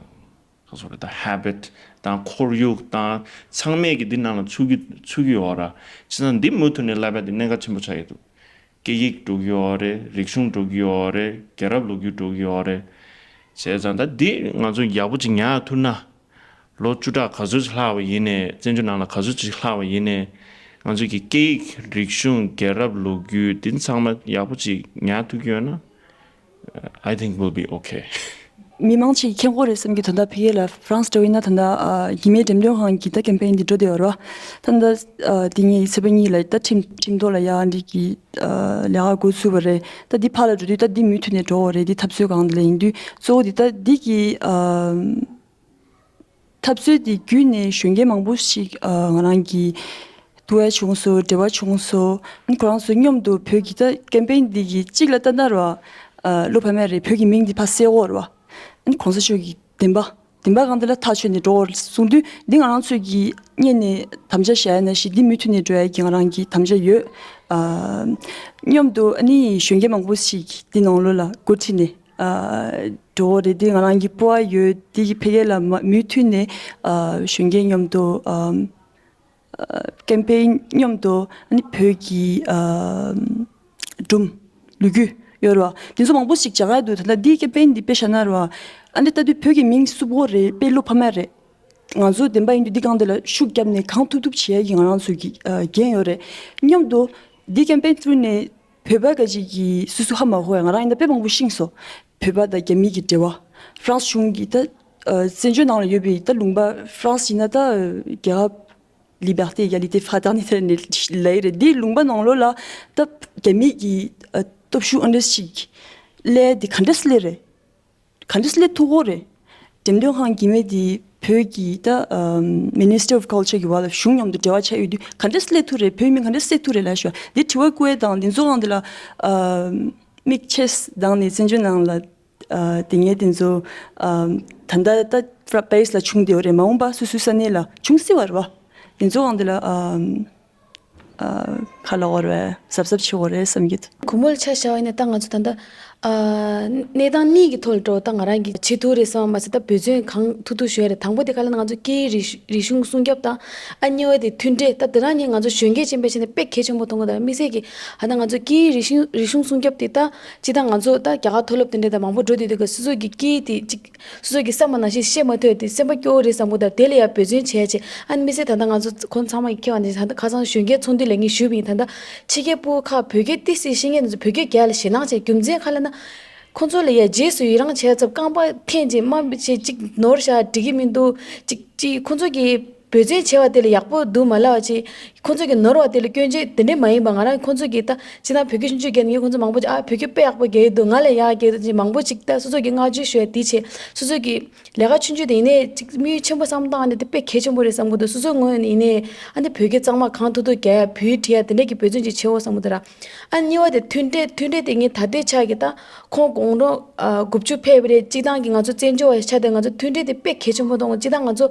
ག་ཚོད་རེད། ད་ཧེ་བིཊ་དང་ཁོར་ཡུག་དང་ཚང་མས་གི་འདི་ནང་ལ་ཚུད་ཀྱི་ཚུད་ཀྱི་ཡོད་ར། བྱས་ཙང་འདི་མུ་མཐུད་ནས་བསླབ་ཡ་འདི་གནད་འགག་ཆེན་པོ་ཆགས་ཀྱི་འདུག་སྐད་ཡིག་འགྲོ་གི་ཡོད་རེད། རིག་གཞུང་འགྲོ་གི་ཡོད་རེད། རྒྱལ་རབས་ལོ་རྒྱུས་འགྲོ་གི་ཡོད་རེད། བྱས་ཙང་ད་འདི་ང་ཚོ་ཡག་པོ་ཅིག་ཉར་ཐུབ་ན། ལོ་བཅུ་ཕྲག་ག་ཚོད་ཅིག་ལྷག་པ་ཡིན་ནའི། བཙན་བྱོལ་ནང་ལ་ག་ཚོད་ཅིག་ལྷག་པ་ཡིན་ནའི། ང་ཚོའི་གི་སྐད་ཡིག་རིག་གཞུང་རྒྱལ་རབས་ལོ་རྒྱུས་འདི་ཚང་མ་ཡག་པོ་ཅིག་ཉར་ཐུབ་ཀྱི་ཡོད་ན། I think we'll be okay. མི་མང་ཅིག་མཁྱེན་གྱི་རེད་བསམ་གྱི་འདུག་ད་ཕ་གི་ལ་ཧྥ་རན་སི་འདྲ་བོ་ཡིན་ན་ད་ལྟ་ཨ་ཉི་མའི་འགྲེམས་སྟོན་ཁང་གི་ད་ཀེམ་པེན་འདི་འགྲོ་བསྡད་ཡོད་རེད་བ། ད་ལྟ་ཨ་འདི་ངའི་ཚེས་པ་གཉིས་ལ་ད་ཁྲིམས་ཁྲིམས་ཐོག་ལ་ཡ་འདི་གི་ཨ་ལས་ཀ་འགོ་ཚུགས་པ་རེད། ད་འདི་ཕར་ལ་འགྲོ་དུས་ད་འདི་མུ་མཐུད་ནས་འགྲོ་བ་རེད། འདི་འཐབ་རྩོད་སྒང་འདི་ལ་ཡིན་དུས་གཙོ་བོ་འདི་ད་འདི་གི་ཨ་འཐབ་རྩོད་འདི་བརྒྱུད་ནས་གཞོན་སྐྱེས་མང་པོ་ཞིག་ཨ་ང་རང་གི་ ཐུག་ཡ་བྱུང་སོང་། འབྲེལ་བ་བྱུང་སོང་། ཨ་ནི་ཁོ་རང་ཚོ་མཉམ་དུ་བོད་ཀྱི་ད་ཀེམ་པེན་འདི་གི་གཅིག་ལ་ལྟ་ན་ར་བ། ཨ། བློ་ཕམ་ཡ་རེད། བོད་ཀྱི་མིང་འདི་ཕར་གསལ་འོ་ར་བ། ཨ་ནི་གོང་ས་མཆོག་གི་བདེན་པ། བདེན་པ་གང་དེ་ལ་ཐག་ཆོད་ནས་འགྲོ་འོ་གསུངས་དུས། འདི་ང་རང་ཚོས་ཀྱི་སྔོན་ནས་དམ་བཅའ་བཞག་ཡ་ནང་བཞིན་འདི་མུ་མཐུད་ནས་འགྲོ་ཡ་གི་ང་རང་གི་དམ་བཅའ་ཡོད། ཨ། མཉམ་དུ་ཨ་ནི་གཞོན་སྐྱེས་མང་པོ་ཞིག་འདི་ནང་ལོགས་ལ་འགོ་ཁྲིད་ནས། ཨ། འགྲོ་འོ་རེད། འདི་ང་རང་གི་སྤོབས་པ་ཡོད། འདི་གི་འཕེལ་རྒྱས་ལ་མ་མུ་མཐུད་ནས། ཨ། གཞོན་སྐྱེས་མཉམ་དུ། ཨ། ཀེམ་པེན་མཉམ་དུ་ཨ་ནི་བོད་ཀྱི། ཨ། སྒྲུང་། ལོ་རྒྱུས་ཡོད་རེད་བ། དེ་ཚོ་མང་པོ་ཞིག་སྦྱང་ཡ་འདུག་ད་ལྟ་འདིའི་ཀེམ་པེན་འདི་དཔེ་བཞག་ན་རེད་བ། ཨ་ནི་ལྟ་དུས་བོད་ཀྱི་མིང་བསུབ་དགོས་རེད། དཔེ་བློ་ཕམ་ཡ་རེད། ང་ཚོ་བདེན་པ་ཡིན་དུས་འདི་སྒང་འདི་ལ་ཤུགས་བརྒྱབ་ནས་གང་ཐུབ་ཐུབ་བྱེད་ཡ་གི་ང་རང་ཚོ་གི། ཨ། འགན་ཡོད་རེད། མཉམ་དུ་འདི་ཀེམ་པེན་ཐུག་ནས་བོད་པ་ག་ཅིག་གི་སུ་སུ་ཧ་མ་གོ་ཡ། ང་རང་ཡིན་ན་དཔེ་མང་པོ་ཤེས་སོང་། བོད་པ་དང་རྒྱ་མི་གི་འབྲེལ་བ། ཧྥ་རན་སི་གཞུང་གི་ད། ཨ། བཙན་བྱོལ་ནང་ལ་ཡོད་པའི་ད་ལུང་པ། ཧྥ་རན་སི་ཡིན་ན་ད། ཨ། རྒྱལ་ཁབ། Liberté, égalité, fraternité ནས་ལབ་ཡི་རེད། འདི་ལུང་པ་ནང་ལོགས་ལ་ད་རྒྱ་མི་གི། ཨ། སྟོབས་ཤུགས་ཨ་འདྲ་ཞིག་སླེབས་དེ་ག་འདྲ་སླེབས་རེད། ག་འདྲ་སླེབས་ཐུབ་ཀྱི་རེད། འགྲེམས་སྟོན་ཁང་གི་མི་དེ་བོད་ཀྱི་ད། ཨམ། Ministry of Culture གི་བར་ལ་གཞུང་མཉམ་དུ་འབྲེལ་བ་ཆགས་ཡོད་དུས་ག་འདྲ་སླེབས་ཐུབ་རེད། བོད་མི་ག་འདྲ་སླེབས་ཐུབ་རེད་ལབ་ཞུ་བ། འདི་དྲི་བ་བཀོད་ཡས་དང་འདི་ཚོ་སྒང་འདི་ལ། ཨམ། མིག་ཆེས་བཏང་ནས་བཙན་བྱོལ་ནང་ལ། ཨ། དེ་ངས་དེ་ཚོ། ཨ། ད་ལྟ་ད་ཕ་རི་སི་ལ་བྱུང་བསྡད་ཡོད་རེད། མ་འོངས་པ་སོ་སོའི་ས་གནས་ལ་འབྱུང་སྲིད་པ་རེད་བ། དེ་ཚོ་སྒང་འདི་ལ། ཨ། ཨ། ཁ་ལ་འོར་བས་གཟབ་གཟབ་བྱེད་དགོས་རེད་བསམ་གྱི་འདུག། སྒོར་མོ་ལ་ཆ་བཞག་པ་ཡིན་ན་ད་ང་ཚོ་ད་ལྟ། ཨ། གནས་སྟངས་གཉིས་ཀྱི་ཐོག་ལ་འགྲོ་ད་ང་རང་གིས་བྱེད་ཐུབ་རེད་བསམ་པ་མ་ཟད། ད་འབད་བརྩོན་གང་ཐུབ་ཐུབ་ཞུ་ཡ་རེད། དང་པོ་དེ་ག་ལ་ན་ང་ཚོ་སྐད་ཡིག་རིག་རིག་གཞུང་སྲུང་སྐྱོབ་དང་། ཨ། གཉིས་པ་དེ་མཐུན་སྒྲིལ། ད་དེ་རང་གཉིས་ང་ཚོ་གཞོན་སྐྱེས་ཅན་པའི་ཆ་ནས་དཔེ་གལ་ཆེན་པོ་མཐོང་གི་འདུག། དམིགས་བསལ་གྱི་ཨ་ད་ང་ཚོ་སྐད་ཡིག་རིག་གཞུང་རིག་གཞུང་སྲུང་སྐྱོབ་དེ་ད་སྤྱིར་བཏང་ང་ཚོ་ད་རྒྱ་གར་མཐོ་སློབ་དེ་འདྲ་ད་མང་པོ་འགྲོ་བསྡད་དུས་སྐབས་སོ་སོ་གི་སྐད་ཡིག་དེ་གཅིག་སོ་སོ་གི་བསམ་པ་ནང་བཞིན་བཤད་མ་ཐུབ་དེ་སེམས་པ་སྐྱོ་བོ་རེད་བསམ་གི་འདུག། དེ་ལ་ཡང་འབད་བརྩོན་བྱས་བྱས། ཨ་ནི་དམིགས་བསལ་ད་ལྟ་ང་ཚོ་ཁོང་ཚང་མ་གི་ཁྱེད་རང་ཚོ་ད་ལྟ་ཁ་སང་གཞོན་སྐྱེས་ཚོགས་འདུ་ལ་ངས་ཞུས་པ་ཡིན། ད་ལྟ་ཕྱི་རྒྱལ་ཕྲུ་གུ་ཁག་བོད་སྐད་ཏོག་ཙམ་ཤེས་མཁན་དེ་ཚོ་བོད་སྐད་རྒྱག་ལ་ཞེད་སྣང་བྱས། རྒྱུ་མཚན་ག་ལ་ན། ཁོང་ཚོ་ལ་ཡ་རྗེས་སུ་ཡི་རང་བྱས་ཚབ། རྐང་པ་འཐེན་བྱས་དམའ་བྱས་གཅིག་ནོར་བཞག་འགྲིག་གི་མི་འདུག། གཅིག་གཅིག་ཁོང་ཚོ་གིས་འབད་བརྩོན་བྱས་པ་དེ་ལ་ཡག་པོ་འདུག་མ་ལབ་པ་བྱས། ཁོང་ཚོ་གིས་ནོར་བ་དེ་ལ་སྐྱོན་བརྗོད་དེ་འདྲས་མ་ཡིན་པ། ང་རང་ཁོང་ཚོ་གིས་ད་སྤྱིར་བཏང་བོད་སྐད་ཆུང་ཆུང་བརྒྱབ་ནས་ངས་ཁོང་ཚོ་མང་པོ་ཅིག་ཨ་བོད་སྐད་དཔེ་ཡག་པོ་རྒྱག་གི་འདུག། ང་ལ་ཡག་རྒྱག་གི་འདུག་ཅེས་མང་པོ་ཅིག་ད་སོ་སོ་གིས་བསྔགས་བརྗོད་ཞུ་ཡ་དེ་བྱས། སོ་སོ་གིས་ལས་ཀ་ཆུང་ཆུང་དེ་ཡིན་ནའི་ཅིག་དམིགས་ཡུལ་ཆེན་པོ་བསམ་བཏང་ནས་དེ་དཔེ་གལ་ཆེན་པོ་རེད་བསམ་གི་འདུག། སོ་སོའི་ངོས་ནས་ཡིན་ནའི་ཨ་ནི་བོད་སྐད་གཙང་མ་གང་ཐུབ་ཐུབ་རྒྱག་ཡ། བོད་ཡིག་བྲིས་ཡ་དེ་འདྲས་ཀྱི་འབད་བརྩོན་ཅིག་བྱེད་འོ་བསམ་གི་འདུག་ར། ཨ་ནི་གཉིས་པ་དེ་མཐུན་སྒྲིལ། མཐུན་སྒྲིལ་དེ་ངས་ད་ལྟའི་ཆ་གི་ད་ཁོང་དགུང་ལོ་ཨ་དགུ་བཅུ་ཕེབས་པ་རེད། སྤྱིར་བཏང་གི་ང་ཚོ་བཙན་བྱོལ་བ་ཆགས་དུས་ང་ཚོ་མཐུན་སྒྲིལ་དེ་དཔེ་གལ་ཆེན་པོ་མཐོང་། སྤྱིར་བཏང་ང་ཚོ་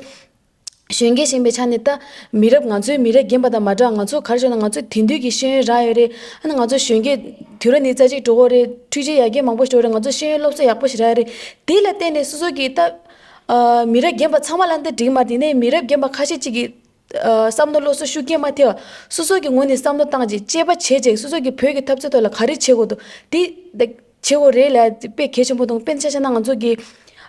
གཞོན་སྐྱེས་ཡིན་པའི་ཆ་ནས་ད་མི་རབས་ང་ཚོའི་མི་རབས་རྒན་པ་དང་མ་འདྲ། ང་ཚོ་ག་རེ་ཟེར་ན་ང་ཚོ་དེང་དུས་ཀྱི་ཤེས་ཡོན་རག་ཡོད་རེད། ཨ་ནི་ང་ཚོ་གཞོན་སྐྱེས་དུས་རབས་ནི་རྩ་གཅིག་འགྲོ་གི་རེད། འཕྲུལ་ཆས་ཡར་རྒྱས་མང་པོ་ཞིག་འགྲོ་གི་རེད། ང་ཚོ་ཤེས་ཡོན་སློབ་གསོ་ཡག་པོ་ཞིག་རག་ཡོད་རེད། དེ་ལ་བརྟེན་ནས་སོ་སོ་གིས་ད་ཨ་མི་རབས་རྒན་པ་ཚང་མ་ལ་འདི་འགྲིག་མ་རེད། དེ་ནས་མི་རབས་རྒན་པ་ཁ་ཤས་ཅིག་གིས་ཨ་བསམ་བློ་སློབ་གསོ་ཤུགས་རྐྱེན་མ་ཐེབས་པ་སོ་སོ་གི་ངོས་ནས་བསམ་བློ་བཏང་བྱས་དཔྱད་པ་བྱས་བྱས་སོ་སོ་གི་བོད་ཀྱི་འཐབ་རྩོད་ཐོག་ལ་ག་རེ་བྱེད་དགོས་འདུག། དེ་བྱེད་དགོས་རེད་ལབ་དཔེ་གལ་ཆེན་པོ་མཐོང་། དཔེར་ན་ཆ་བཞག་ན་ང་ཚོ་གི་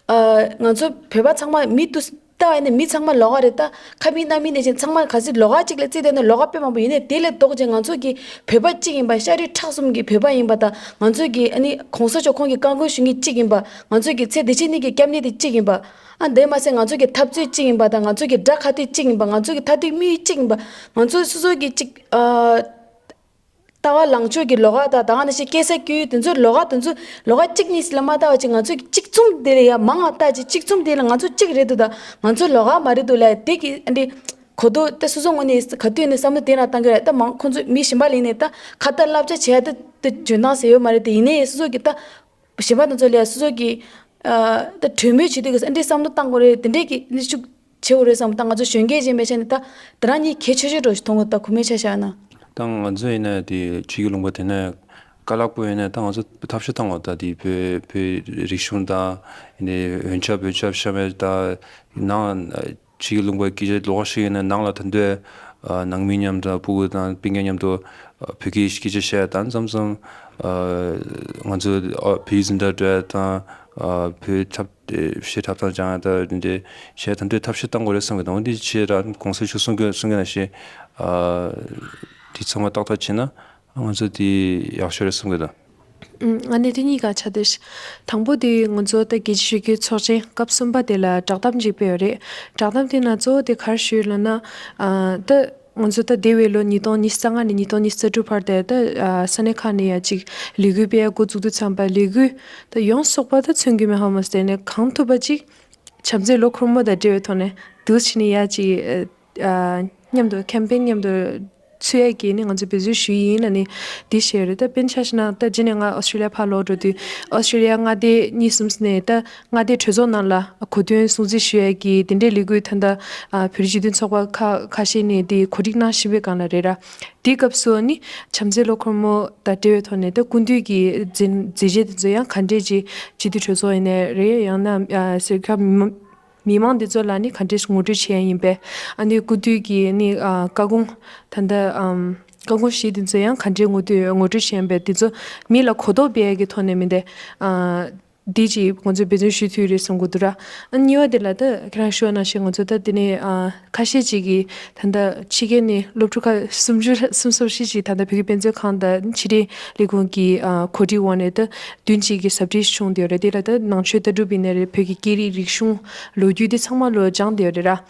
ཨ་ང་ཚོ་བོད་པ་ཚང་མ་མི་དུ་ལྟ་བ་ཡིན་ན་མི་ཚང་མ་ལོགས་ཀ་རེད། ད་ཁ་མིན་སྣ་མིན་ནས་ཅན་ཚང་མ་ག་ཚོད་ལོགས་ཀ་གཅིག་ལ་བརྩིས་བསྡད་ན་ལོགས་ཀ་དཔེ་མང་པོ་ཡིན་ནའི་དེ་ལས་ལྡོག་ཅན་ང་ཚོ་གི་བོད་པ་གཅིག་ཡིན་པ། ཤ་རུས་ཁྲག་གསུམ་གི་བོད་པ་ཡིན་པ་དང་ང་ཚོ་གི་ཨ་ནི་གོང་ས་མཆོག་ཁོང་གི་བཀའ་བཀོད་ཞུ་མཁན་གཅིག་ཡིན་པ། ང་ཚོ་གི་ཚེ་འདི་ཕྱི་གཉིས་ཀྱི་སྐྱབས་གནས་དེ་གཅིག་ཡིན་པ། ཨ་དེ་མ་ཟད་ང་ཚོ་གི་འཐབ་རྩོད་གཅིག་ཡིན་པ་དང་ང་ཚོ་གི་དགྲ་ཁ་གཏད་གཅིག་ཡིན་པ། ང་ཚོ་གི་མཐའ་ཐུག་དམིགས་ཡུལ་གཅིག་ཡིན་པ། ང་ཚོ་སོ་སོ་གི་གཅིག་ཨ་ལྟ་བ་ལངས་ཕྱོགས་ཀྱི་ལོགས་ཀ་དང་ད་ག་ནང་བཞིན་སྐྱེ་ས་སྐྱེ་ཡུལ་དེ་ཚོ་ལོགས་ཀ་དེ་ཚོ་ལོགས་ཀ་གཅིག་གཉིས་ལ་མ་ལྟ་བ་ཅིག་ང་ཚོ་གི་གཅིག་མཚུངས་དེ་ལ་ཡ་མང་ང་ལྟ་ཅིག་གཅིག་མཚུངས་དེ་ལ་ང་ཚོ་གཅིག་རེད་འདུག། ད་ང་ཚོ་ལོགས་ཀ་མ་རེད་འདུག་ལབ་དེ་གི་ཨ་འདི་གོ་རྟོགས་ད་སོ་སོ་ངོས་ནས་ག་དུས་ནས་བསམ་བློ་དེ་རང་བཏང་གི་རེད། ད་མང་ཁོང་ཚོ་མི་གཞན་པ་ལ་ཡིན་ནས་ད་ཁ་ཏ་བསླབ་བྱ་བྱས་ཡ་ད་ད་འཇོན་ཐང་ཟེར་ཡོད་མ་རེད། དེ་ཡིན་ནའི་སོ་སོ་གི་ད་གཞན་པ་དེ་ཚོ་ལ་ཡ་སོ་སོ་གི་ཨ་ད་གྲོས་མོལ་བྱེད་དུས་གི་ཨ་འདི་བསམ་བློ་བཏང་དགོས་རེད། དེ་འདྲས་གི་ཨ་འདི་ཤུགས་ཆེ་བོ་རེད་བསམ་བློ་བཏང་། ང་ཚོ་གཞོན་སྐྱེས་ཅན་པའི་ཆ་ནས་ད་དེ་རང་ཉིད་གལ་ཆེ་ཤོས་འགྲོ་ཞིག་མཐོང་གི་འདུག། ད་གོང་མའི་ཆ་བཞག་ན། ད་ང་ཚོ་ཡིན་ན་དེ་ཕྱི་གི་ལུང་པ་དེ་ནས་དཀའ་ལས་ཁག་པོ་ཡིན་ན་ད་ང་ཚོ་ཐབས་ཤེས་བཏང་བ། ད་དེ་བོད་བོད་རིག་གཞུང་དང་ཡིན་ནའི་འོན་ཆབ་བོད་ཆབ་ཤ་མེད་ད་ནང་ཕྱི་གི་ལུང་པ་སྐད་ཆ་ལོགས་ཀ་ཞིག་ཡིན་ན་ནང་ལ་ད་འདོད་ཨ་ནང་མི་མཉམ་དུ་སྤུ་གུ་དང་སྤུན་ཀྱག་མཉམ་དུ་ཨ་བོད་སྐད་སྐད་ཆ་བཤད་ཡ་ད་མཚམས་མཚམས་ཨ་ང་ཚོ་ཨ་བོད་ཡིག་འཛིན་གྲྭ་འགྲོ་ཡ་དང་ཨ་བོད་འཁྲབ་ཨེ་བཤད་འཁྲབ་སྟངས་སྦྱང་ཡ་ད་འདི་འདྲའི་བཤད་ད་འདོད་ཐབས་ཤེས་བཏང་དགོས་རེད་བསམ་གི་འདུག། འོ་འདི་ཆེ་ར་གོང་ས་མཆོག་གསུང་གི་གསུང་གི་ནང་བཞིན་ཨ་འདི་ཚང་མ་ཏག་ཏག་བྱས་ན་ང་ཚོ་འདི་ཡག་ཤོས་རེད་བསམ་གི་འདུག། ཨང་། ཨ་ནི་དེ་གཉིས་ཀ་ཆ་དེ་ཞིག། དང་པོ་དེ་ང་ཚོ་ད་རྒྱལ་སྤྱིའི་གཞོན་སྐྱེས་ཚོགས་ཆེན་སྐབས་གསུམ་པ་དེ་ལ་བསྒྲགས་གཏམ་ཅིག་སྤེལ་བ་རེད། བསྒྲགས་གཏམ་དེ་ན་གཙོ་བོ་དེ་ག་རེ་ཞུས་ལབ་ན། ཨ་ད་ང་ཚོ་ད་འདས་པའི་ལོ་ཉིས་སྟོང་ཉི་ཤུ་རྩ་ལྔ་ནས་ཉིས་སྟོང་ཉི་ཤུ་རྩ་དྲུག་བར་དུ་ད་ཨ་ས་གནས་ཁག་ནས་ཡ་ཅིག་ལས་འགུལ་སྤེལ་ཡ་འགོ་བཙུགས་དུས་ཙམ་པ་ལས་འགུལ་ད་ཡོངས་རྫོགས་པ་ད་མཚོན་གྱི་མེད་ཧ་མ་སྟེ་ནས་གང་ཐུབ་པ་ཅིག་བྱམས་བརྩེའི་ལོ་འཁོར་མོ་དང་འབྲེལ་བའི་ཐོག་ནས་འདུག་བྱས་ནས་ཡ་ཅིག་ཨ་མཉམ་དུ་ཁེམ་པེན་མཉམ་དུ་ ཚུད་ཡས་ཀྱི་ནི་ང་ཚོས་འབད་བརྩོན་ཞུ་ཡི་ཡིན་ལབ་ནས་འདི་བཤད་ཡོད་རེད། ད་དཔེར་ན་ཆ་བཞག་ན་ད་རྗེས་ནས་ང་ཨོ་སི་ཀྲི་ལི་ཡ་ཕར་ལོག་འགྲོ་དུས་ཨོ་སི་ཀྲི་ལི་ཡ་མངའ་སྡེ་གཉིས་གསུམ་ནས་ད་མངའ་སྡེ་གྲོས་ཚོགས་ནང་ལ་གོ་སྟོན་སྲུང་བརྩི་ཞུ་ཡས་ཀྱི་དེ་འདྲའི་ལས་འགུལ་ད་ལྟ་ཨ་བོད་རིགས་སྤྱི་མཐུན་ཚོགས་པ་ཁ་ཁ་ཤས་ནས་དེ་གོ་སྒྲིག་གནང་བཞིན་པའི་སྒང་ལ་རེད་ར། དེའི་སྐབས་སུ་ནི་བྱམས་བརྩེའི་ལོ་འཁོར་མོ་དང་འབྲེལ་བའི་ཐོག་ནས་ད་སྐུ་མདུན་གྱི་མཛད་མཛད་རྗེས་དེ་ཚོ་ཡང་ག་འདྲས་ཅིག་སྤྱི་འཐུས་གྲོས་ཚོགས་ཡིན་ནའི་རེད། ཡང་ན་ཨ་སེར་ཁ་མི་མི་མང་འདི་ཚོ་ལ་ནི་ག་འདྲས་ངོ་སྤྲོད་བྱེད་ཡ་ཡིན་པས། ཨ་ནི་སྐུ་མདུན་གྱི་ནི་ཨ་བཀའ་དགོངས་ད་ལྟ་ཨམ་བཀའ་དགོངས་བཞི་འདི་ཚོ་ཡང་ག་འདྲས་ངོ་སྤྲོད་ངོ་སྤྲོད་བྱེད་ཡ་ཡིན་པས། འདི་ཚོ་མི་ལ་གོ་རྟོགས་སྤེལ་ཡ་གི་ཐོག་ནས་མིན་ཏེ། ཨ་འདི་ཅིག་ང་ཚོས་འབད་བརྩོན་ཞུ་ཐུབ་རེད་བསམ་གྱི་འདུག་ར། ཨ་གཉིས་པ་དེ་ལ་ད་ཁྱེད་རང་ཞུ་བ་ནང་བཞིན་ང་ཚོ་ད་དེ་ནས་ཨ་ཁ་ཤས་ཅིག་གིས་ད་ལྟ་ཕྱི་རྒྱལ་ནས་སློབ་ཕྲུག་ཁག་སུམ་ཅུ་སུམ་ཅུ་སོ་བཞི་ཅིག་ད་ལྟ་བོད་ཀྱི་དཔེ་མཛོད་ཁང་དང་ཕྱི་དྲིལ་ལས་ཁུངས་ཀྱི་ཨ་གོ་སྒྲིག་འོག་ནས་ད་བདུན་གཅིག་གི་ཟབ་ཁྲིད་བྱུང་བསྡད་ཡོད་རེད། དེ་ལ་ད་ནང་ཆོས་ལྟ་གྲུབ་ཡིན་ནའི་རེད། བོད་ཀྱི་སྐད་རིགས་རིག་གཞུང་ལོ་རྒྱུས་དེ་ཚང་མ་ལོ་སྦྱངས་བསྡད་ཡོད་རེད་ར།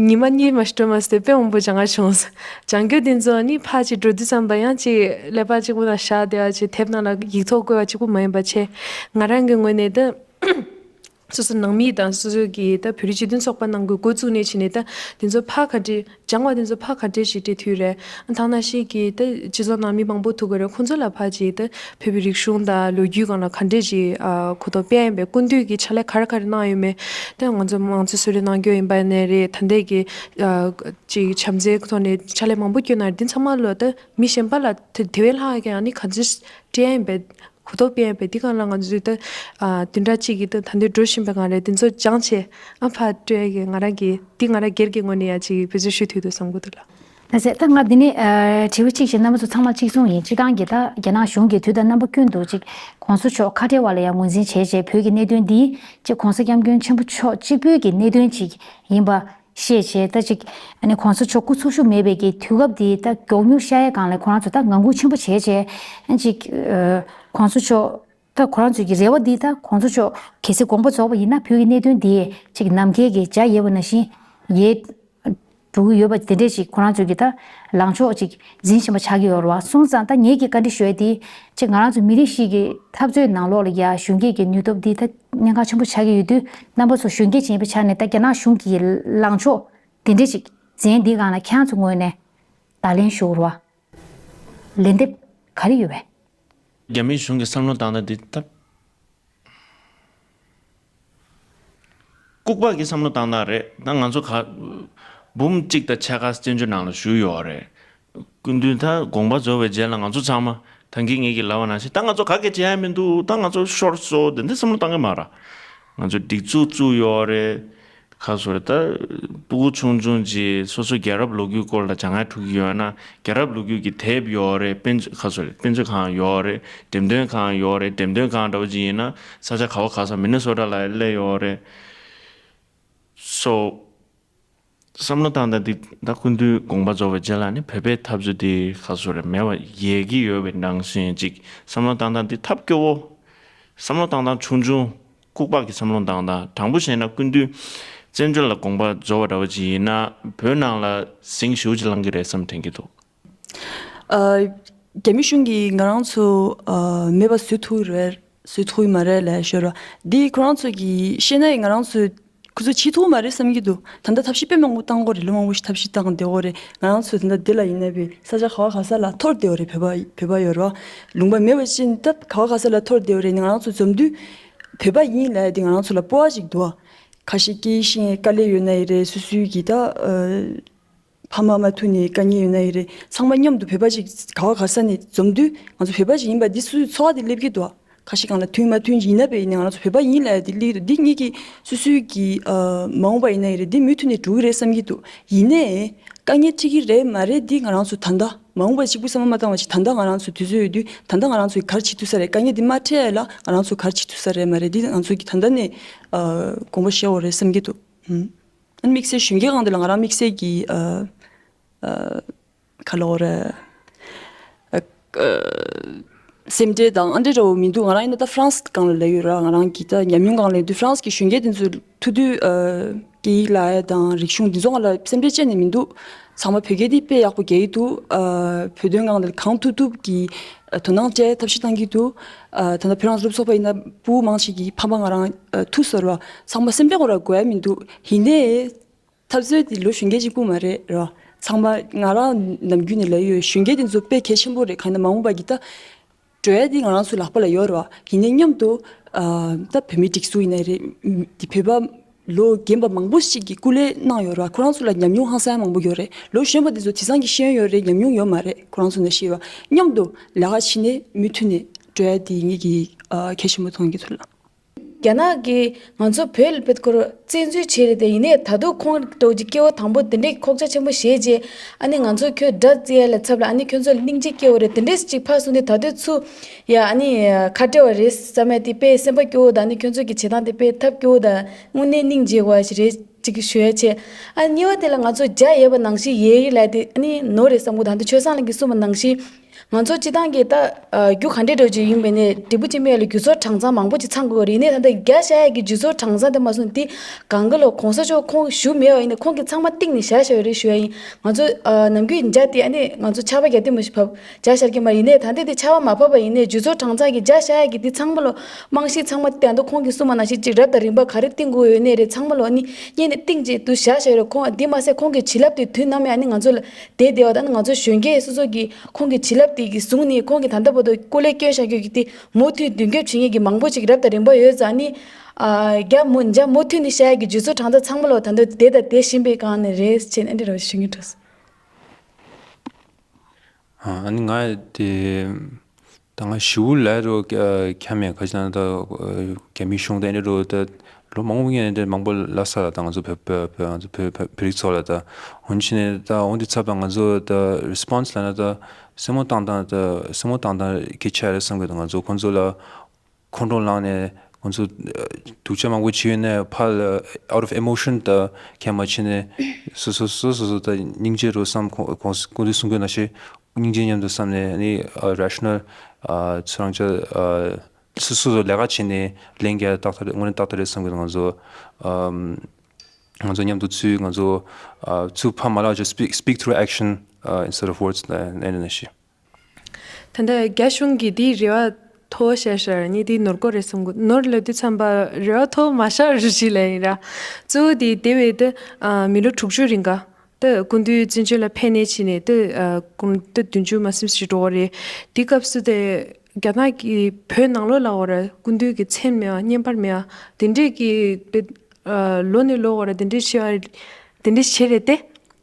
ཉི་མ་གཉིས་མ་ཞིག་འགྲོ་མ་སོང་དཔེ་མང་པོ་སྦྱང་ག་བྱུང་། སྦྱང་རྒྱུ་དེ་ཚོ་ནི་ཕར་ཅིག་འགྲོ་དུས་ཙམ་པ་ཡང་ཅིག་ཀླད་པ་གཅིག་པུ་ན་བཞག་བསྡད་པ་ཅིག་དེབ་ནང་ལ་ཡིག་ཐོག་བཀོད་པ་གཅིག་པུ་མ་ཡིན་པ་བྱས། ང་རང་གི་ངོས་ནས་ད་སོ་སོ་ནང་མི་དང་སོ་སོ་གི་ད་བོད་རིགས་སྤྱི་མཐུན་ཚོགས་པ་ནང་གི་འགོ་བཙུགས་ནས་བྱས་ནས་ད་དེ་ཚོ་ཕར་ག་འདྲས་སྦྱང་བ་དེ་ཚོ་ཕར་ག་འདྲས་ཞིག་སྤྲད་ཐུབ་རེད། ཨ་ཐ་ན་ཤི་གི་ད་སྤྱི་ཚོགས་ནང་མི་མང་པོ་ཐུག་གི་རེད། ཁོང་ཚོ་ལ་ཕར་ཅིག་ད་བོད་པའི་རིག་གཞུང་དང་ལོ་རྒྱུས་སྒང་ལ་ག་འདྲས་ཅིག་ཨ་གོ་རྟོགས་སྤེལ་ཡིན་པའི་སྐུ་མདུན་གྱི་ཕྱག་ལས་ག་རེ་ག་རེ་གནང་ཡོད་མེད། ད་ང་ཚོ་མང་གཙོའི་གསོལ་རས་གནང་རྒྱུ་ཡིན་པ་ནས་རེད། ད་ལྟའི་གི་ཨ་ཅིག་བྱམས་བརྩེའི་ཐོག་ནས་ཕྱག་ལས་མང་པོ་བསྐྱོན་གནང་རེད། དེ་ཚང་མ་ལོ་ད་མི་གཞན་པ་ལ་དེ་དེ་བས་ལྷག་གི་ཨ་ནི་ག་ཚོད་སྤྲད་ཡིན་པའི་གོ་རྟོགས་སྤེལ་ཡིན་པའི་དེ་སྒང་ལ་ང་ཚོས་ད་ཨ་བདུན་ཕྲག་གཅིག་གི་ད་ད་འདོད་འགྲོ་བཞིན་པའི་སྒང་རེད། དེ་ཚོ་སྦྱངས་བྱས་ཨ་ཕར་སྤྲོད་ཡ་གི་ང་རང་གི་འདི་ང་རང་སྒེར་གྱི་ངོས་ནས་ཡ་ཅིག་འབད་བརྩོན་ཞུ་ཐུབ་འདུག་བསམ་གྱི་འདུག་ལགས། ལགས་སེ། ད་ང་འདི་ནས་ཨ་དྲི་བ་གཅིག་བྱས། རྣམ་པ་ཚོ་ཚང་མ་གཅིག་མཚུངས་ཡིན། སྤྱིར་བཏང་གི་ད་རྒྱ་ནག་གཞུང་གིས་དུས་དང་རྣམ་པ་ཀུན་ཏུ་ཅིག་༸གོང་ས་མཆོག་ཁ་བྲལ་བ་ལ་ཡང་ངོས་འཛིན་བྱས་བྱས། བོད་ཀྱི་གནད་དོན་འདི་ཅིག་༸གོང་ས་༸སྐྱབས་མགོན་ཆེན་པོ་མཆོག་གཅིག་པུའི་གི་གནད་དོན་ཅིག་ཡིན་པ་ཤེས་བྱས། ད་ཅིག་ཨ་ནི་༸གོང་ས་མཆོག་སྐུ་འཚོ་བཞུགས་མེད་པའི་གི་དུས་སྐབས་འདི་ད་མགྱོགས་མྱུར་ཤར་ཡའི་སྒང་ལ་ཁོ་རང་ཚོ་ད་ངང་སྒུག་ཆེན་པོ་བྱས་བྱས། ཨ་ཅིག་ཨ་༸གོང་ས་མཆོག་ད་ཁོ་རང་ཚོའི་གི་རེ་བ་འདི་ད་༸གོང་ས་མཆོག་གལ་སྲིད་དགོངས་པ་རྫོགས་པ་ཡིན་ན་བོད་ཀྱི་གནད་དོན་འདི་ཅིག་ནམ་མཁའི་གི་འཇའ་ཡལ་བ་ནང་བཞིན་ཡལ་འགྲོ་གི་ཡོད་པ་དེ་འདྲས་ཅིག་ཁོ་རང་ཚོའི་གི་ད་ལངས་ཕྱོགས་ཅིག་འཛིན་བཞིན་པ་ཆགས་ཀྱི་ཡོད་རེད་བ། སོང་ཙང་ད་ངེད་ཀྱིས་བཀའ་འདྲི་ཞུ་ཡ་དེ་ཅིག་ང་རང་ཚོ་མི་རིགས་ཤིག་གི་འཐབ་རྩོད་ནང་ལོགས་ལ་ཡ་གཞོན་སྐྱེས་ཀྱི་ནུས་སྟོབས་འདི་ད་གནད་འགག་ཆེན་པོ་ཆགས་ཀྱི་ཡོད་དུས། རྣམ་པ་ཚོ་གཞོན་སྐྱེས་ཅིག་ཡིན་པའི་ཆ་ནས་ད་རྒྱ་ནག་གཞུང་གི་ལངས་ཕྱོགས་དེ་འདྲས་ཅིག་འཛིན་འདིའི་སྒང་ལ་ཁྱེད་རང་ཚོ་ངོས་ནས་བརྡ་ལན་ཞུ་དགོས་རེད་བ། ལན་འདེབས་ག་རེ་ཡོད་པས། རྒྱ་མིའི་གཞུང་གི་བསམ་བློ་བཏང་སྟངས་འདི་ད་ལྐུགས་པ་གི་བསམ་བློ་བཏང་སྟངས་རེད། ད་ང་ཚོ་ག་འབུམ་གཅིག་དང་ཕྱེད་ཀ་བཙན་བྱོལ་ནང་ལ་བཞུགས་ཡོད་རེད། སྐུ་མདུན་ད་དགོངས་པ་རྫོགས་པའི་རྗེས་ལ་ང་ཚོ་ཚང་མ་ད་གིན་ངེད་ཀྱིས་ལབ་པ་ནང་བཞིན་ད་ང་ཚོ་ག་གེ་བྱེད་ཡ་མི་འདུག་ད་ང་ཚོ་ཤོར་སོང་དེ་འདྲ་བསམ་བློ་བཏང་གི་མ་རེད། ང་ཚོ་སྒྲིག་འཛུགས་བཙུགས་ཡོད་རེད། ཁ་སོ་རེད། ད་སྤུ་གུ་ཆུང་ཆུང་ཅིག་སོ་སོ་རྒྱལ་རབས་ལོ་རྒྱུས་སྐོར་ལ་སྦྱང་ཡ་ཐུག་གི་ཡོད་ན་རྒྱལ་རབས་ལོ་རྒྱུས་ཀྱི་དེབ་ཡོད་རེད། དཔེ་མཛོད་ཁ་སོ་རེད། དཔེ་མཛོད་ཁང་ཡོད་རེད། འགྲེམས་སྟོན་ཁང་ཡོད་རེད། འགྲེམས་སྟོན་ཁང་འདྲ་བོ་ཅིག་ཡིན་ན་ས་ཆ་ག་བ་ག་ས་མི་ནི་སོ་ཊ་ལ་སླེབས་ཡོད་རེད། སོ་བསམ་བློ་བཏང་སྟངས་འདི་ད་སྐུ་མདུན་དགོངས་པ་རྫོགས་པའི་རྗེས་ལ་ནི་བོད་པའི་འཐབ་རྩོད་འདི་ག་སོ་རེད་མེད་པ་ཡལ་གྱི་ཡོད་པའི་ནང་བཞིན་ཅིག་བསམ་བློ་བཏང་སྟངས་འདི་ཐབས་སྐྱོ་བོ། བསམ་བློ་བཏང་སྟངས་ཆུང་ཆུང་ལྐུགས་པ་གི་བསམ་བློ་བཏང་སྟངས། དྲང་པོ་བཤད་ན་སྐུ་མདུན་བཙན་བྱོལ་ལ་དགོངས་པ་རྫོགས་པ་འདྲ་བོ་ཅིག་ཡིན་ན་བོད་ནང་ལ་ཟིང་ཞེ་པོ་ཅིག་ལངས་ཀྱི་རེད་བསམ་དྲན་གྱི་འདུག་ཨ། རྒྱ་མི་གཞུང་གིས་ང་རང་ཚོ་ཨ་མེད་པ་བཟོ་ཐུབ་རེད། བཟོ་ཐུབ་ཀྱི་མ་རེད་ལབ་ཤོད་རོགས། འདི་ཁོ་རང་ཚོ་གིས་ཤེས་ན་ཡང་ང་རང་ཚོས་ཁོ་ཚོས་བྱེད་ཐུབ་ཀྱི་མ་རེད་བསམ་གྱི་འདུག་ད་ལྟ་ཐབས་ཤེས་དཔེ་མང་པོ་བཏང་དགོས་རེད། ལོ་མང་པོ་ཞིག་ཐབས་ཤེས་བཏང་བསྡད་ཡོད་རེད། ང་རང་ཚོ་ད་ལྟ་འདི་ལ་ཡིན་ན་བས་ས་ཆ་ག་བ་ག་ས་ལ་འཐོར་བསྡད་ཡོད་རེད། བོད་པ་བོད་པ་ཡོད་རེད་བ། ལུང་པ་མེད་པ་ཅིག་ད་ག་བ་ག་ས་ལ་འཐོར་བསྡད་ཡོད་རེད། ང་རང་ཚོ་འཛོམས་དུས་བོད་པ་ཡིན་ལབ་ཡ་འདི་ང་རང་ཚོ་ལ་སྤོབས་པ་ཅིག་འདུག་བ། ཁ་ཤས་སྐྱེས་ཤིང་དཀའ་ལས་ཡོད་ན་ཡི་རེད། སོ་སོའི་གི་ད་ཨ། ཕ་མ་མ་ཐུག་ནས་དཀའ་ངལ་ཡོད་ན་ཡི་རེད། ཚང་མ་མཉམ་དུ་བོད་པ་ཅིག་ག་བ་ག་ས་ནས་འཛོམས་དུས་ང་ཚོ་བོད་པ་ཅིག་ཡིན་པ་འདི་སོ་སོའི་ཚོར་བ་དེ་སླེབས་ཀྱི་འདུག་ཁ་ཤས་སྒང་ལ་མཐུན་མ་མཐུན་ཡིན་ན་བས་ཡིན་ན་ང་ཚོ་བོད་པ་ཡིན་ལབ་ཡ་དེ་སླེབས་ཀྱི་འདུག་འདི་གཉིས་ཀྱི་སོ་སོའི་གི་ཨ་མ་འོངས་པ་ཡིན་ན་ཡི་རེད། འདི་མུ་མཐུད་ནས་འགྲོ་གི་རེད་བསམ་གྱི་འདུག་ཡིན་ནའི་དཀའ་ངལ་འཕྲད་ཀྱི་རེད་མ་རེད་འདི་ང་རང་ཚོ་ད་ལྟ་མ་འོངས་པ་གཅིག་པུ་བསམ་བློ་མ་བཏང་བ་ཞིག་ད་ལྟ་ང་རང་ཚོ་དུས་ཚོད་ཡོད་དུས་ད་ལྟ་ང་རང་ཚོས་ག་རེ་བྱེད་ཐུབ་ས་རེད། དཀའ་ངལ་འདི་མ་འཕྲད་ཡ་ལ་ང་རང་ཚོ་ག་རེ་བྱེད་ཐུབ་ས་རེད་མ་རེད་འདི་ང་ཚོ་གི་ད་ལྟ་ནས་ཨ་དགོངས་པ་བཞེས་དགོས་རེད་བསམ་གྱི་འདུག་ཨ་ནི་དམིགས་བསལ་གཞོན་སྐྱེས་སྒང་དེ་ལ་ང་རང་དམིགས་བསལ་གྱི་ཨ་ཨ་ག་ལབ་དགོས་རེད། ཨ་ཨ་སེམས་ཁྲལ་དང་ཨ་འདྲ་འདྲ་བོ་མི་འདུག་ང་རང་ཡིན་ན་ད་ཧྥ་རན་སི་སྒང་ལ་སླེབས་ཡོད་ར། ང་རང་གི་ད་ཉམས་མྱོང་སྒང་ལ་ཡིན་དུས་ཧྥ་རན་སི་གི་གཞོན་སྐྱེས་དེ་ཚོ་ཐུག་དུས་ཨ་སྐད་ཡིག་ལབ་ཡ་དང་རིག་གཞུང་འདི་ཚོ་སྒང་ལ་སེམས་ཁྲལ་བཅད་ནས་མི་འདུག་ཚང་མ་བོད་སྐད་དེ་དཔེ་ཡག་པོ་རྒྱག་གི་འདུག་ཨ་བོད་དོན་སྒང་དེ་ལ་གང་ཐུབ་ཐུབ་ཀྱི་ཨ་དོ་སྣང་སྤྲད་ཐབས་ཤེས་བཏང་གི་འདུག་ཨ་ད་ལྟ་ཕོ་བྲང་རུབ་ཚོགས་པ་ཡིན་ན་སྤུ་གུ་མང་ཆེ་གི་ཕ་མ་ང་རང་ཨ་ཐུག་སོང་ར། ཚང་མ་སེམས་ཁྲལ་དགོས་ར་དགོས་ཡ་མི་འདུག་ཡིན་ནའི། འཐབ་རྩོད་འདི་ལོ་གཞོན་སྐྱེས་གཅིག་པུ་མ་རེད་རོ། ཚང་མ་ང་རང་ནམ་རྒྱུན་ནས་ལབ་ཡོད། གཞོན་སྐྱེས་དེ་ཚོ་དཔེ་གལ་ཆེན་པོ་རེད། གང་ཡིན་ན་མ་འོངས་པ་གི་ད་འགྲོ་ཡ་དེ་ང་རང་ཚོའི་ལག་པ་ལ་ཡོད་རེད་བ། ཡིན་ནའི་མཉམ་དུ་ཨ་ད་བོད་མིའི་སྒྲིག་འཛུགས་ཡིན་ནའི་རེད། དེ་བོད་པ་ལོ་རྒན་པ་མང་པོ་ཞིག་གིས་སྐུ་ལས་གནང་ཡོད་རེད་བ། ཁོ་རང་ཚོ་ལ་ཉམས་མྱོང་ཧང་སང་མང་པོ་ཡོད་རེད། ལོ་གཞོན་པ་དེ་ཚོ་དེང་སང་གི་ཤེས་ཡོན་ཡོད་རེད། ཉམས་མྱོང་ཡོད་མ་རེད། ཁོ་རང་ཚོ་ནང་བཞིན་བ། མཉམ་དུ་ལས་ཀ་བྱས་ནས་མུ་མཐུད་ནས་འགྲོ་ཡ་དེ་ངེད་ཀྱིས་ཨ་གལ་ཆེན་པོ་མཐོང་གི་འདུག་ལགས། རྒྱ་ནག་གིས་ང་ཚོ་བོད་ལ་བེད་ཁོ་རང་བཙན་འཛུལ་བྱས་རེད་དེ། ཡིན་ནའི་ད་དུང་ཁོང་འདྲ་བོ་ཅིག་སྐྱེ་བོ་དང་པོ་དེ་འདྲའི་ཁོག་ཆ་ཆེན་པོ་བཞེས་རྗེས། ཨ་ནི་ང་ཚོ་ཁྱོད་དགྲ་བརྩི་ཡ་ལ་ཚབ་ལ། ཨ་ནི་ཁྱོད་ཚོ་ལ་སྙིང་རྗེ་སྐྱེ་བོ་རེད། དེ་འདྲས་ཅིག་ཕར་སོང་དུས་ད་དུང་ཚུར་ཡ་ཨ་ནི་ཁ་བྲལ་བ་རེད་བསམ་ཡ་དེ་དཔེ་སེམས་པ་སྐྱོ་བོ་དང་། ཨ་ནི་ཁྱོད་ཚོ་གི་བྱེད་སྟངས་དེ་དཔེ་ཐབས་སྐྱོ་བོ་དང་། དངོས་གནས་སྙིང་རྗེ་བ་ཞིག་རེད་ཅིག་ཞུ་ཡ་བྱས། ཨ་ནི་གཉིས་པ་དེ་ལ་ང་ཚོ་རྒྱ་ཡོད་པ་ནང་བཞིན་ཡོད་ཡོད་ལབ་དེ་ཨ་ནི་ནོར་རེད་བསམ་གི་འདུག་ད་ལྟ་ཆོས་བཟང་ལགས་ཀྱིས་གསུངས་པ་ནང་བཞིན། ང་ཚོ་སྤྱི་བཏང་གི་ད་ཨ་རྒྱུ་ག་འདྲས་འདྲ་བོ་ཅིག་ཡིན་པ་ཡིན་ནའི་འབྲས་བུ་ཅིག་སྨིན་ཡ་ལ་རྒྱུ་ཚོགས་གྲངས་ཚང་མང་པོ་ཅིག་ཚང་དགོས་རེད། ཡིན་ནའི་ད་ལྟ་རྒྱ་བཞག་ཡ་གི་རྒྱུ་ཚོགས་གྲངས་ཚང་དེ་མ་སོང་དེ་གང་ག་ལོ་གོང་ས་མཆོག་ཁོང་བཞུགས་མེད་པ་ཡིན་ནའི་ཁོང་གིས་ཚང་མ་གཏིང་ནས་བཞག་བཞག་ཡོད་རེད་ཞུ་ཡ་ཡིན། ང་ཚོ་ཨ་ནམ་རྒྱུན་རྒྱ་དེ་ཨ་ནི་ང་ཚོ་ཆར་པ་རྒྱག་དུས་མ་ཞིག་བབས་བཞག་བཞག་གི་མ་ཡིན་ནའི། ད་ལྟ་དེ་ཆར་པ་མ་བབས་པ་ཡིན་ནའི་རྒྱུ་ཚོགས་གྲངས་ཚང་གི་བཞག་བཞག་ཡ་གི་དེ་ཚང་མ་ལོ་རྨང་གཞི་ཚང་མ་དེ་ད་ཁོང་གིས་གསུངས་པ་ནང་བཞིན་ཅིག་རབ་དང་རིམ་པ་ག་རེ་བཏིང་དགོས་ཡོད་ནའི་རེད། ཚང་མ་ལོ་ཨ་ནི་གཉེར་ནས་གཏིང་ཅིག་ཏུ་བཞག་བཞག་ཡོད་རེད། ཁོང་དེ་མ་ཟད་ཁོང་གི་བྱིན་རླབས་དེ་དུས་ནམ་ཡང་ཨ་ནི་ང་ཚོ་ལ་དེ་བདེ་བ་དང་། ང་ཚོ་གཞོན་སྐྱེས་སོ་སོ་གིས་ཁོང་གི་བྱིན་རླབས་དེ་གི་བཟུང་ནས་ཁོང་གིས་ད་ལྟ་བར་དུ་སྐུ་ལས་བསྐྱོན་བཞག་རྒྱུ་གི་དེ་མུ་མཐུད་མདུན་སྐྱོད་བྱེད་མཁན་གྱི་མང་པོ་ཅིག་རབ་དང་རིམ་པ་ཡོད་ཙང་། ཨ་ནི་ཨ་རྒྱ་མུ་རྒྱ་མུ་མཐུད་ནས་བཤད་ཡ་གི་རྒྱུ་ཚོགས་གྲངས་ཚང་ཚང་མ་ལོ་ད་ལྟ་དེ་དང་དེ་བཞིན་པའི་སྒང་ནས་རེད་ཅེས་ཨ་འདྲ་རོ་ཞུ་སྙིང་འདོད་སོང་། ཨ་ནི་ང་དེ་ད་ང་ཞི་བུ་ལས་རོ་ཁྱམས་ཡ་ག་ཅི་ན་ད་རྒྱ་མི་གཞུང་དང་ཨ་ནི་རོ་ད་ལོ་མང་པོ་ངས་འདི་མང་པོ་ལབ་ས་ལ། ད་ང་ཚོ་བོད་བོད་བོད་ང་ཚོ་བོད་བོད་བོད་རིགས་ཚོ་ལ་ད་འོན་ཆི་ནས་ད་འོན་དེ་ཚབ་ད་ང་ཚོ་ད་རི་སི་པོན་སི་ལ་ན་ད་སེམས་ངོ་བཏང་སྟངས་ད་སེམས་ངོ་བཏང་སྟངས་གལ་ཆེ་རེད་བསམ་གི་འདུག་ང་ཚོ་ཁོང་ཚོ་ལ་ཁོང་ཁྲོ་ལངས་ནས་ཁོང་ཚོ་སྡུག་ཅག་མང་པོ་བྱས་ཡོད་ནས་ཕར་ལ་out of emotion ད་ཁྱད་མ་བྱས་ནས་སོ་སོ་སོ་སོ་སོ་ད་སྙིང་རྗེ་རུ་བསམ། ཁོང་ཁོང་ཁོང་ཚོས་གསུང་དགོས་ན་ཤེས། སྙིང་རྗེ་མཉམ་དུ་བསམ་ནས་ནི་rational ཚུར་རང་ཅག་སོ་སོ་ལས་ཀ་བྱས་ནས་ལན་རྒྱག་ཏག་ཏག་རེད། དངོས་གནས་ཏག་ཏག་རེད་བསམ་གི་འདུག་ང་ཚོ་ཨམ་ང་ཚོ་མཉམ་དུ་ཚུར་ང་ཚོ་ཨ་ཚུར་ཕར་མ་ལབ་ཅིག speak speak through action uh, instead of words ཨ་ནི་ནང་བཞིན། ད་ལྟ་རྒྱ་གཞུང་གིས་འདི་རེ་བ་མཐོ་བཤད་ཤར་ནི་འདི་ནོར་གོ་རེད་བསམ་གི། ནོར་ལབ་དུས་ཙམ་པ་རེ་བ་མཐོ་མ་ཤར་རུ་ཞིག་ལ་ཡིན་ར། གཙོ་བོ་དེ་དེ་བས་ད་ཨ་མི་ལོ་དྲུག་ཅུ་རིང་ག་ད་སྐུ་མདུན་བཙན་བྱོལ་ལ་ཕེབས་ནས་ཕྱིན་ནས་ད་ཨ་སྐུ་ད་བདུན་ཅུ་མ་ཟིན་ཞིག་འགྲོ་གི་རེད། དེ་སྐབས་སུ་ད་རྒྱ་ནག་གི་བོད་ནང་ལོགས་ལ་འོ་ར་སྐུ་མདུན་གྱི་མཚན་མེད་པ་བརྙན་པར་མེད་པ་དེ་འདྲས་ཀྱི་ད་ཨ་ལོ་ནས་ལོ་འོ་ར་དེ་འདྲས་བྱས་པ་དེ་འདྲས་བྱས་རེད་དེ།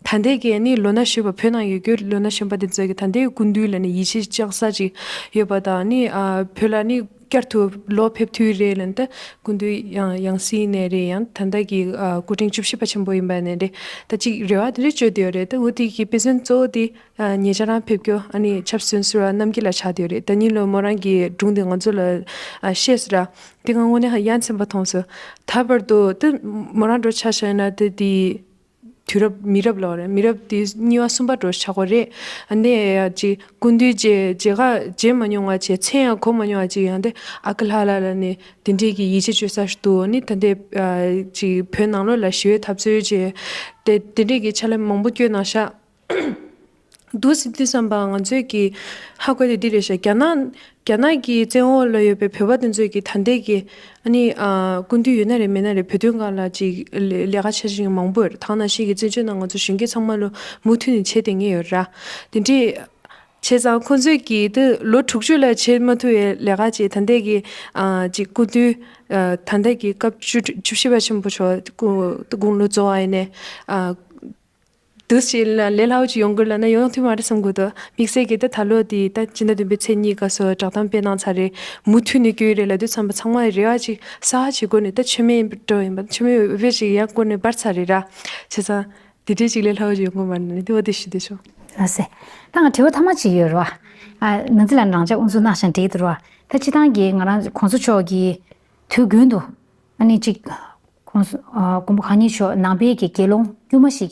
ད་ལྟའི་གི་ནི་ལོ་ན་གཞོན་པ་བོད་ནང་ཡོད་རྒྱུ་ལོ་ན་གཞོན་པ་དེ་ཚོ་གི་ད་ལྟའི་སྐུ་མདུན་ལ་ནི་ཡིད་ཆེས་བཅག་ས་ཅིག་ཡོད་པ་དང་། ནི་ཨ་བོད་ལ་ནི་བསྐྱར་དུ་ལོག་ཕེབས་ཐུབ་རེད་ལབ་ན། ད་སྐུ་མདུན་ཡང་ཡང་སྲིད་ནས་རེད། ཡང་ད་ལྟ་གི་ཨ་སྐུ་ཕྲེང་བཅུ་བཞི་པ་ཆེན་པོ་ཡིན་པ་ནས་རེད། ད་ཅིག་རེ་བ་དེ་འདྲ་བཅོལ་བསྡད་ཡོད་རེད། ད་འོ་དེ་གི་དཔེ་མཚོན་གཙོ་བོ་དེ་ཨ་ཉེ་ཆར་རང་ཕེབས་རྒྱུ་ཨ་ནི་ཆབ་སྲིད་བཙོན་ཟུར་པ་རྣམ་རྒྱལ་ལགས་ཆགས་བསྡད་ཡོད་རེད། ད་ནི་ལོ་མོ་རང་གི་སྒྲུང་དེ་ང་ཚོ་ལ་ཨ་བཤད་སོང་ར། དེ་ང་དངོས་གནས་ཧ་ཡ་མཚན་པ་མཐོང་སོང་། ད་བར་དུ་ད་མོ་རང་འགྲོ་ཆ་བཞག་ན་ད་དེ། དུས་རབས་མི་རབས་ལོ་རེད། མི་རབས་དེ་གཉིས་པ་གསུམ་པ་འགྲོ་ཆགས་ཀྱི་རེད། ཨ་ནི་ཡ་ཅིག་སྐུ་མདུན་མཇལ་མཇལ་ཁ་མཇལ་མ་མྱོང་བ་བྱས། མཚན་ཡང་གོ་མ་མྱོང་བ་ཅིག་ཡང་དེ་ཨ་ཁུ་ལྷ་ལགས་ལ་ནི་དེ་འདྲས་ཀྱི་ཡིད་ཆེས་བཅོལ་ས་ཞིག་འདུག་ནི་ད་ལྟའི་ཨ་ཅིག་བོད་ནང་ལོགས་ལ་ཞི་བའི་འཐབ་རྩོད་བྱས་དེ་དེ་འདྲས་ཀྱི་ཕྱག་ལས་མང་པོ་བསྐྱོན་གནང་ཤག་འདུག་སེ་དུས་ཙམ་པ་ང་ཚོས་ཀྱི་ཧ་གོ་དེ་འདི་རེད་ཤག་རྒྱ་ནག་རྒྱ་ནག་གི་བཙན་འོག་ལ་ཡོད་པའི་བོད་པ་དེ་ཚོས་ཀྱི་ད་ལྟའི་གི་ཨ་ནི་ཨ་སྐུ་མདུན་ཡོད་ན་རེད་མེད་ན་རེད། བོད་དོན་སྒང་ལ་ཅིག་ལས་ལས་ཀ་བྱེད་བཞིན་མང་པོ་ཡོད་རེད། ད་ག་ནང་བཞིན་གྱི་བཙན་བྱོལ་ནང་ང་ཚོ་གཞོན་སྐྱེས་ཚང་མ་ལོ་མུ་མཐུད་ནས་བྱེད་བསྡད་མཁན་ཡོད་ར། དེ་འདྲས་བྱས་ཙང་ཁོང་ཚོས་ཀྱི་དེ་ལོ་དྲུག་ཅུ་ལ་བྱེད་མ་ཐུབ་པའི་ལས་ཀ་ཅིག་ད་ལྟའི་གི་ཨ་ཅིག་སྐུ་མདུན་ཨ་ད་ལྟའི་གི་སྐབས་བཅུ་བཅུ་བཞི་པ་ཆེན་པོ་མཆོག་དགུང་ལོ་རྫོགས་པ་ཡིན་ནས་ཨ། འདུག་སེ་ལ་ལས་སླ་པོ་ཅིག་ཡོང་གི་ལབ་ན་ཡོང་ཐུབ་མ་རེད་བསམ་གི་འདུག་དམིགས་བསལ་གྱིས་ད་ད་ལོ་འདི་ད་སྤྱི་ཟླ་བདུན་པའི་ཚེས་གཉིས་སྐབས་སུ་བསྒྲགས་གཏམ་སྤེལ་གནང་ཚར་རེད། མུ་མཐུད་ནས་བསྐྱོད་ཡོད་རེད་ལབ་དུས་ཙམ་པ་ཚང་མ་རེ་བ་ཅིག་གསར་པ་ཅིག་སྒོ་ནས་ད་མཆོད་མེ་འགྲོ་ཡིན་པ། མཆོད་མེ་འོད་ཅིག་ཡང་སྒོ་ནས་འབར་ཚར་རེད་ར། བྱས་ཙང་འདི་འདྲའི་ཅིག་ལས་སླ་པོ་ཅིག་ཡོང་གི་མ་རེད་ན་འདི་འོ་དེ་ཞུ་འདོད་བྱུང་། ལགས་སེ། ད་ང་དྲི་བ་ཐ་མ་ཅིག་ཡོད་རེད་བ། ཨ་ནང་ཚེ་ལ་རང་ཅག་དབུ་འཛུགས་གནང་ཤག་འགྲིག་གི་འདུག་རེད་བ། ད་སྤྱིར་བཏང་གི་ང་རང་གོང་ས་མཆོག་གི་དུས་རྒྱུན་དུ་ཨ་ནི་ཅིག་ཁོང་སུ་ཨ་མགོན་པོ་གང་ཉིད་མཆོག་ནང་པའི་གི་དགེ་སློང་དཀྱུས་མ་ཞིག་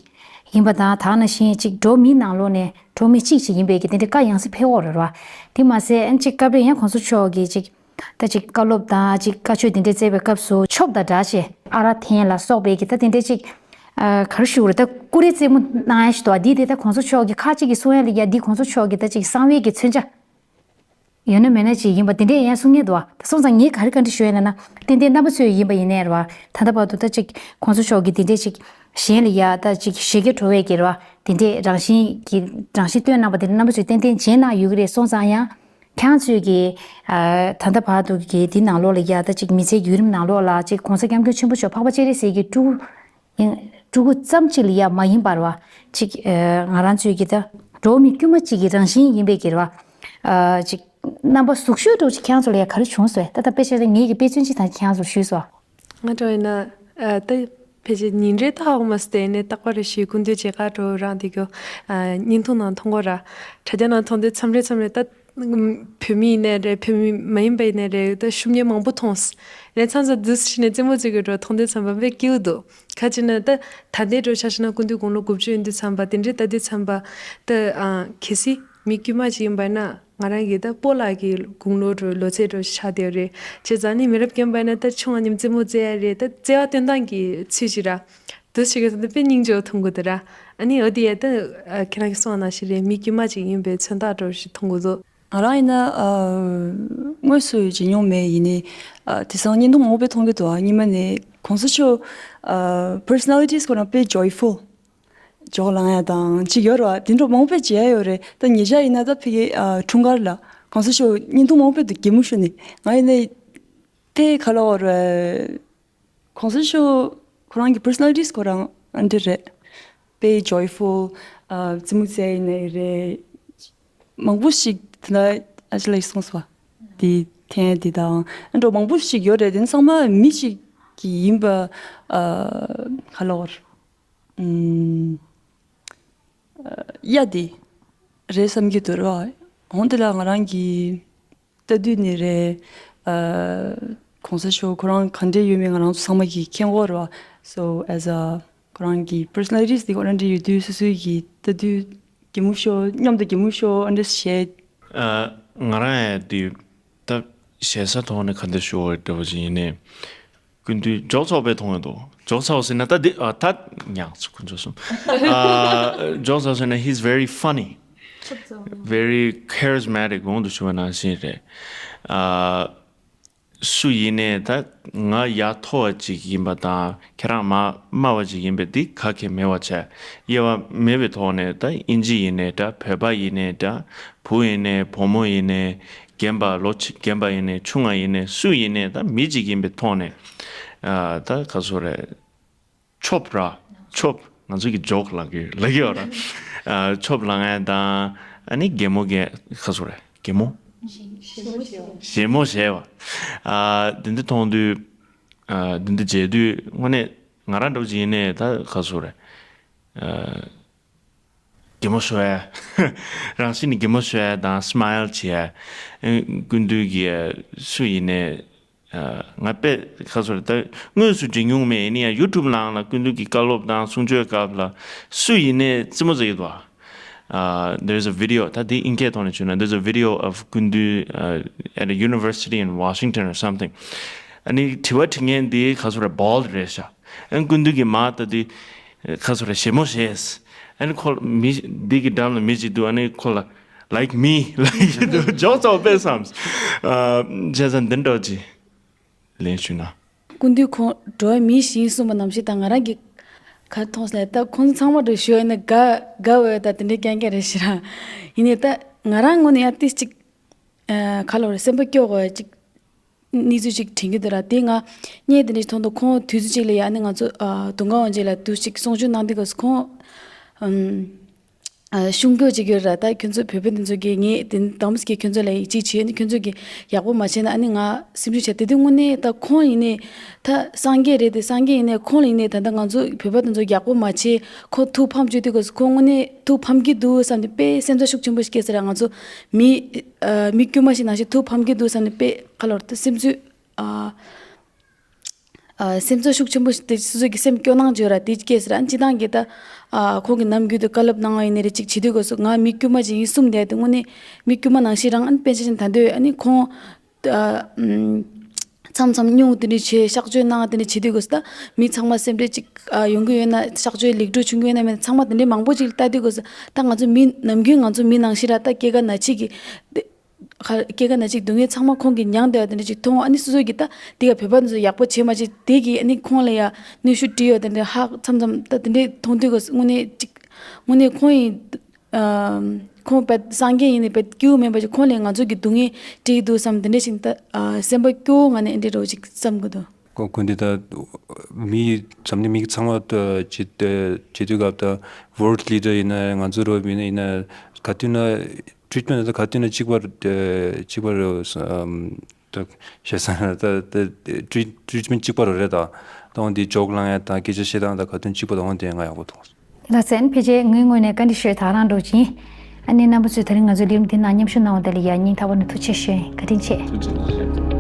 ཡིན་པ་དང་། ད་ག་ནང་བཞིན་ཅིག་འགྲོ་བ་མིའི་ནང་ལོགས་ནས་འགྲོ་བ་མི་གཅིག་ཅིག་ཡིན་པའི་གི་དེ་འདྲའི་བཀའ་ཡང་སེ་ཕེབས་ཡོད་རེད་བ། དེ་མ་ཟད་ཨ་ནི་ཅིག་སྐབས་རེ་ཡང་གོང་ས་མཆོག་གིས་ཅིག་ད་ཅིག་བཀའ་སློབ་དང་ཅིག་བཀའ་ཆོས་དེ་འདྲ་སྩལ་བའི་སྐབས་སུ་ཆོབ་དང་སྦྲགས་བྱས་ཨ་རག་འཐེན་ལ་སོགས་པའི་གི་ད་དེ་འདྲའི་ཅིག་ཨ་ག་རེ་ཞུ་དགོས་རེད། ད་ཀུ་རེ་རྩེད་མོ་གནང་ཡ་ཞིག་འདུག་བ། འདི་དེ་ད་གོང་ས་མཆོག་གི་ཁ་ཅིག་གིས་གསུང་ཡ་ལ་ཡ་འདི་གོང་ས་མཆོག་གི་ད་ཅིག་གསང་བའི་གི་མཚོན་ཆ། ཡོད་ན་མེད་ན་ཅིག་ཡིན་པ་དེ་འདྲས་ཡང་གསུང་མཁན་འདུག་བ། ད་སོང་ཙང་ངས་ག་རེ་བཀའ་འདྲི་ཞུ་ཡ་ཡིན་ན། ཏན་ཏན་རྣམ་པ་ཚོས་ཡིན་པ་ཡིན་ནའི་རེད་བ། ད་ལྟ་བར་དུ་ད་ཅིག་གོང་ས་མཆོག་གིས་དེ་འདྲས་ཅིག་ གཞན་ལ་ཡ་ད་ཅིག་ཞེ་གི་བྲོ་བའི་གི་རེད་བ། དེ་འདྲས་རང་བཞིན་གྱི་རང་བཞིན་སྟོན་གནང་བ་དེ་རྣམ་པ་ཚོས་ཏན་ཏན་བརྗེད་གནང་ཡོད་ཀྱི་རེད། སོང་ཙང་ཡང་ཁྱེད་རང་ཚོས་ཀྱི་ཨ་ད་ལྟ་བར་དུ་གི་དེ་ནང་ལོགས་ལ་ཡ་ད་ཅིག་མི་ཚེའི་བརྒྱུད་རིམ་ནང་ལོགས་ལ་ཅིག་གོང་ས་སྐྱབས་མགོན་ཆེན་པོ་མཆོག་འཕགས་པ་སྤྱན་རས་གཟིགས་ཀྱི་སྤྲུལ་སྐུ་ཡིན། སྤྲུལ་སྐུ་ཙམ་ཅིག་ལ་ཡ་མ་ཡིན་པར་བ་ཅིག་ཨ་ང་རང་ཚོས་ཀྱི་ད་འགྲོ་བ་མི་དཀྱུས་མ་ཅིག་གི་རང་བཞིན་ཡིན་པའི་གི་རེད་བ། ཨ་ཅིག་རྣམ་པ་ཟུག་ཤོས་འདྲ་བོ་ཅིག་ཁྱེད་རང་ཚོ་ལ་ཡ་ག་རེ་བྱུང་སོང་། ད་ལྟ་དཔེ་བྱས་ན་ངེད་ཀྱི་དཔེ་མཚོན་ཅིག་དང་ཁྱེད་རང་ཚོར་ཞུས་སོང་། ང་འདྲ་ཡིན་ན། ཨ་ད་ཕལ་ཆེར་ཉིན་རེ་ད་ཧོ་མ་སྟེ་ནས་རྟག་པར་རེ་ཞིག་སྐུ་མདུན་མཇལ་ཁ་འགྲོ་རང་དེ་གོ། ཨ་བརྙན་ཐུང་ནང་མཐོང་གོ་ར། དྲ་རྒྱ་ནང་མཐོང་དུས་མཚམས་རེ་མཚམས་རེ་ད། བོད་མི་ཡིན་ནའི་རེད། བོད་མི་མ་ཡིན་པ་ཡིན་ནའི་རེད། ད་ཤུབས་ཉེས་མང་པོ་མཐོང་། ལན་ཚང་ཚ་དུས་ཕྱིན་ནས་རྩེད་མོ་རྩེ་གི་འགྲོ་མཐོང་དུས་ཙམ་པ་དཔེ་སྐྱིད་པོ་འདུག་ཁ་ཅིག་ན་ད་ད་ལྟའི་འགྲོ་ཆ་ཤི་ན་སྐུ་མདུན་དགུང་ལོ་དགུ་བཅུ་ཡིན་དུས་ཙམ་པ་དེ་འདྲའི་ལྟ་དུས་ཙམ་པ་ད་ཨ་གལ་སྲིད་མི་དཀྱུས་མ་ཅིག་ཡིན་པ་ན། ང་རང་གི་ད་སྤོ་ལགས་ཀྱི་དགུང་ལོ་འགྲོ་ལོ་ཚད་འགྲོ་ཆགས་བསྡད་རེད། བྱས་ཙང་ནི་མི་རབས་རྒན་པ་ན་ད་ཆུང་བ་མཉམ་རྩེད་མོ་རྩེ་ཡ་རེད། ད་བརྩེ་བ་སྟོན་སྟངས་ཀྱི་ཚུལ་ཞིག་ར། དུ་ཞིག་གི་ད་དཔེ་སྙིང་རྗེ་བོ་མཐོང་གི་འདུག་ར། ཨ་ནི་འོ་དེ་ཡ་ད་ཁྱེད་རང་གི་གསུངས་པ་ནང་བཞིན་རེད། མི་དཀྱུས་མ་ཅིག་ཡིན་པའི་མཚོན་རྟགས་འདྲ་བོ་ཞིག་མཐོང་གི་འདུག་ང་རང་ཡིན་ན་ཨ་དངོས་སུ་བརྗེད་མྱོང་མེད། ཡིན་ནའི་ཨ་དེང་སང་བརྙན་ཐུང་མང་པོ་དཔེ་མཐོང་གི་འདུག་ཨ་སྔོན་མ་ནས་གོང་ས་མཆོག་ཨ་personalities ཁོ་རང་དཔེ་joyful ཇོག་ལངས་ཡ་དང་ཅིག་ཡོད་རེད་བ། དེ་འདྲ་མང་པོ་མཇལ་ཡ་ཡོད་རེད། ད་ཉེ་ཆར་ཡིན་ན་ད་ཕ་གི་ཨ་འཁྲུངས་སྐར་ལ་གོང་ས་མཆོག་བརྙན་ཐུང་མང་པོ་འདུག་གད་མོ་ཤོར་ནས། ང་ཡིན་ནའི་དཔེ་ག་ལ་བ་རེད། གོང་ས་མཆོག་ཁོ་རང་གི་personalities ཁོ་རང་ཨ་འདྲ་རེད། དཔེ་joyful ཨ་རྩེད་མོ་རྩེ་ཡ་ཡིན་ནའི་རེད། མང་པོ་ཞིག་དེ་འདྲ་ཨ་ཅེ་ལགས་གསུངས་སོང་བ། དེ་འཐེན་དེ་དང་ཨ་འདྲ་མང་པོ་ཞིག་ཡོད་རེད། དེ་ཚང་མ་མི་ཞིག་གི་ཡིན་པ་ཨ་ག་ལ་བར་ཨམ་ཨ་ཡ་དེ་རེད་བསམ་གྱི་འདུག་ར། འོན་ཏེ་ལ་ང་རང་གི་ལྟ་དུས་ནས་རེད། ཨ་གོང་ས་མཆོག་ཁོ་རང་ག་འདྲས་ཡོད་མེད་ང་རང་ཚོ་ཚང་མ་གིས་མཁྱེན་གྱི་ཡོད་རེད་བ། So as a ཁོ་རང་གི་personalities དེ་ཁོ་རང་འདྲ་ཡོད་དུས་སོ་སོའི་གི་ལྟ་དུས་གད་མོ་ཤོར། མཉམ་དུ་གད་མོ་ཤོར་ཨ་འདྲས་བྱས། ཨ་ང་རང་ཡང་དུས་ད་ཞེ་ས་ཐོག་ནས་ག་འདྲས་ཤོར་བ་འདྲ་བོ་ཅིག་ཡིན་ནའི། སྐུ་མདུན་ཇོག་ཚོགས་པའི་མཐོང་ཡོད་དོ། ཇོག་ཚོགས་ཟེར་ན་ད་འདི་ཨ་ད་ཉག་ཚོ་ཁོ་ཚོ་གསུམ། ཨ་ཇོག་ཚོགས་ཟེར་ན he's very funny, very charismatic གོང་དུ་ཞུ་བ་ནང་བཞིན་རེད། ཨ་སུ་ཡིན་ནའི་ད་ང་ཡ་མཐོ་བ་ཅིག་ཡིན་པ་དང་ཁྱེད་རང་མ་དམའ་བ་ཅིག་ཡིན་པའི་འདི་ག་གེ་མེད་པ་བྱས། དབྱེ་བ་མེད་པའི་ཐོག་ནས་ད་ཨིན་ཇི་ཡིན་ནའི་འདྲ། བོད་པ་ཡིན་ནའི་འདྲ། བུ་ཡིན་ནའི་བུ་མོ་ཡིན་ནའི། རྒན་པ་ལོ་ཆེ་རྒན་པ་ཡིན་ནའི་ཆུང་བ་ཡིན་ནའི་སུ་ཡིན་ནའི་ད་མི་གཅིག་ཡིན་པའི་ཐོག་ནས་ཨ་ད་ག་ཚོད་རེད། ཆོབ་ར་ཆོབ་ང་ཚོ་གི་ཇོག་ལབ་ཀྱི་ལབ་ཀྱི་ཡོད་ར། ཨ་ཆོབ་ལབ་ཡ་དང་ཨ་ནི་གད་མོ་གད་ག་ཚོད་རེད། གད་མོ་གད་མོ་བྱས་པ། ཨ་འདི་འདི་མཐོང་དུས་ཨ་འདི་འདི་མཇལ་དུས་དངོས་གནས་ང་རང་འདྲ་བོ་ཅིག་ཡིན་ནའི་ད་ག་ཚོད་རེད། ཨ་གད་མོ་ཤོར་ཡ། རང་བཞིན་ནས་གད་མོ་ཤོར་ཡ་དང་སི་མའིལ་བྱེད་ཡ། ཨེ་སྐུ་མདུན་གྱི་སུ་ཡིན་ནའི་ཨ་ང་དཔེ་ཁ་སོ་རེ་ད་དངོས་སུ་བརྗེད་མྱོང་མེད། ཡིན་ན་ཡང་ཡུ་ཊུབ་ནང་ལ་སྐུ་མདུན་གྱི་བཀའ་སློབ་དང་གསུང་ཆོས་སྐབས་ལ་སུ་ཡིན་ནའི་རྩེད་མོ་རྩེ་གི་འདུག་ཨ། There's a video ད་དེ་ཨིན་སྐད་ཐོག་ནས་བརྗོད་ན། There's a video of སྐུ་མདུན་uh, at a university in Washington or something. ཨ་ནི་དྲི་བ་དྲི་མཁན་དེ་ཁ་སོ་རེ་bald རེད་ཤག་ཨ་ནི་སྐུ་མདུན་གྱིས་མར་ལྟ་དུས་ཁ་སོ་རེ་བཞད་མོ་བཞད། ཨ་ནི་ཁོ་མི་འདི་གི་འགྲམ་ལ་མི་ཅིག་འདུག་ཨ་ནི་ཁོ་ལ་like me ལབ་ཀྱི་འདུག་ཇོག་ཚ་བོ་དཔེ་བསམས། ཨ་བྱས་ཙང་འདི་འདྲ་ཅིག་ལན་ཞུས་ན། སྐུ་མདུན་ཁོང་འགྲོ་བའི་མི་ཞིག་ཡིན་གསུངས་པ་ནང་བཞིན་དང་ང་རང་གི་ག་རེ་མཐོང་སོང་ལབ་ད་ཁོང་ཚོ་ཚང་མ་འགྲོ་ཞུ་ཡིན་ན་དགའ་དགའ་འོས་ད་དེ་འདྲའི་རྐྱང་རྐྱང་རེད་ཤི་ར། ཡིན་ནའི་ད་ང་རང་ངོས་ནས་ཡང་ཏིས་ཅིག་ཨ་ག་ལབ་རེད། སེམས་པ་སྐྱོ་དགོས་ཅིག་གནས་ཚུལ་ཅིག་དྲན་གྱི་འདུག་ར། དེ་ང་བརྙན་དེ་འདྲ་ཞིག་མཐོང་དུས་ཁོང་དུས་ཚོད་ཅིག་ལ་ཡ་ནི་ང་ཚོ་ཨ་དུང་དཀར་དབང་ཆེན་ལ་དུས་ཅིག་གསུང་ཆོས་གནང་དུས་སྐབས་སུ་ཁོང་ཨམ། ཨ་གཞུང་སྐྱོང་བྱེད་ཀྱི་ཡོད་ར། ད་ཁྱོད་ཚོ་བོད་པ་འདི་ཚོ་གིས་ངས་དེ་དམ་སྐྱེ་ཁྱོད་ཚོ་ལ་ཡིད་ཆེས་བྱེད། ཨ་ནི་ཁྱོད་ཚོ་གིས་ཡག་པོ་མ་བྱས་ན་ཨ་ནི་ང་སེམས་ཤུགས་ཆག་དེ་དུས་དངོས་གནས་ད་ཁོང་ཡིན་ནའི་ད་སངས་རྒྱས་རེད་དེ། སངས་རྒྱས་ཡིན་ནའི་ཁོང་ལ་ཡིན་ནའི་ད་ལྟ་ང་ཚོ་བོད་པ་འདི་ཚོ་ཡག་པོ་མ་བྱས་ཁོ་ཐུགས་ཕམ་བཅུག་དུས་སྐབས་སུ་ཁོང་དངོས་གནས་ཐུགས་ཕམ་གྱི་འདུག་བསམ་སྟེ་དཔེ་སེམས་ཚ་ཤུགས་ཆེན་པོ་ཞིག་སྐྱེས་ས་ར། ང་ཚོ་མི་ཨ་མི་དཀྱུས་མ་ཞིག་ནང་བཞིན་ཐུགས་ཕམ་གྱི་འདུག་བསམ་ནས་དཔེ་ག་ལབ་ར་ད་སེམས་ཚུལ་ཨ། ཨ་སེམས་ཚོར་ཤུགས་ཆེན་པོ་ཞིག་དེ་སོ་སོ་གི་སེམས་སྐྱོ་སྣང་བརྗོད་ར་དེ་སྐྱེས་ཟེར། ཨ་ནི་སྤྱི་བཏང་གི་ད་ཨ་ཁོང་གི་ནམ་རྒྱུན་དུ་བཀའ་སློབ་གནང་བ་ཡིན་ནའི་རེད། ཅིག་བྱེད་དུས་སྐབས་སུ་ང་མི་དཀྱུས་མ་ཅིག་ཡིན་གསུངས་བསྡད་དེ་དངོས་གནས་མི་དཀྱུས་མ་ནང་བཞིན་རང་ཨ་ནི་པཎ་ཆེན་ད་འདོད་ཨ་ནི་ཁོང་ཨ་མཚམས་མཚམས་སྙུང་དེ་འདྲ་བྱས་གཤག་བཅོས་གནང་དེ་འདྲ་བྱེད་དུས་སྐབས་སུ་ད་མི་ཚང་མ་སེམས་ཁྲལ་ཅིག་ཨ་ཡོང་གི་ཡོད་ན་གཤག་བཅོས་ལེགས་གྲུབ་བྱུང་གི་ཡོད་ན་མེད་ན་ཚང་མ་དེ་འདྲའི་མང་པོ་ཅིག་ལ་ལྟ་དུས་སྐབས་སུ་ད་ང་ཚོ་མི་ནམ་རྒྱུན་ང་ཚོ་མི་ནང་བཞིན་ར་ད་སྐྱེ་རྒ་ན་འཆི་གི་དེ། ག་སྐྱེ་རྒ་ན་འཆི་སྡུག་བསྔལ་ཚང་མ་ཁོང་གིས་མྱངས་བསྡད་ཡ་དེ་འདྲ་ཅིག་མཐོང་། ཨ་ནི་སོ་སོ་གིས་ད་དེ་ག་བོད་པ་ཚོ་ཡག་པོ་བྱེད་མ་བྱེད་དེ་གིས་ཨ་ནི་ཁོང་ལ་ཡ་གནོན་ཤུགས་སྤྲད་ཡོད་དེ་འདྲ་ཧ་ཙམ་ཙམ་ད་དེ་འདྲ་མཐོང་དུས་ག་དངོས་གནས་ཅིག་དངོས་གནས་ཁོང་ཡིན། ཨམ། ཁོང་བད་སངས་རྒྱས་ཡིན་ནི་བད་སྐྱིད་པོ་མེད་པ་ཅིག་ཁོང་ལས་ང་ཚོ་གི་སྡུག་བསྔལ་འདྲེས་འདུག་བསམ་དེ་འདྲ་ཞིག་ད་ཨ་སེམས་པ་སྐྱོ་བོ་ངང་ནས་འདྲེ་རོ་ཅིག་བསམ་གི་འདུག་ཁོ་ཁོ་འདི་ད་མི་འཛམ་གླིང་མི་ཚང་མ་ད་ཅི་ད་ཅི་དུས་སྐབས་ད་world leader ཡིན་ན་ང་ཚོ་རོ་མི་ཡིན་ན་ག་དུས་ན་treatment ད་ག་དུས་ན་གཅིག་པ་གཅིག་པ་རེད། ཨམ། ད་བཤད་ས་ན་ད་ད་treat- treatment གཅིག་པ་རེད་ད། ད་འོང་འདི་ཇོག་ལང་ཡ་དང་སྐད་ཆ་བཤད་སྟངས་ད་ག་དུས་གཅིག་པ་ད་འོང་དེ་ང་ཡག་པོ་མཐོང་། ལགས་སོ། ཕལ་ཆེར་ངའི་ངོས་ནས་བཀའ་འདྲི་ཞུས་ད་རང་འགྲོ་གི་ཡིན། ཨ་ནི་རྣམ་པ་ཚོས་ད་རིང་ང་ཚོའི་ལས་རིམ་འདི་ནང་མཉམ་ཞུགས་གནང་བ་དེ་ལ་ཡང་སྙིང་ཐག་པ་ནས་ཐུགས་རྗེ་ཆེ་ཞུ་ཡིན། བཀའ་དྲིན་ཆེ། ཐུགས་རྗེ་ཆེ།